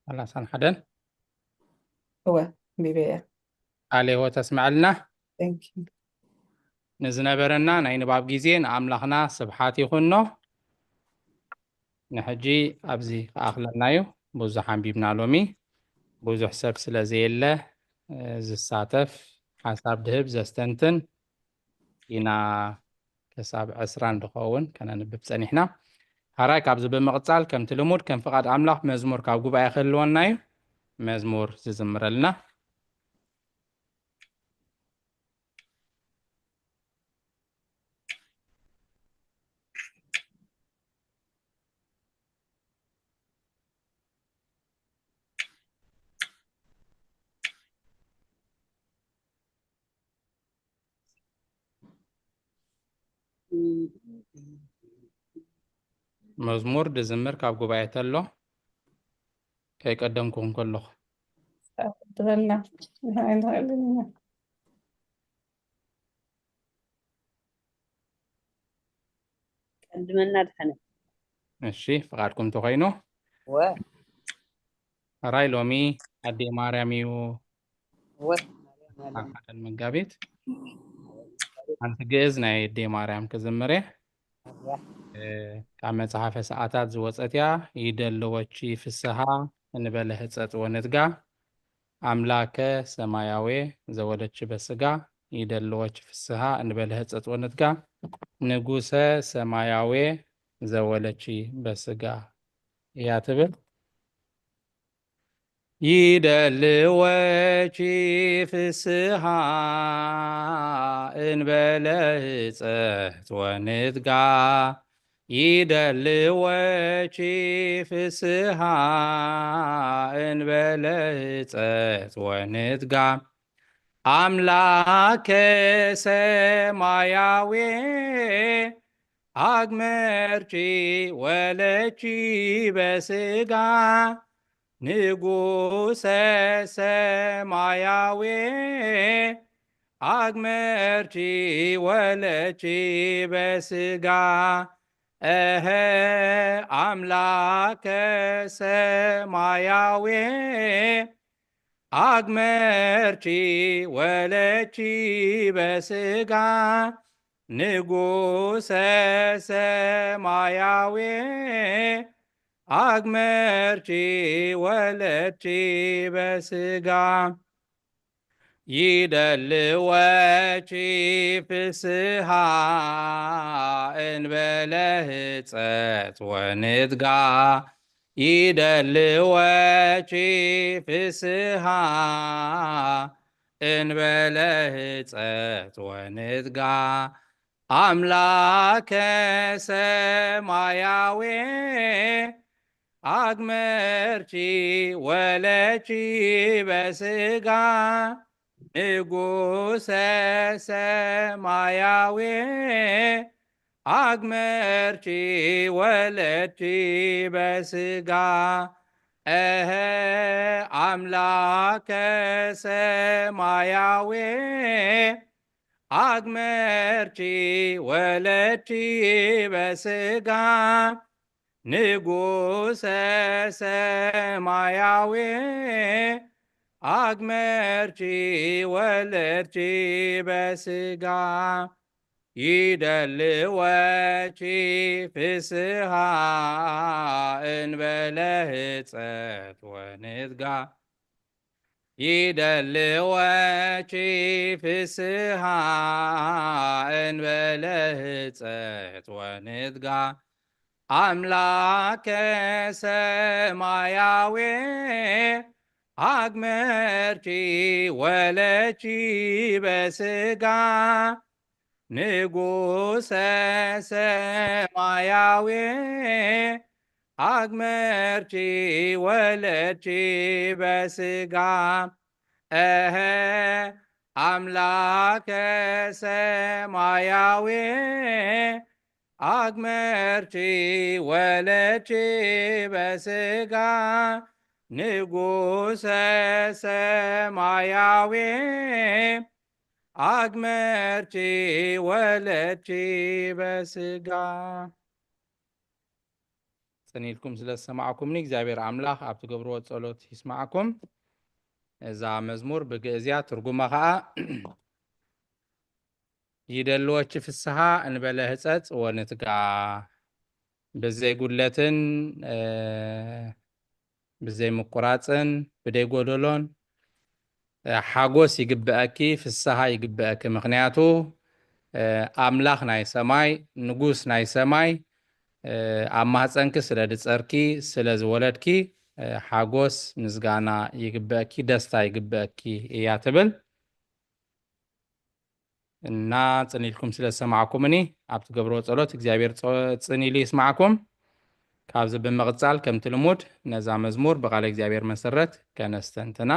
ሰላሳን ሓደን እወ ኣንቢበያ። ቃለ ሕይወት ተስምዐልና። Thank you። ንዝነበረና ናይ ንባብ ግዜ ንኣምላኽና ስብሓት ይኹኖ። ንሕጂ ኣብዚ ክኣኽለና እዩ። ብዙሕ ኣንቢብና ሎሚ። ብዙሕ ሰብ ስለ ዘየለ ዝሳተፍ ሓሳብ ድህብ ዘስተንትን ኢና ክሳብ ዕስራን ድኸውን ከነንብብ ጸኒሕና። ሓራይ ካብዚ ብምቕጻል ከምቲ ልሙድ ከም ፍቓድ ኣምላኽ መዝሙር ካብ ጉባኤ ክህልወና እዩ። መዝሙር ዝዝምረልና መዝሙር ድዝምር ካብ ጉባኤ ተሎ ከይቀደምኩ እንከለኹ ትበልና ንሕና ኣይንኽእልን ኢና። ቀድመና ድሓነ እሺ ፍቓድኩም እንተኾይኑ ወ ራይ ሎሚ ኣዴ ማርያም እዩ ወ ማርያም ኣለም ሓደን መጋቢት ሓንቲ ግእዝ ናይ ኣዴ ማርያም ክዝምር እየ ካብ መጽሓፈ ሰዓታት ዝወጸት እያ። ይደልወኪ ፍስሃ እንበለ ህጸጽ ወንትጋ ኣምላከ ሰማያዌ ዘወለች በስጋ ይደልወች ፍስሃ እንበለ ህጸጽ ወንትጋ ንጉሰ ሰማያዌ ዘወለች በስጋ እያ ትብል። ይደልወኪ ፍስሃ እንበለ ህጸት ወንትጋ ይደልወኪ ፍስሃ እንበለ ህጸት ወንትጋ ኣምላከ ሰማያዊ ኣግመርኪ ወለኪ በስጋ ንጉሰ ሰማያዊ ኣግመርኪ ወለኪ በስጋ እህ ኣምላከ ሰማያዊ ኣግመርኪ ወለድኪ በስጋ ንጉሰ ሰማያዊ ኣግመርኪ ወለድኪ በስጋ ይደልወኪ ፍስሃ እንበለ ህጸት ወንትጋ ይደልወኪ ፍስሃ እንበለ ህጸት ወንትጋ ኣምላከ ሰማያዊ ኣግመርኪ ወለድኪ በስጋ ንጉሰ ሰማያዊ ኣግመርኪ ወለድኪ በስጋ እህ ኣምላከ ሰማያዊ ኣግመርኪ ወለድኪ በስጋ ንጉሰ ሰማያዊ ኣግመርኪ ወለድኪ በስጋ ይደልወኪ ፍስሃ እንበለ ህጸት ወንትጋ ይደልወኪ ፍስሃ እንበለ ህጸት ወንትጋ ኣምላከ ሰማያዊ ኣግመርኪ ወለድኪ በስጋ ንጉሰ ሰማያዊ ኣግመርኪ ወለድኪ በስጋ እህ ኣምላከ ሰማያዊ ኣግመርኪ ወለድኪ በስጋ ንጉሰ ሰማያዊ ኣግመርኪ ወለድኪ በስጋ ጽን ኢልኩም ስለ ዝሰማዕኩምኒ እግዚኣብሔር ኣምላኽ ኣብ ትገብርዎ ጸሎት ይስማዕኩም። እዛ መዝሙር ብግእዝ እያ፣ ትርጉማ ኸኣ ይደልወኪ ፍስሃ እንበለ ህጸጽ ወንትጋ ብዘይ ጉድለትን ብዘይ ምቁራጽን ብደይ ጎደሎን ሓጎስ ይግበአኪ፣ ፍስሃ ይግበአኪ። ምኽንያቱ ኣምላኽ ናይ ሰማይ፣ ንጉስ ናይ ሰማይ ኣብ ማህፀንኪ ስለ ዝፀርኪ፣ ስለ ዝወለድኪ ሓጎስ፣ ምስጋና ይግበአኪ፣ ደስታ ይግበአኪ እያ ትብል። እና ጽን ኢልኩም ስለ ዝሰማዕኩምኒ ኣብ ትገብርዎ ጸሎት እግዚኣብሔር ጸ- ጽን ኢሉ ይስማዕኩም። ካብዚ ብምቕጻል ከምቲ ልሙድ ነዛ መዝሙር ብቓለ እግዚኣብሔር መሰረት ከነስተንትና።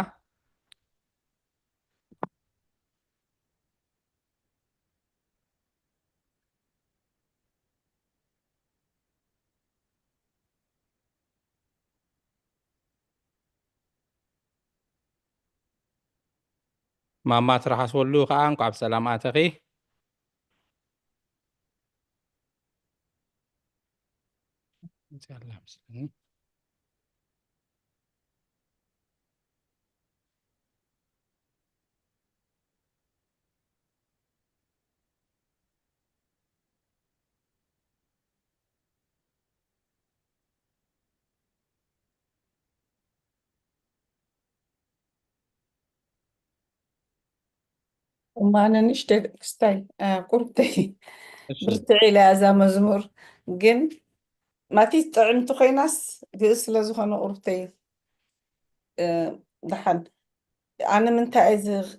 ማማ ትርሓስ ወሉ ከዓ እንኳዕ ብሰላም ኣተኺ። እማነ ንእሽተይ ክስታይ፣ እ፣ ቁርብተይ እሺ። ብርትዕ ኢላ እዛ መዝሙር። ግን ማቲ ጥዕምቲ ኮይናስ ግእዝ ስለ ዝኾነ ቁርብተይ፣ እ፣ ደሓን። ኣነ ምንታይ እየ ዝ-፣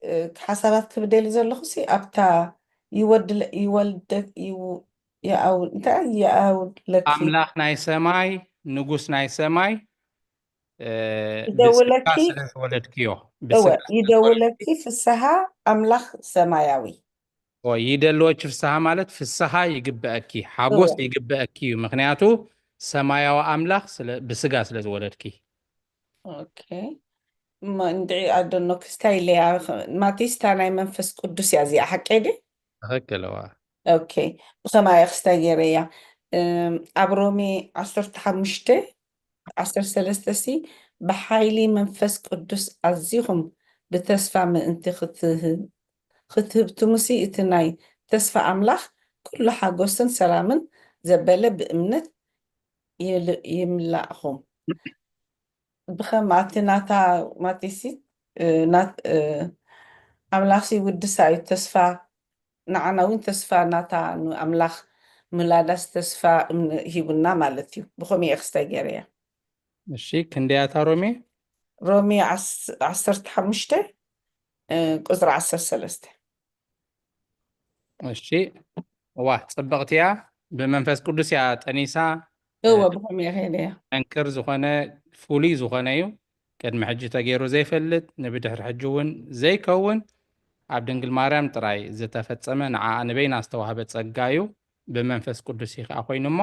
እ፣ ሓሳባት ክብደል ዘለኹ ሲ ኣብታ ይወድለ-፣ ይወልደ-፣ ይው-፣ ይኣው-፣ እንታይ ይኣውለኪ? ኣምላኽ ናይ ሰማይ፣ ንጉስ ናይ ሰማይ፣ እ፣ ይደውለኪ። ብስጋ ስለ ዝወለድክዮ፣ እወ፣ ብስጋ ስለ ይደውለኪ ዝወለድክዮ። ፍስሃ ኣምላኽ ሰማያዊ። እወ፣ ይደልወኪ ፍስሃ ማለት ፍስሃ ይግበአኪ፣ ሓጎስ እወ። ይግበአኪ እዩ። ምኽንያቱ ሰማያዊ ኣምላኽ ስለ፣ ብስጋ ስለ ዝወለድኪ። ኦኬ። እሞ እንድዒ ኣደኖ ክስታይ ኢለያ፣ ማቲስታ ናይ መንፈስ ቅዱስ እያ እዚኣ፣ ሓቀይ ድዩ? ትኽክል፣ እዋ። ኦኬ። ብኸማይ ክስታይ ገይረያ። እም፣ ኣብ ሮሜ ዓሰርተ ሓሙሽተ ዓሰርተ ሰለስተ ሲ፣ ብሓይሊ መንፈስ ቅዱስ ኣዚኹም ብተስፋ ምእንቲ ክትህ-፣ ክትህብትሙሲ፣ እቲ ናይ ተስፋ ኣምላኽ ኩሉ ሓጎስን ሰላምን ዘበለ ብእምነት ይል-፣ ይምላእኹም። ብኸም ኣቲ ናታ ማቲሲ፣ እ፣ ናት-፣ እ፣ ኣምላኽሲ ውድሳ እዩ ተስፋ፣ ንዓና እውን ተስፋ ናታ ንኣምላኽ ምላዳስ ተስፋ እም-፣ ሂቡና ማለት እዩ። ብኸም እየ ክስታይ ገይረያ። እሺ፣ ክንደያታ ሮሜ? ሮሜ ዓስ-፣ ዓሰርተ ሓሙሽተ፣ እ፣ ቁጽሪ ዓሰርተ ሰለስተ። እሺ፣ እዋ፣ ጽብቕቲ እያ። ብመንፈስ ቅዱስ እያ ጠኒሳ። እወ፣ እ፣ ብኸም እየ ከይደያ። መንክር ዝኾነ፣ ፍሉይ ዝኾነ እዩ። ቅድሚ ሕጂ ተገይሩ ዘይፈልጥ፣ ንብድሕሪ ሕጂ እውን ዘይከውን፣ ኣብ ድንግል ማርያም ጥራይ ዝተፈጸመ፣ ንዓኣ ንበይና ዝተዋህበ ጸጋ እዩ። ብመንፈስ ቅዱስ እዩ ከኣ ኮይኑ እሞ፣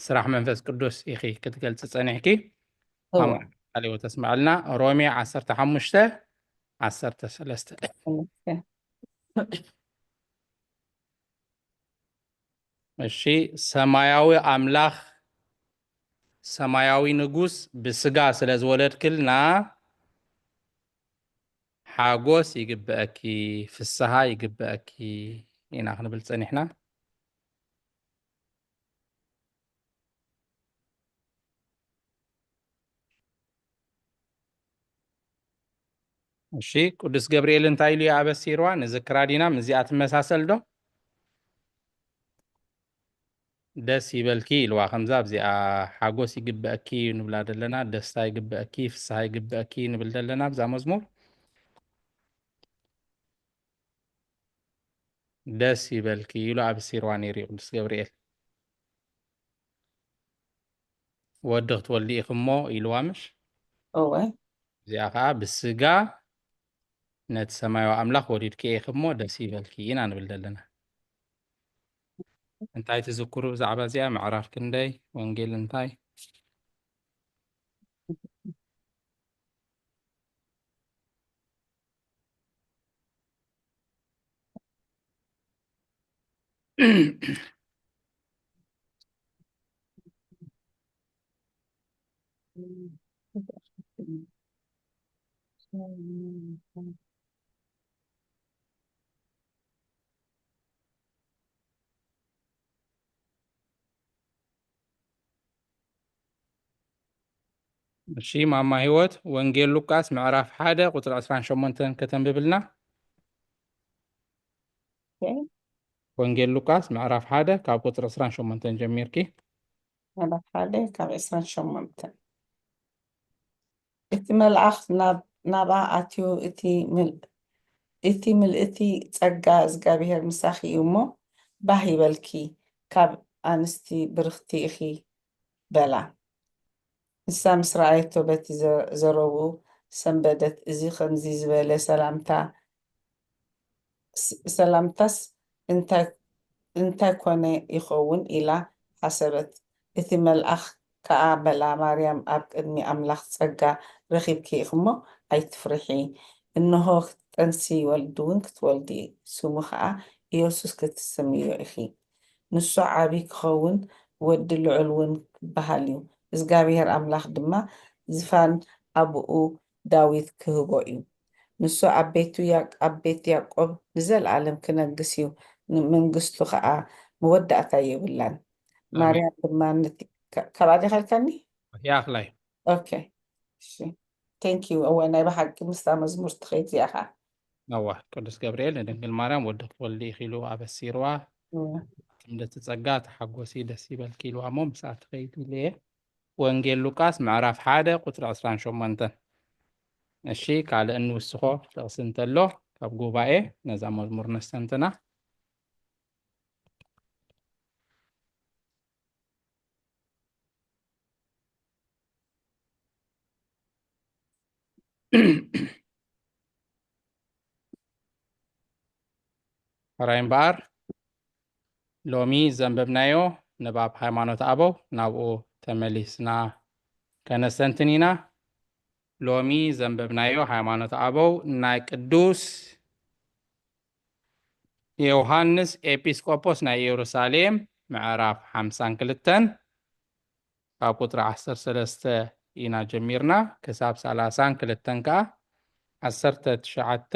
ስራሕ መንፈስ ቅዱስ ኢኺ ክትገልጺ ጸኒሕኪ። እወ። ማማ ቃለ ሕይወት ተስምዐልና። ሮሜ ዓሰርተ ሓሙሽተ ዓሰርተ ሰለስተ። ኦኬ። እሺ፣ ሰማያዊ ኣምላኽ፣ ሰማያዊ ንጉስ ብስጋ ስለ ዝወለድክልና፣ ሓጎስ ይግበኣኪ፣ ፍስሃ ይግበኣኪ ኢና ክንብል ጸኒሕና። እሺ፣ ቅዱስ ገብርኤል እንታይ ኢሉ እዩ ኣበሲርዋ? ንዝክራ ዲና፣ ምስዚኣ ትመሳሰል ዶ? ደስ ይበልኪ ኢልዋ። ከምዛ ኣብዚኣ ሓጎስ ይግበኣኪ ንብላ ዘለና፣ ደስታ ይግበኣኪ፣ ፍስሃ ይግበኣኪ ንብል ዘለና ኣብዛ መዝሙር። ደስ ይበልኪ ኢሉ ኣበሲርዋ ነይሩ እዩ ቅዱስ ገብርኤል። ወዲ ክትወልዲ ኢኺ እሞ ኢልዋ ምሽ? እወ። እዚኣ ኸዓ ብስጋ ነቲ ሰማያዊ ኣምላኽ ወሊድክዮ ኢኺ እሞ ደስ ይበልኪ ኢና ንብል ዘለና። እንታይ ትዝክሩ ብዛዕባ እዚኣ? ምዕራፍ ክንደይ? ወንጌል እንታይ? እሺ፣ ማማ ህይወት፣ ወንጌል ሉቃስ ምዕራፍ ሓደ ቁጽሪ ዕስራን ሸሞንተን ከተንብብልና? ኦኬ። ወንጌል ሉቃስ ምዕራፍ ሓደ ካብ ቁጽሪ ዕስራን ሸሞንተን ጀሚርኪ። ምዕራፍ ሓደ ካብ ዕስራን ሸሞንተን። እቲ መልኣኽ ናብ-፣ ናብኣ ኣትዩ፣ እቲ ምል-፣ እቲ ምልእቲ ጸጋ እግዚኣብሄር ምሳኺ እዩ እሞ፣ ባህ ይበልኪ፣ ካብ ኣንስቲ ብርኽቲ ኢኺ፣ በላ። ንሳ ምስ ረኣየቶ በቲ ዘ-፣ ዘረብኡ ሰንበደት። እዚ ከምዚ ዝበለ ሰላምታ ስ-፣ ሰላምታስ እንታይ፣ እንታይ ኮነ ይኸውን? ኢላ ሓሰበት። እቲ መልኣኽ ከኣ በላ፣ ማርያም፣ ኣብ ቅድሚ ኣምላኽ ጸጋ ረኺብኪ ኢኺ እሞ ኣይትፍርሒ። እንሆ፣ ክትጠንሲ፣ ወልዲ እውን ክትወልዲ፣ ስሙ ኸኣ ኢየሱስ ክትስምዮ ኢኺ። ንሱ ዓቢ ክኸውን፣ ወዲ ልዑል እውን ክበሃል እዩ። እግዚኣብሄር ኣምላኽ ድማ ዝፋን ኣቡኡ ዳዊት ክህቦ እዩ። ንሱ ኣብ ቤቱ ያቅ-፣ ኣብ ቤት ያዕቆብ ንዘለኣለም ክነግስ እዩ፣ ንመንግስቱ ኸኣ መወዳእታ የብላን። ኣሜን። ማርያም ድማ ነቲ-፣ ካ-፣ ካብኣ ዲኻ ኢልካኒ? ይኣኽላይ። ኦኬ። እሺ። Thank you። እወ፣ ናይ ብሓቂ ምስታ መዝሙር ትኸይድ እዚኣ ኸኣ። እወ፣ ቅዱስ ገብርኤል ንድንግል ማርያም ወዲ ክትወልዲ ኢኺ ኢሉ ኣበሲርዋ። እወ። ክንደቲ ጸጋ ተሓጎሲ ደስ ይበልኪ ኢልዋ እሞ ምስኣ ትኸይድ ኢሉ እየ። ወንጌል ሉቃስ ምዕራፍ ሓደ ቁጽሪ ዕስራን ሸሞንተን። እሺ፣ ካልእ እንውስኾ ጥቕሲ እንተሎ ካብ ጉባኤ ነዛ መዝሙር ነስተንትና። ሕራይ እምበኣር፣ ሎሚ ዘንበብናዮ ንባብ ሃይማኖት ኣበው ናብኡ ተመሊስና ከነስተንትን ኢና። ሎሚ ዘንበብናዮ ሃይማኖት ኣበው ናይ ቅዱስ ዮሃንስ ኤጲስቆጶስ ናይ ኢየሩሳሌም ምዕራፍ ሓምሳን ክልተን ካብ ቁጽሪ ዓሰርተ ሰለስተ ኢና ጀሚርና ክሳብ ሰላሳን ክልተን ከኣ ዓሰርተ ትሽዓተ፣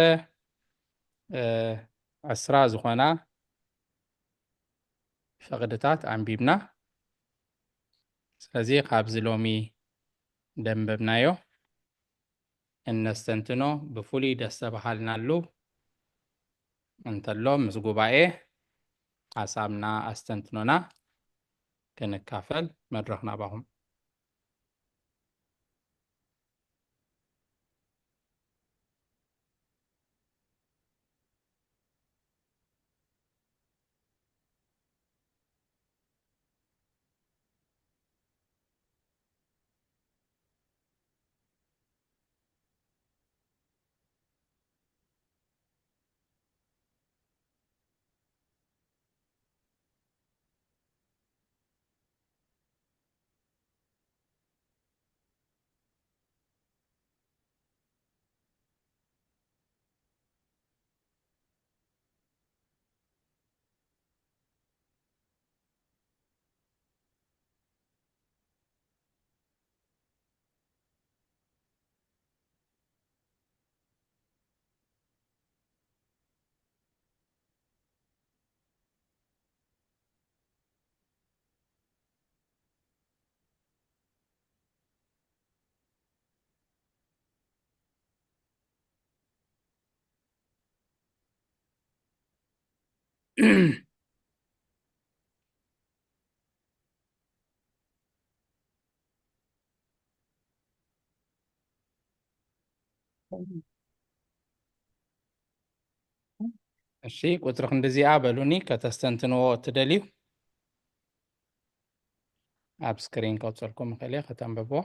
እ፣ ዕስራ ዝኾና ፍቕድታት ኣንቢብና። ስለዚ ካብዚ ሎሚ ደንበብናዮ እነስተንትኖ ብፍሉይ ደስ ተባሃልናሉ እንተሎ ምስ ጉባኤ ሓሳብና ኣስተንትኖና ክንካፈል መድረኽ ናባኹም። እሺ፣ ቁጽሪ ክንድዚኣ በሉኒ፣ ከተስተንትንዎ እትደልዩ። ኣብ ስክሪን ከውጽልኩም እኽእል እየ፣ ከተንብብዎ።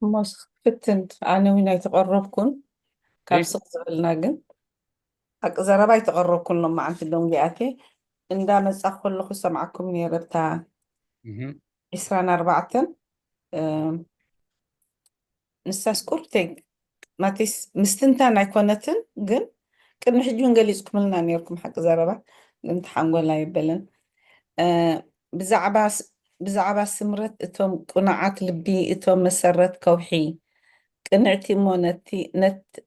እሞ እስኪ ክፍትን፣ ኣነ እውን ኣይተቐረብኩን። ካብ እይ። ስቕ ዝበልና ግን፣ ሓቂ ዘረባ ኣይተቐረብኩን። ሎማዓንቲ ደንጉየ ኣትየ፣ እንዳ መጻኹ ከለኹ ሰምዓኩም ነይረ፣ ብታ እህ። ዒስራን ኣርባዕተን፣ እ፣ ንሳስ ቁርብተይ፣ ማለትስ ምስትንታን ኣይኮነትን፣ ግን ቅድሚ ሕጂ እውን ገሊጽኩምልና ነይርኩም፣ ሓቂ ዘረባ፣ ግን ተሓንጎል ኣይበለን። እ፣ ብዛዕባ ስ-፣ ብዛዕባ ስምረት እቶም ቅኑዓት ልቢ፣ እቶም መሰረት ከውሒ፣ ቅንዕቲ እሞ ነቲ፣ ነት-፣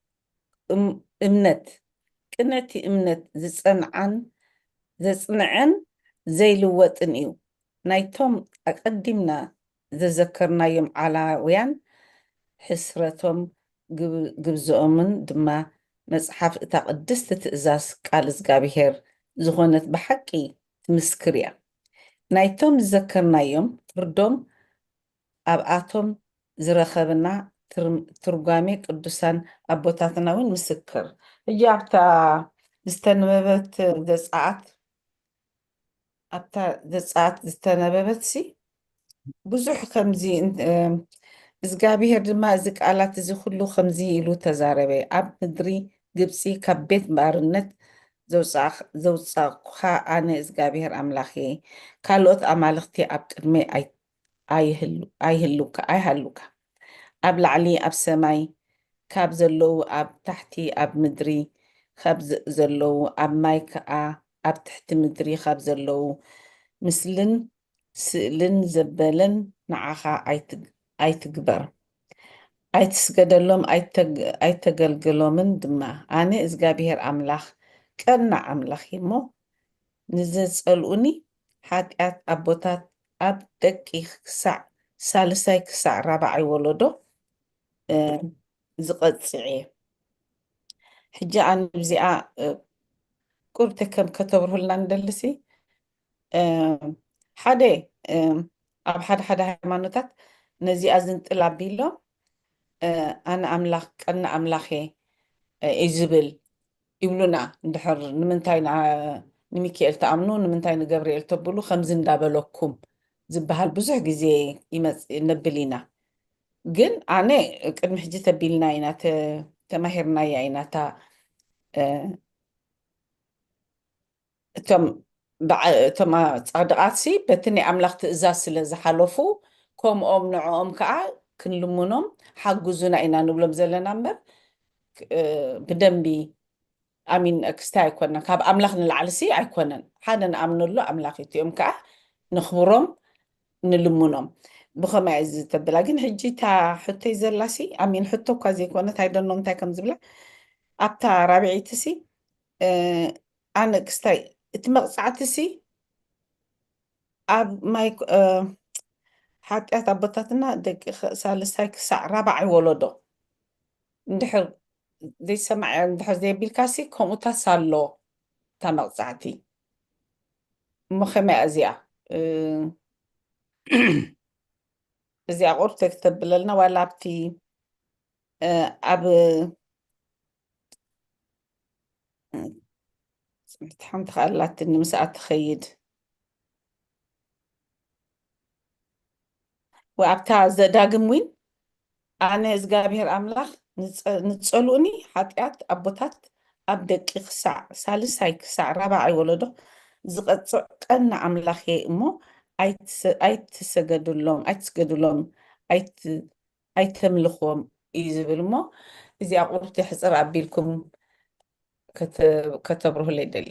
እም-፣ እምነት፣ ቅንዕቲ እምነት ዝጸንዓን ዘጽንዐን ዘይልወጥን እዩ። ናይቶም ኣቐዲምና ዘዘከርናዮም ዓላውያን ሕስረቶም ግብ-፣ ግብዝኦምን ድማ መጽሓፍ እታ ቅድስቲ ትእዛዝ ቃል እግዚኣብሔር ዝኾነት ብሓቂ ትምስክር እያ። ናይቶም ዝዘከርናዮም ፍርዶም ኣብኣቶም ዝረኸብና ትርም-፣ ትርጓሜ ቅዱሳን ኣቦታትና እውን ምስክር። ሕጂ ኣብታ ዝተነበበት ዘጸኣት፣ ኣብታ ዘጸኣት ዝተነበበት ሲ ብዙሕ ከምዚ እን-፣ እም፣ እግዚኣብሔር ድማ እዚ ቃላት እዚ ኩሉ ከምዚ ኢሉ ተዛረበ፣ "ኣብ ምድሪ ግብጺ ካብ ቤት ባርነት ዘውጻእኽ-፣ ዘውጻእኩኻ ኣነ እግዚኣብሔር ኣምላኽ እየ። ካልኦት ኣማልኽቲ ኣብ ቅድመይ ኣይ-፣ ኣይህሉ-፣ ኣይህሉካ፣ ኣይሃሉካ። ኣብ ላዕሊ ኣብ ሰማይ ካብ ዘለዉ፣ ኣብ ታሕቲ ኣብ ምድሪ ካብ ዘ-፣ ዘለዉ፣ ኣብ ማይ ከኣ ኣብ ትሕቲ ምድሪ ካብ ዘለዉ ምስልን ስእልን ዘበለን ንዓኻ ኣይትግ-፣ ኣይትግበር። ኣይትስገደሎም፣ ኣይተግ-፣ ኣይተገልግሎምን ድማ። ኣነ እግዚኣብሔር ኣምላኽ፣ ቀናእ ኣምላኽ እየ እሞ፣ ንዘጸልኡኒ ሓጢኣት ኣቦታት ኣብ ደቂ ክሳዕ ሳልሳይ ክሳዕ ራብዓይ ወለዶ፣ እ፣ ዝቐጽዕ እየ። ሕጂ ኣነ እዚኣ፣ እ፣ ቁርብቲ ከም ከተብርሁልና ንደልሲ፣ ሓደ ኣብ ሓደ ሓደ ሃይማኖታት ነዚኣ ዝንጥል ኣቢሎም ኣነ ኣምላኽ ቀና ኣምላኽ እየ እዩ ዝብል ይብሉና። እንድሕር ንምንታይ ንሚካኤል ተኣምኑ፣ ንምንታይ ንገብርኤል ተብሉ ከምዚ እንዳበለኩም ዝበሃል ብዙሕ ግዜ ይመጽእ ነብል ኢና። ግን ኣነ ቅድሚ ሕጂ ተቢልና ኢና ተማሂርናያ ኢና እታ እቶም እቶም ጻድቓትሲ በቲ ናይ ኣምላኽ ትእዛዝ ስለ ዝሓለፉ ከምኦም ንዕኦም ከዓ ክንልምኖም ሓግዙና ኢና ንብሎም ዘለና እምበር ብደንቢ ኣሚን ክስታይ ኣይኮነን። ካብ ኣምላኽ ንላዕሊ ሲ ኣይኮነን። ሓደ ንኣምነሉ ኣምላኽ እዩ። እቲኦም ከዓ ንኽብሮም ንልምኖም። ብኸመይ እዚ ተብላ ግን ሕጂ እታ ሕቶይ ዘላሲ ኣሚን ሕቶ እኳ ዘይኮነት ኣይደኖም እንታይ ከም ዝብላ ኣብታ ራብዒትሲ ኣነ ክስታይ እቲ መቕጻዕትሲ ኣብ ማይ ሓጢኣት ኣቦታትና ደቂ ሳልሳይ ክሳዕ ራብዓይ ወለዶ እንድሕር ዘይሰማዕ እንድሕር ዘየቢልካሲ ከምኡታስ ኣሎ እታ መቕጻዕቲ። እሞ ከመያ እዚኣ እዚኣ ቁርብ ተክተብለልና ዋላ ኣብቲ ኣብ ሓንቲ ከኣላትኒ ምስኣ ትኸይድ ወኣብታ ዘዳግም ዊን ኣነ እግዚኣብሔር ኣምላኽ ንጸሉእኒ ሓጢኣት ኣቦታት ኣብ ደቂ ክሳዕ ሳልሳይ ክሳዕ ራብዓይ ወለዶ ዝቐጽዕ ቀና ኣምላኽ እየ እሞ ኣይትሰገዱሎም ኣይትስገዱሎም ኣይተምልኽዎም እዩ ዝብል እሞ እዚኣ ቁርብቲ ሕፅር ኣቢልኩም ከተብርሁለይ ደሊ።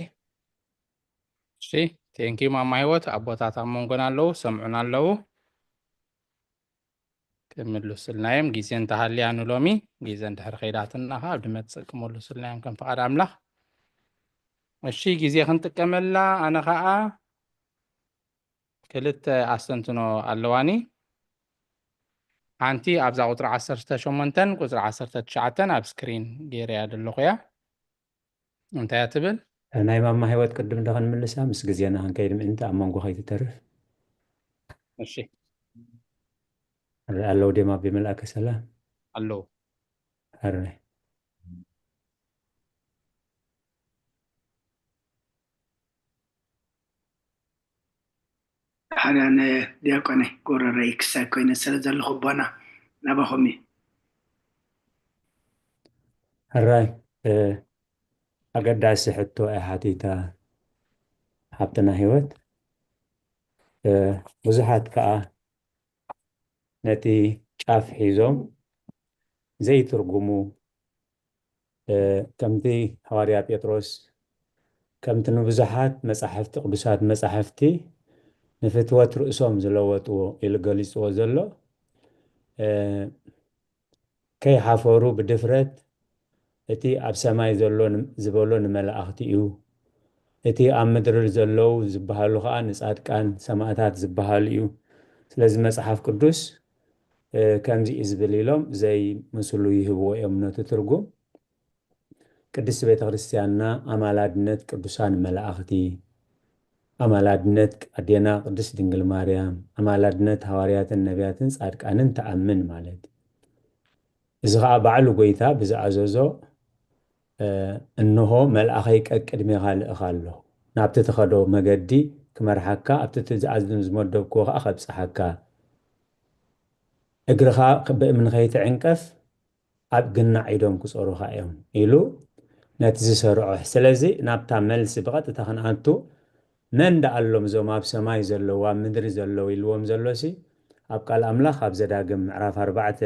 እሺ ቴንኪዩ ማማ ህይወት ኣቦታት ኣብ መንጎና ኣለዉ ሰምዑና ኣለዉ። ክምልሱልና እዮም ግዜ እንተሃልያ ንሎሚ ግዜ እንድሕር ከይዳትና ከዓ ኣብ ድመፅእ ክመልሱልና እዮም ከም ፍቓድ ኣምላኽ። እሺ ግዜ ክንጥቀመላ ኣነ ከዓ ክልተ ኣስተንትኖ ኣለዋኒ። ሓንቲ ኣብዛ ቁፅሪ ዓሰርተ ሸሞንተን ቁፅሪ ዓሰርተ ትሽዓተን ኣብ ስክሪን ገይረያ ዘለኹ እያ። እንታይ እያ ትብል? ናይ ማማ ህይወት ቅድም እንዶ ክንምልሳ ምስ ግዜና ክንከይድ ምእንቲ ኣብ መንጎ ከይትተርፍ። እሺ። ኣለዉ ዴማ ብመልኣከ ሰላም ኣለዉ። ኣረ ሓዳነ ዲያቆነ ጎረረይ ክሳይ ኮይነ ስለ ዘለኹ ኣቦና ናባኹም እዩ። ሕራይ ኣገዳሲ ሕቶ እያ ሓቲታ ሓብትና ህይወት። ብዙሓት ከዓ ነቲ ጫፍ ሒዞም ዘይትርጉሙ ከምቲ ሃዋርያ ጴጥሮስ ከምቲ ንብዙሓት መጻሕፍቲ ቅዱሳት መጻሕፍቲ ንፍትወት ርእሶም ዝለወጥዎ ኢሉ ገሊጽዎ ዘሎ ከይሓፈሩ ብድፍረት እቲ ኣብ ሰማይ ዘሎ ዝበሎ ንመላእኽቲ እዩ፣ እቲ ኣብ ምድሪ ዘለዉ ዝበሃሉ ኸኣ ንጻድቃን ሰማእታት ዝበሃሉ እዩ። ስለዚ መጽሓፍ ቅዱስ ከምዚ እዩ ዝብል ኢሎም ዘይምስሉ ይህብዎ እዮም ነቲ ትርጉም። ቅድስቲ ቤተ ክርስቲያንና ኣማላድነት ቅዱሳን መላእኽቲ፣ ኣማላድነት ኣዴና ቅድስት ድንግል ማርያም፣ ኣማላድነት ሃዋርያትን ነቢያትን ጻድቃንን ትኣምን ማለት እዩ። እዚ ኸዓ ባዕሉ ጐይታ ብዝኣዘዞ እንሆ መልኣኸይ ቀቅድሜኻ ልእኽ ኣለኹ፣ ናብቲ ትኸዶ መገዲ ክመርሓካ፣ ኣብቲ ትእዛዝ ዝመደብክዎ ኸዓ ከብጽሓካ፣ እግርኻ ብእምኒ ኸይትዕንቀፍ ኣብ ግናዕ ኢዶም ክጾሩኻ እዮም ኢሉ ነቲ ዝሰርዖ። ስለዚ ናብታ መልሲ ብቐጥታ ክንኣቱ መን ደኣ ኣሎም እዞም ኣብ ሰማይ ዘለዉ ኣብ ምድሪ ዘለዉ ኢልዎም ዘሎሲ ኣብ ቃል ኣምላኽ ኣብ ዘዳግም ምዕራፍ ኣርባዕተ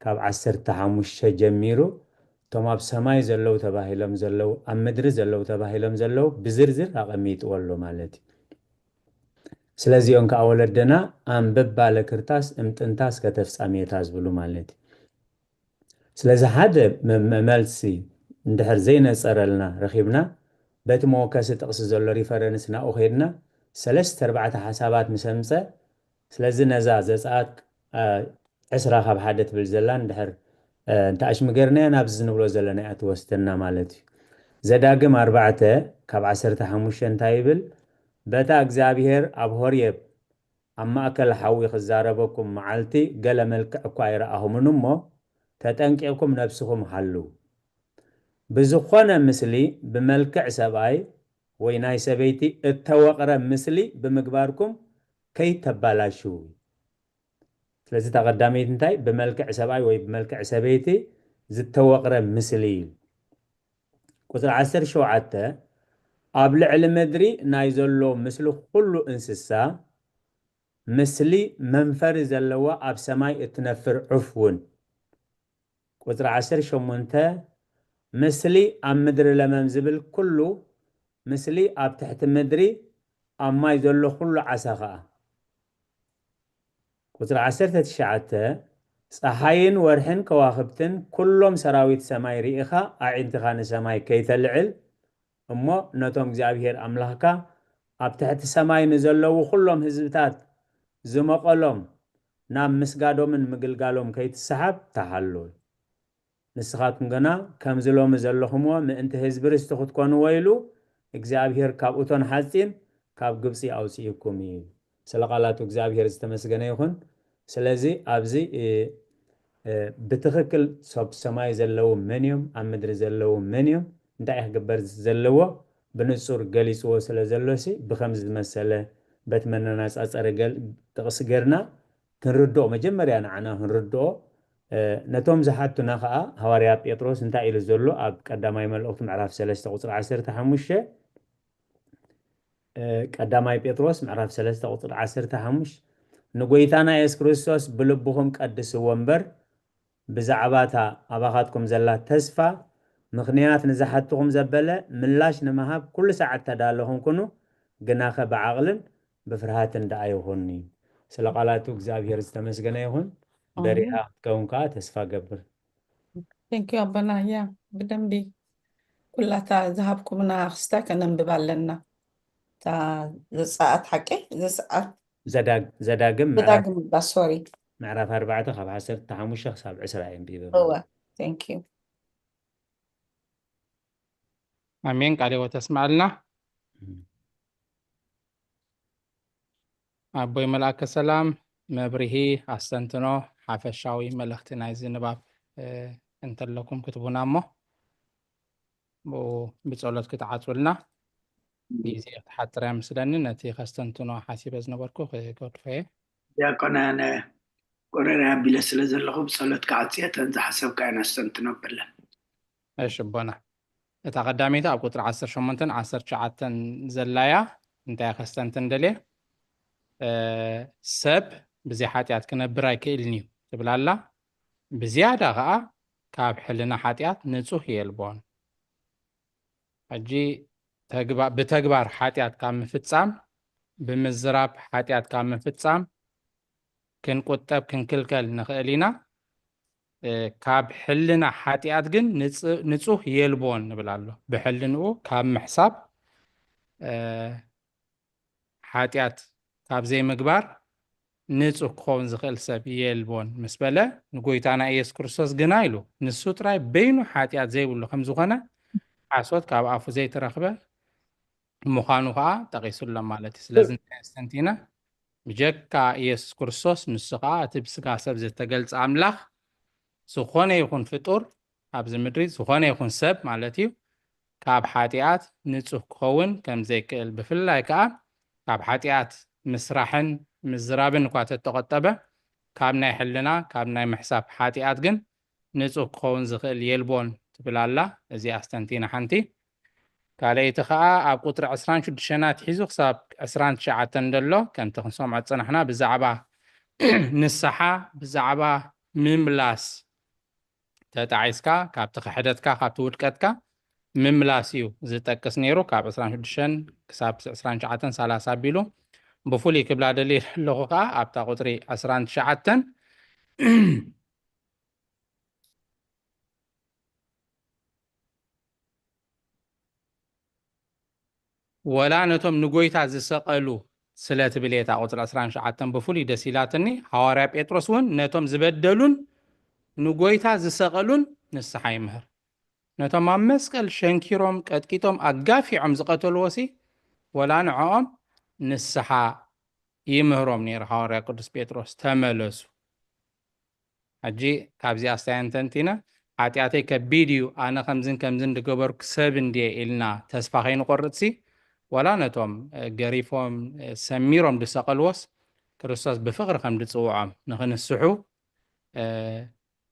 ካብ ዓሰርተ ሓሙሽተ ጀሚሩ እቶም ኣብ ሰማይ ዘለዉ ተባሂሎም ዘለዉ ኣብ ምድሪ ዘለዉ ተባሂሎም ዘለዉ ብዝርዝር ኣቐሚጥዎ ኣሎ ማለት እዩ። ስለዚኦም ከዓ ወለደና ኣንብባ ለክርታስ እምጥንታስ ከተፍጻሜታ ዝብሉ ማለት እዩ። ስለዚ ሓደ መልሲ እንድሕር ዘይነፀረልና ረኺብና በቲ መወከሲ ጥቕሲ ዘሎ ሪፈረንስ ናብኡ ከይድና ሰለስተ ኣርባዕተ ሓሳባት ምስ ኣምፀ ስለዚ ነዛ ዘፀኣት ዕስራ ካብ ሓደ ትብል ዘላ እንድሕር እንተኣሽሚ ገርናያ ናብዚ ንብሎ ዘለና እያ ትወስደና ማለት እዩ። ዘዳግም ኣርባዕተ ካብ ዓሰርተ ሓሙሽተ እንታይ ይብል? በታ እግዚኣብሔር ኣብ ሆርየብ ኣብ ማእከል ሓዊ ክዛረበኩም መዓልቲ ገለ መልክዕ እኳ ኣይረኣኹምን እሞ፣ ተጠንቂቕኩም ነብስኹም ሓልዉ። ብዝኾነ ምስሊ ብመልክዕ ሰብኣይ ወይ ናይ ሰበይቲ እተወቕረ ምስሊ ብምግባርኩም ከይተባላሽዉ። ስለዚ እታ ቀዳመይቲ እንታይ? ብመልክዕ ሰብኣይ ወይ ብመልክዕ ሰበይቲ ዝተወቕረ ምስሊ እዩ። ቁጽሪ ዓሰርተ ሸውዓተ፣ ኣብ ልዕሊ ምድሪ ናይ ዘሎ ምስሊ ኩሉ እንስሳ፣ ምስሊ መንፈሪ ዘለዋ ኣብ ሰማይ እትነፍር ዑፍ እውን። ቁጽሪ ዓሰርተ ሸሞንተ፣ ምስሊ ኣብ ምድሪ ለመም ዝብል ኩሉ፣ ምስሊ ኣብ ትሕቲ ምድሪ ኣብ ማይ ዘሎ ኩሉ ዓሳ ኸኣ። ቁጽሪ ዓሰርተ ትሽዓተ፣ ጸሓይን ወርሕን ከዋኽብትን ኩሎም ሰራዊት ሰማይ ርኢኻ ኣዒንትኻ ንሰማይ ከይተልዕል እሞ ነቶም እግዚኣብሔር ኣምላኽካ ኣብ ትሕቲ ሰማይ ንዘለዉ ኩሎም ህዝብታት ዝመቐሎም ናብ ምስጋዶምን ምግልጋሎም ከይትሰሓብ ተሓሎ። ንስኻትኩም ግና ከምዚ ሎሚ ዘለኹምዎ ምእንቲ ህዝቢ ርስቲ ክትኮንዎ ኢሉ እግዚኣብሔር ካብ እቶን ሓጺን ካብ ግብጺ ኣውጺኡኩም እዩ። ስለ ቃላቱ እግዚኣብሔር ዝተመስገነ ይኹን። ስለዚ ኣብዚ እ፣ እ፣ ብትኽክል ሰብ ሰማይ ዘለዉ መን እዮም፣ ኣብ ምድሪ ዘለዉ መን እዮም፣ እንታይ ክግበር ዘለዎ ብንጹር ገሊጽዎ ስለ ዘሎሲ ብኸምዚ ዝመሰለ በቲ መነናጻጸሪ ገል ጥቕሲ ጌርና ክንርድኦ፣ መጀመርያ ንዓና ክንርድኦ፣ እ፣ ነቶም ዝሓቱና ኸኣ ሃዋርያ ጴጥሮስ እንታይ ኢሉ ዘሎ ኣብ ቀዳማይ መልእኽቱ ምዕራፍ ሰለስተ ቁጽሪ ዓሰርተ ሓሙሽተ፣ እ፣ ቀዳማይ ጴጥሮስ ምዕራፍ ሰለስተ ቁጽሪ ዓሰርተ ሓሙሽተ፣ ንጎይታና የሱስ ክርስቶስ ብልብኹም ቀድስዎ እምበር፣ ብዛዕባ እታ ኣባኻትኩም ዘላ ተስፋ ምኽንያት ንዝሓትኹም ዘበለ ምላሽ ንምሃብ ኩሉ ሰዓት ተዳለኹም ኩኑ፣ ግናኸ ብዓቕልን ብፍርሃትን ደኣ ይኹን። ስለ ቃላቱ እግዚኣብሔር ዝተመስገነ ይኹን። ኣሜን። በሪኻ ክትከውን ከኣ ተስፋ ገብር። Thank you ኣቦና። ያ፣ ብደንቢ ኩላታ ዝሃብኩምና ክስታይ ከነንብብ ኣለና። እታ ዘጸኣት ሓቂ፣ ዘጸኣት ዘዳግ-፣ ዘዳግም ምዕራፍ፣ ዘዳግም እባ፣ ሶሪ። ምዕራፍ ኣርባዕተ ካብ ዓሰርተ ሓሙሽተ ክሳብ ዕስራ የንብበ። እወ፣ thank you። ኣሜን። ቃለ ሕይወት ተስማዕልና። እም። ኣቦይ መልኣከ ሰላም፣ መብርሂ፣ ኣስተንትኖ፣ ሓፈሻዊ መልእኽቲ ናይዚ ንባብ፣ እ፣ እንተለኩም ክትቡና እሞ፣ ብኡ ብጸሎት ክትዓጹልና። እም። ግዜ ክትሓጥር እያ ምስለኒ፣ ነቲ ከስተንትኖ ሓሲበ ዝነበርኩ ክገድፎ እየ። ዲያቆን ኣነ ቆረራ ኣቢለ ስለ ዘለኹ ብጸሎት ክዓጽየ፣ እተን ዝሓሰብካየን ኣስተንትኖ ኣብለን። እሺ ኣቦና። እታ ቀዳመይቲ ኣብ ቁጽሪ ዓሰርተ ሸሞንተን ዓሰርተ ትሽዓተን ዘላያ እንታይ ከስተንትን ደልየ? እ፣ ሰብ ብዘይ ሓጢኣት ክነብር ኣይክእልን እዩ ትብል ኣላ። ብዝያዳ ኸኣ ካብ ሕልና ሓጢኣት ንጹህ የልቦን። ሕጂ ተግባ-፣ ብተግባር ሓጢኣት ካብ ምፍጻም፣ ብምዝራብ ሓጢኣት ካብ ምፍጻም ክንቁጠብ ክንክልከል ንኽእል ኢና። እ፣ ካብ ሕልና ሓጢኣት ግን ንጽ-፣ ንጹህ የልቦን ንብል ኣሎ። ብሕልንኡ ካብ ምሕሳብ፣ እ፣ ሓጢኣት ካብ ዘይምግባር ንጹህ ክኸውን ዝኽእል ሰብ የልቦን ምስ በለ፣ ንጎይታና ኢየሱስ ክርስቶስ ግና ኢሉ፣ ንሱ ጥራይ በይኑ ሓጢኣት ዘይብሉ ከም ዝኾነ፣ ሓሶት ካብ ኣፉ ዘይተረኽበ ምዃኑ ኸኣ ጠቒሱ ኣሎ ማለት እዩ። ስለዚ እንታይ ኣስተንቲና? ብጀካ ኢየሱስ ክርስቶስ፣ ንሱ ኸኣ እቲ ብስጋ ሰብ ዝተገልጸ ኣምላኽ፣ ዝኾነ ይኹን ፍጡር ኣብዚ ምድሪ፣ ዝኾነ ይኹን ሰብ ማለት እዩ፣ ካብ ሓጢኣት ንጹህ ክኸውን ከም ዘይክእል፣ ብፍላይ ከኣ ካብ ሓጢኣት ምስራሕን ምዝራብን እኳ ተተቖጠበ፣ ካብ ናይ ሕልና፣ ካብ ናይ ምሕሳብ ሓጢኣት ግን ንጹህ ክኸውን ዝኽእል የልቦን ትብል ኣላ። እዚኣ ኣስተንቲና ሓንቲ። ካልኣይቲ ኸኣ ኣብ ቁጽሪ ዕስራን ሽዱሽተን ኣትሒዙ ክሳብ ዕስራን ትሽዓተን ዘሎ፣ ከምቲ ክንሰምዖ ዝጸናሕና ብዛዕባ ንስሓ፣ ብዛዕባ ምምላስ ተጣዒስካ፣ ካብቲ ክሕደትካ፣ ካብቲ ውድቀትካ ምምላስ እዩ ዝጠቅስ ነይሩ። ካብ ዕስራን ሽዱሽተን ክሳብ ዕስራን ትሽዓተን ሰላሳ ኣቢሉ። ብፍሉይ ክብላ ደልየ ዘለኹ ኸኣ ኣብታ ቁጽሪ ዕስራን ትሽዓተን፣ ወላ ነቶም ንጎይታ ዝሰቐሉ ስለ ትብል እየ እታ ቁጽሪ ዕስራን ትሽዓተን ብፍሉይ ደስ ኢላትኒ። ሃዋርያ ጴጥሮስ እውን ነቶም ዝበደሉን ንጎይታ ዝሰቐሉን ንስሓ ይምህር። ነቶም ኣብ መስቀል ሸንኪሮም፣ ቀጥቂጦም፣ ኣጋፊዖም ዝቐተልዎሲ፣ ወላ ንዕኦም ንስሓ ይምህሮም ነይሩ። ሃዋርያ ቅዱስ ጴጥሮስ ተመለሱ። ሕጂ ካብዚ ኣስተያየን ተንቲነ ሓጢኣተይ ከቢድ እዩ፣ ኣነ ከምዝን ከምዝን ዝገበርኩ ሰብ እንድየ ኢልና ተስፋ ከይንቆርጽሲ፣ ዋላ ነቶም ገሪፎም ሰሚሮም ዝሰቐልዎስ ክርስቶስ ብፍቕሪ ከም ዝጽውዖም ንኽንስሑ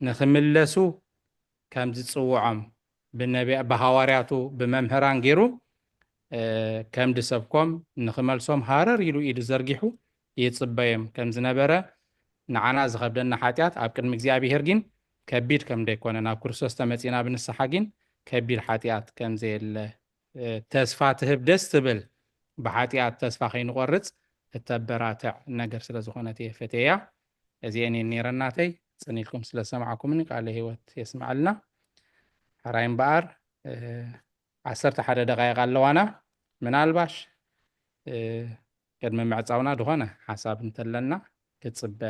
ንኽምለሱ ከም ዝጽውዖም ብነቢያ ብሃዋርያቱ ብመምህራን ገይሩ ከም ዝሰብኮም ንኽመልሶም ሃረር ኢሉ ኢዱ ዘርጊሑ ይጽበዮም ከም ዝነበረ፣ ንዓና ዝኸብደና ሓጢኣት ኣብ ቅድሚ እግዚኣብሔር ግን ከቢድ ከም ዘይኮነ፣ ናብ ክርስቶስ ተመጺና ብንስሓ ግን ከቢድ ሓጢኣት ከም ዘየለ ተስፋ ትህብ፣ ደስ ትብል፣ ብሓጢኣት ተስፋ ከይንቆርጽ እተበራትዕ ነገር ስለ ዝኾነት እየ ፈትየያ። እዚአን እየን ነይረን ናተይ። ጽን ኢልኩም ስለ ዝሰማዕኩምኒ ቃለ ህይወት የስምዓልና። ሕራይ እምበኣር ዓሰርተ ሓደ ደቓይቕ ኣለዋና። ምናልባሽ ቅድሚ ምዕጻውና ዝኾነ ሓሳብ እንተለና ክጽበ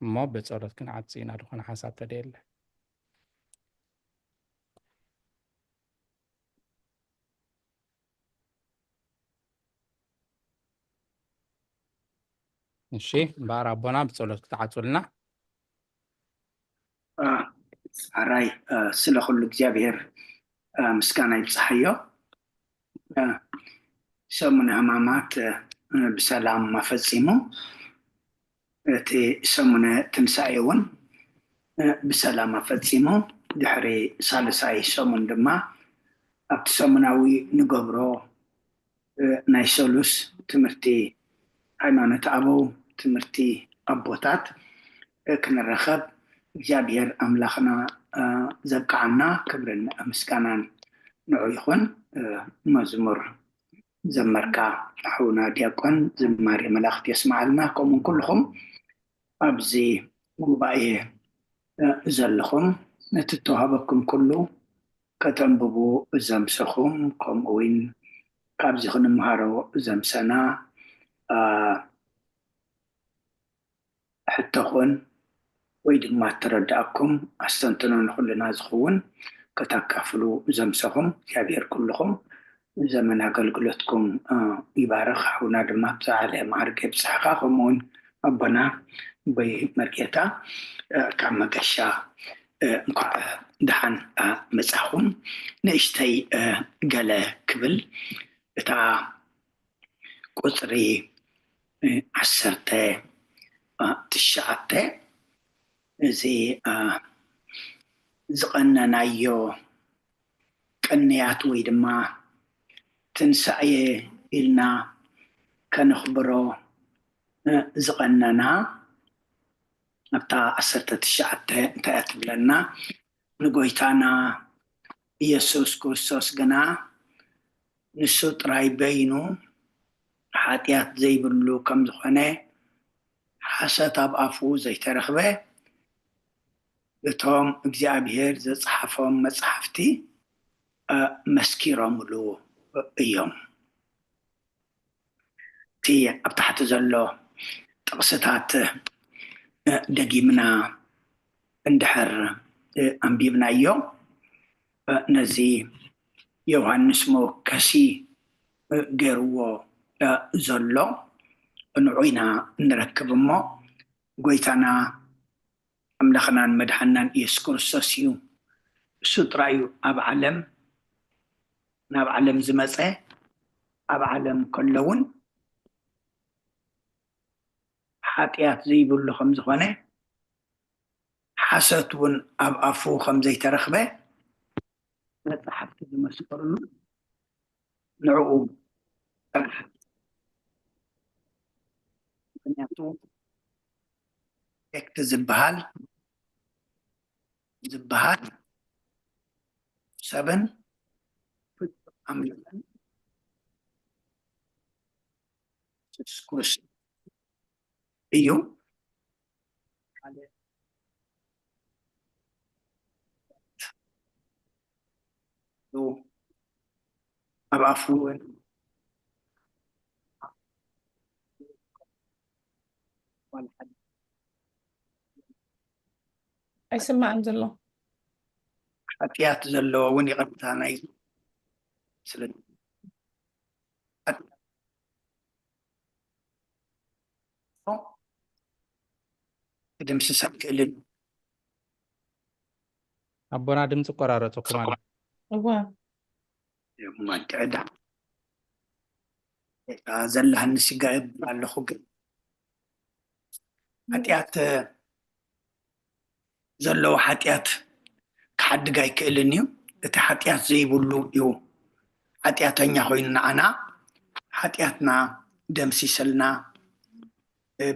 እሞ ብጸሎት ክንዓጽ ኢና፣ ዝኾነ ሓሳብ ተደየለ። እሺ እምበኣር ኣቦና ብጸሎት ክትዓጹልና። ኣራይ ስለ ኩሉ እግዚኣብሔር ምስጋና ይብጽሓዮ። ሰሙነ ሕማማት ብሰላም ኣፈጺሙ፣ እቲ ሰሙነ ትንሳኤ እውን ብሰላም ኣፈጺሙ፣ ድሕሪ ሳልሳይ ሰሙን ድማ ኣብቲ ሰሙናዊ ንገብሮ ናይ ሰሉስ ትምህርቲ ሃይማኖት ኣበው፣ ትምህርቲ ኣቦታት ክንረኸብ እግዚኣብሔር ኣምላኽና ዘብቅዓና ክብርን ምስጋናን ንዑ ይኹን። መዝሙር ዘመርካ ሓውና ዲያቆን ዝማሬ መላእኽት የስምዓልና። ከምኡውን ኩልኹም ኣብዚ ጉባኤ ዘለኹም ነቲ እተዋህበኩም ኩሉ ከተንብቡ ዘምሰኹም፣ ከምኡ እውን ካብዚ ክንምሃሮ ዘምሰና ሕቶኹን ወይ ድማ እተረዳእኩም ኣስተንትኖ ንኹልና ዝኸውን ከተካፍሉ ዘምሰኹም እግዚኣብሔር ኩልኹም ዘመን ኣገልግሎትኩም ይባርኽ። ሓውና ድማ ብዝዓለ ማዕርግ የብፅሕኻ። ከምኡውን ኣቦና ኣቦይ መርጌታ ካብ መገሻ እንኳዕ ደሓን መጻኹም። ንእሽተይ ገለ ክብል፣ እታ ቁፅሪ ዓሰርተ ትሽዓተ እዚ ዝቐነናዮ ቅንያት ወይ ድማ ትንሳኤ ኢልና ከነኽብሮ ዝቐነና ኣብታ ዓሰርተ ትሽዓተ እንታይ እያ ትብለና? ንጎይታና ኢየሱስ ክርስቶስ ግና ንሱ ጥራይ በይኑ ሓጢኣት ዘይብሉ ከም ዝኾነ ሓሰት ኣብ ኣፉ ዘይተረኽበ እቶም እግዚኣብሔር ዘጽሓፎም መጽሓፍቲ መስኪሮምሉ እዮም። እቲ ኣብ ታሕቲ ዘሎ ጥቕስታት ደጊምና እንድሕር ኣንቢብናዮ ነዚ ዮሃንስ መወከሲ ገይርዎ ዘሎ ንዑ ኢና እንረክብ እሞ ጎይታና ኣምላኽናን መድሓናን ኢየሱስ ክርስቶስ እዩ። እሱ ጥራይ እዩ ኣብ ዓለም ናብ ዓለም ዝመፀ። ኣብ ዓለም ከሎ እውን ሓጢኣት ዘይብሉ ከም ዝኾነ ሓሰት እውን ኣብ ኣፉ ከም ዘይተረኽበ መፅሓፍቲ ዝመስከርሉ ንዕኡ ጥራሕ። ምክንያቱ ኤክት ዝበሃል ዝበሃል ሰብን ፍጹም ኣምላኽን ኢየሱስ ክርስቶስ እዩ። ኣብ ኣፉ እውን ኣይስማዕን ዘሎ። ሓጢኣት ዘለዎ እውን ይቕርታ ናይ ስለ ክድምስስ ኣይክእልን። ኣቦና ድምፂ ቆራረፅኩም ኣሎ። እዋ የማን ትዕዳ እታ ዘለሃኒ ስጋ ይብል ኣለኹ። ግን ሓጢኣት ዘለዎ ሓጢኣት ክሓድግ ኣይክእልን እዩ። እቲ ሓጢኣት ዘይብሉ እዩ ሓጢኣተኛ ኮይኑ ንዓና ሓጢኣትና ደምሲሰልና፣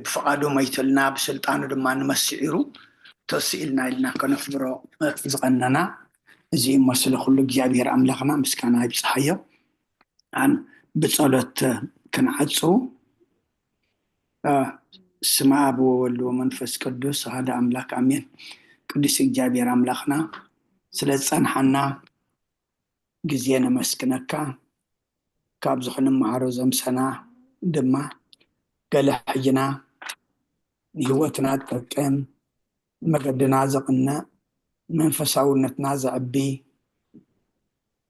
ብፍቓዱ መይትልና፣ ብስልጣኑ ድማ ንመስዒሩ ተስኢልና ኢልና ከነኽብሮ ዝቐነና። እዚ እሞ ስለ ኩሉ እግዚኣብሔር ኣምላኽና ምስጋና ይብጽሓዮ። ኣን ብጸሎት ክንዓጹ። ስመ ኣብ ወወልድ ወመንፈስ ቅዱስ ኣሃደ ኣምላክ ኣሜን። ቅዱስ እግዚኣብሔር ኣምላኽና ስለ ዝጸንሓና ግዜ ነመስግነካ። ካብዚ ክንመሃሮ ዘምሰና ድማ ገለ ሕጅና ንህይወትና ዝጠቅም፣ መገድና ዘቕንዕ፣ መንፈሳውነትና ዘዕቢ፣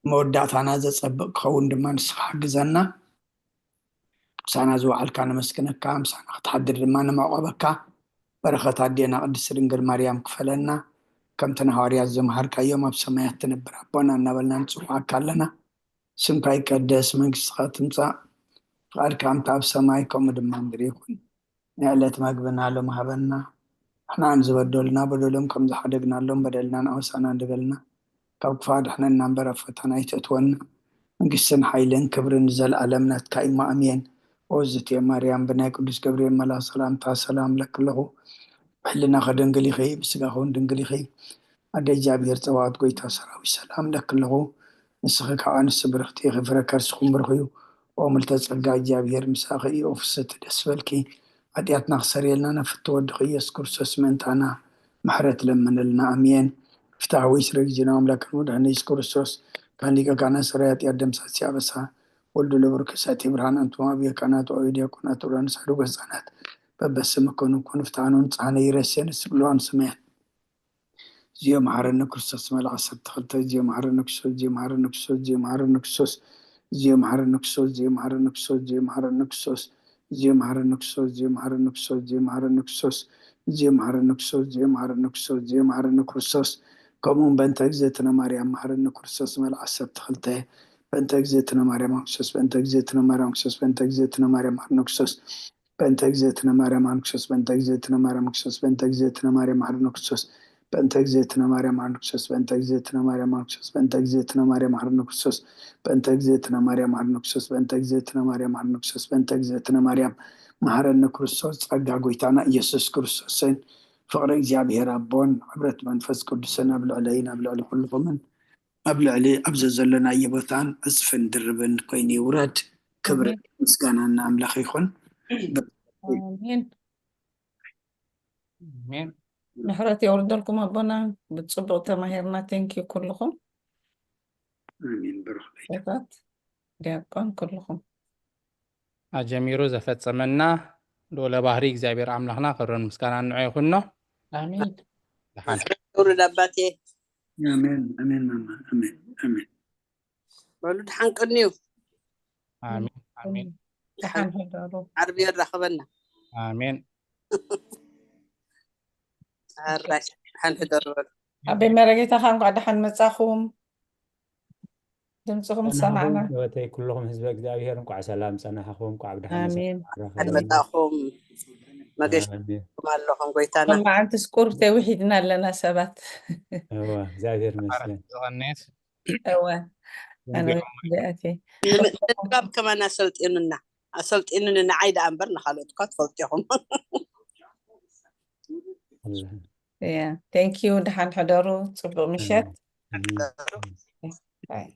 መወዳእታና ዘጸብቕ ክኸውን ድማ ንስኻ ሓግዘና። ምሳና ዝወዓልካ ነመስግነካ፣ ምሳና ክትሓድር ድማ ንመዕቆበካ። በረኸት ኣዴና ቅድስቲ ድንግል ማርያም ክፈለና። ከምቲ ንሃዋርያት ዝመሃርካዮም ኣብ ሰማያት ትነብር ኣቦና እናበልና ንጽውዓካ ኣለና። ስምካ ይቀደስ፣ መንግስትኻ ትምጻእ፣ ፍቓድካ ከምቲ ኣብ ሰማይ ከምኡ ድማ ምድሪ ይኹን። ናይ ዕለት መግብና ሎም ሃበና። ንሕና ንዝበደሉና በደሎም ከም ዝሓደግናሎም በደልና ንኣውሳና ንበልና። ካብ ክፋ ድሕነና እምበር ኣብ ፈተና ኣይተእትወና። መንግስትን ሓይልን ክብርን ንዘለኣለም ናትካ እዩ። ኣሜን። ኦ ዝትየ ማርያም ብናይ ቅዱስ ገብርኤል መልኣኽ ሰላምታ ሰላም ለክለኹ። ብሕልናኸ ድንግል ኢኺ፣ ብስጋኸ እውን ድንግል ኢኺ። ኣደ እግዚኣብሔር ጸባኦት ጎይታ ሰራዊት ሰላም ለክለኹ። ንስኺ ካብ ኣንስቲ ብርኽቲ ኢኺ፣ ፍረ ከርስኹም ብሩኽ እዩ። ኦ ምልተ ጸጋ እግዚኣብሔር ምሳኺ እዩ። ኦ ፍስሕቲ ደስ በልኪ። ሓጢኣትና ክሰርየልና ነፍቲ ወድኺ ኢየሱስ ክርስቶስ ምእንታና ምሕረት ለምንልና። ኣሜን። ፍትሐ ወይ ስረ ጊዜና ኣምላክ መድኃኒነ ኢየሱስ ክርስቶስ ካን ሊቀ ካህናት ሰራይ ኃጢአት ደምሳሲ ኣበሳ ወልዱ ለብሩክ እሳት ብርሃን ኣንቱም ኣብ የካናት ኦ ዲያቆናት ኡራንስ ሓድጎ ህፃናት በበስም ኮኑ ኮኑ ፍትሐኑ ንጽሐነ ይረሴን ስብለዋን ስሜት ዚዮ መሐረነ ክርስቶስ መልኣኽ ዓሰርተ ክልተ ዚዮ መሐረነ ክርስቶስ ዚዮ መሐረነ ክርስቶስ ዚዮ መሐረነ ክርስቶስ ዚዮ መሐረነ ክርስቶስ ዚዮ መሐረነ ክርስቶስ ዚዮ መሐረነ ክርስቶስ ዚዮ መሐረነ ክርስቶስ ዚዮ መሐረነ ክርስቶስ ዚዮ መሐረነ ክርስቶስ ዚዮ መሐረነ ክርስቶስ ዚዮ መሐረነ ክርስቶስ ከምኡውን በእንተ እግዝእትነ ማርያም መሐረነ ክርስቶስ መልኣኽ ዓሰርተ ክልተ በእንተ እግዝእትነ ማርያም ክርስቶስ በእንተ እግዝእትነ ማርያም ክርስቶስ በእንተ እግዝእትነ ማርያም መሐረነ ክርስቶስ በእንተ እግዝእትነ ማርያም ኣንክሶስ በእንተ እግዝእትነ ማርያም ኣንክሶስ በእንተ እግዝእትነ ማርያም ኣድኖ ክርስቶስ በእንተ እግዝእትነ ማርያም ኣድኖ ክርስቶስ በእንተ እግዝእትነ ማርያም ኣንክሶስ በእንተ እግዝእትነ ማርያም ኣድኖ ክርስቶስ በእንተ እግዝእትነ ማርያም ኣድኖ ክርስቶስ በእንተ እግዝእትነ ማርያም ኣድኖ ክርስቶስ በእንተ እግዝእትነ ማርያም መሐረነ ክርስቶስ ጸጋ ጎይታና ኢየሱስ ክርስቶስን ፍቕሪ እግዚኣብሔር ኣቦን ሕብረት መንፈስ ቅዱስን ኣብ ልዕለይን ኣብ ልዕሊ ኩልኹምን ኣብ ልዕሊ ኣብ ዘዘለናዮ ቦታን ዕጽፍን ድርብን ኮይኑ ይውረድ። ክብሪ ምስጋና ንኣምላኽ ይኹን። ኣሜን። ኣሜን። ምሕረት የውርደልኩም ኣቦና። ብጽቡቕ ተማሂርና። ቴንኪዩ ኩልኹም። ኣሜን። ብሩኽ ለይታ። ሸታት ዲያቆን ኩልኹም። ኣጀሚሩ ዘፈጸመና ልዑለ ባህሪ እግዚኣብሔር ኣምላኽና ክብርን ምስጋናን ንዑ ይኹኖ። ኣሜን። ደሓን ክብሪ ለባቴ ኣሜን። ኣሜን። ማማ ኣሜን። ኣሜን። በሉ ደሓን ቅንዩ ኣሜን ኣሜን ደሓን ሕደሩ። ዓርቢ የራኽበና። ኣሜን። ኣራሽ ደሓን ሕደሩ በሉ። ኣበይ መረጌታኻ እንኳዕ ደሓን መጻኹም። ድምፅኹም ሰማዕና። ህይወተይ ኩልኹም ህዝበ እግዚኣብሔር እንኳዕ ሰላም ጸናሕኹም፣ እንኳዕ ብድሓን ኣሜን። ደሓን መጻኹም። መገሽኩም ኣለኹም ጎይታና። መዓልቲ ስቁር ተውሒድና ኣለና ሰባት። እዋ እግዚኣብሔር ይመስገን። ዝቐንየስ እወ ኣነ ዚኣቲ ንምጥባብ ከማን ኣሰልጢኑና ኣሰልጢኑኒ ንዓይ ደኣ እምበር ንካልኦት እኳ ትፈልጡ ኢኹም። ያ ቴንክ ዩ። ደሓን ሕደሩ። ፅቡቅ ምሸት። ኣሜን። ባይ።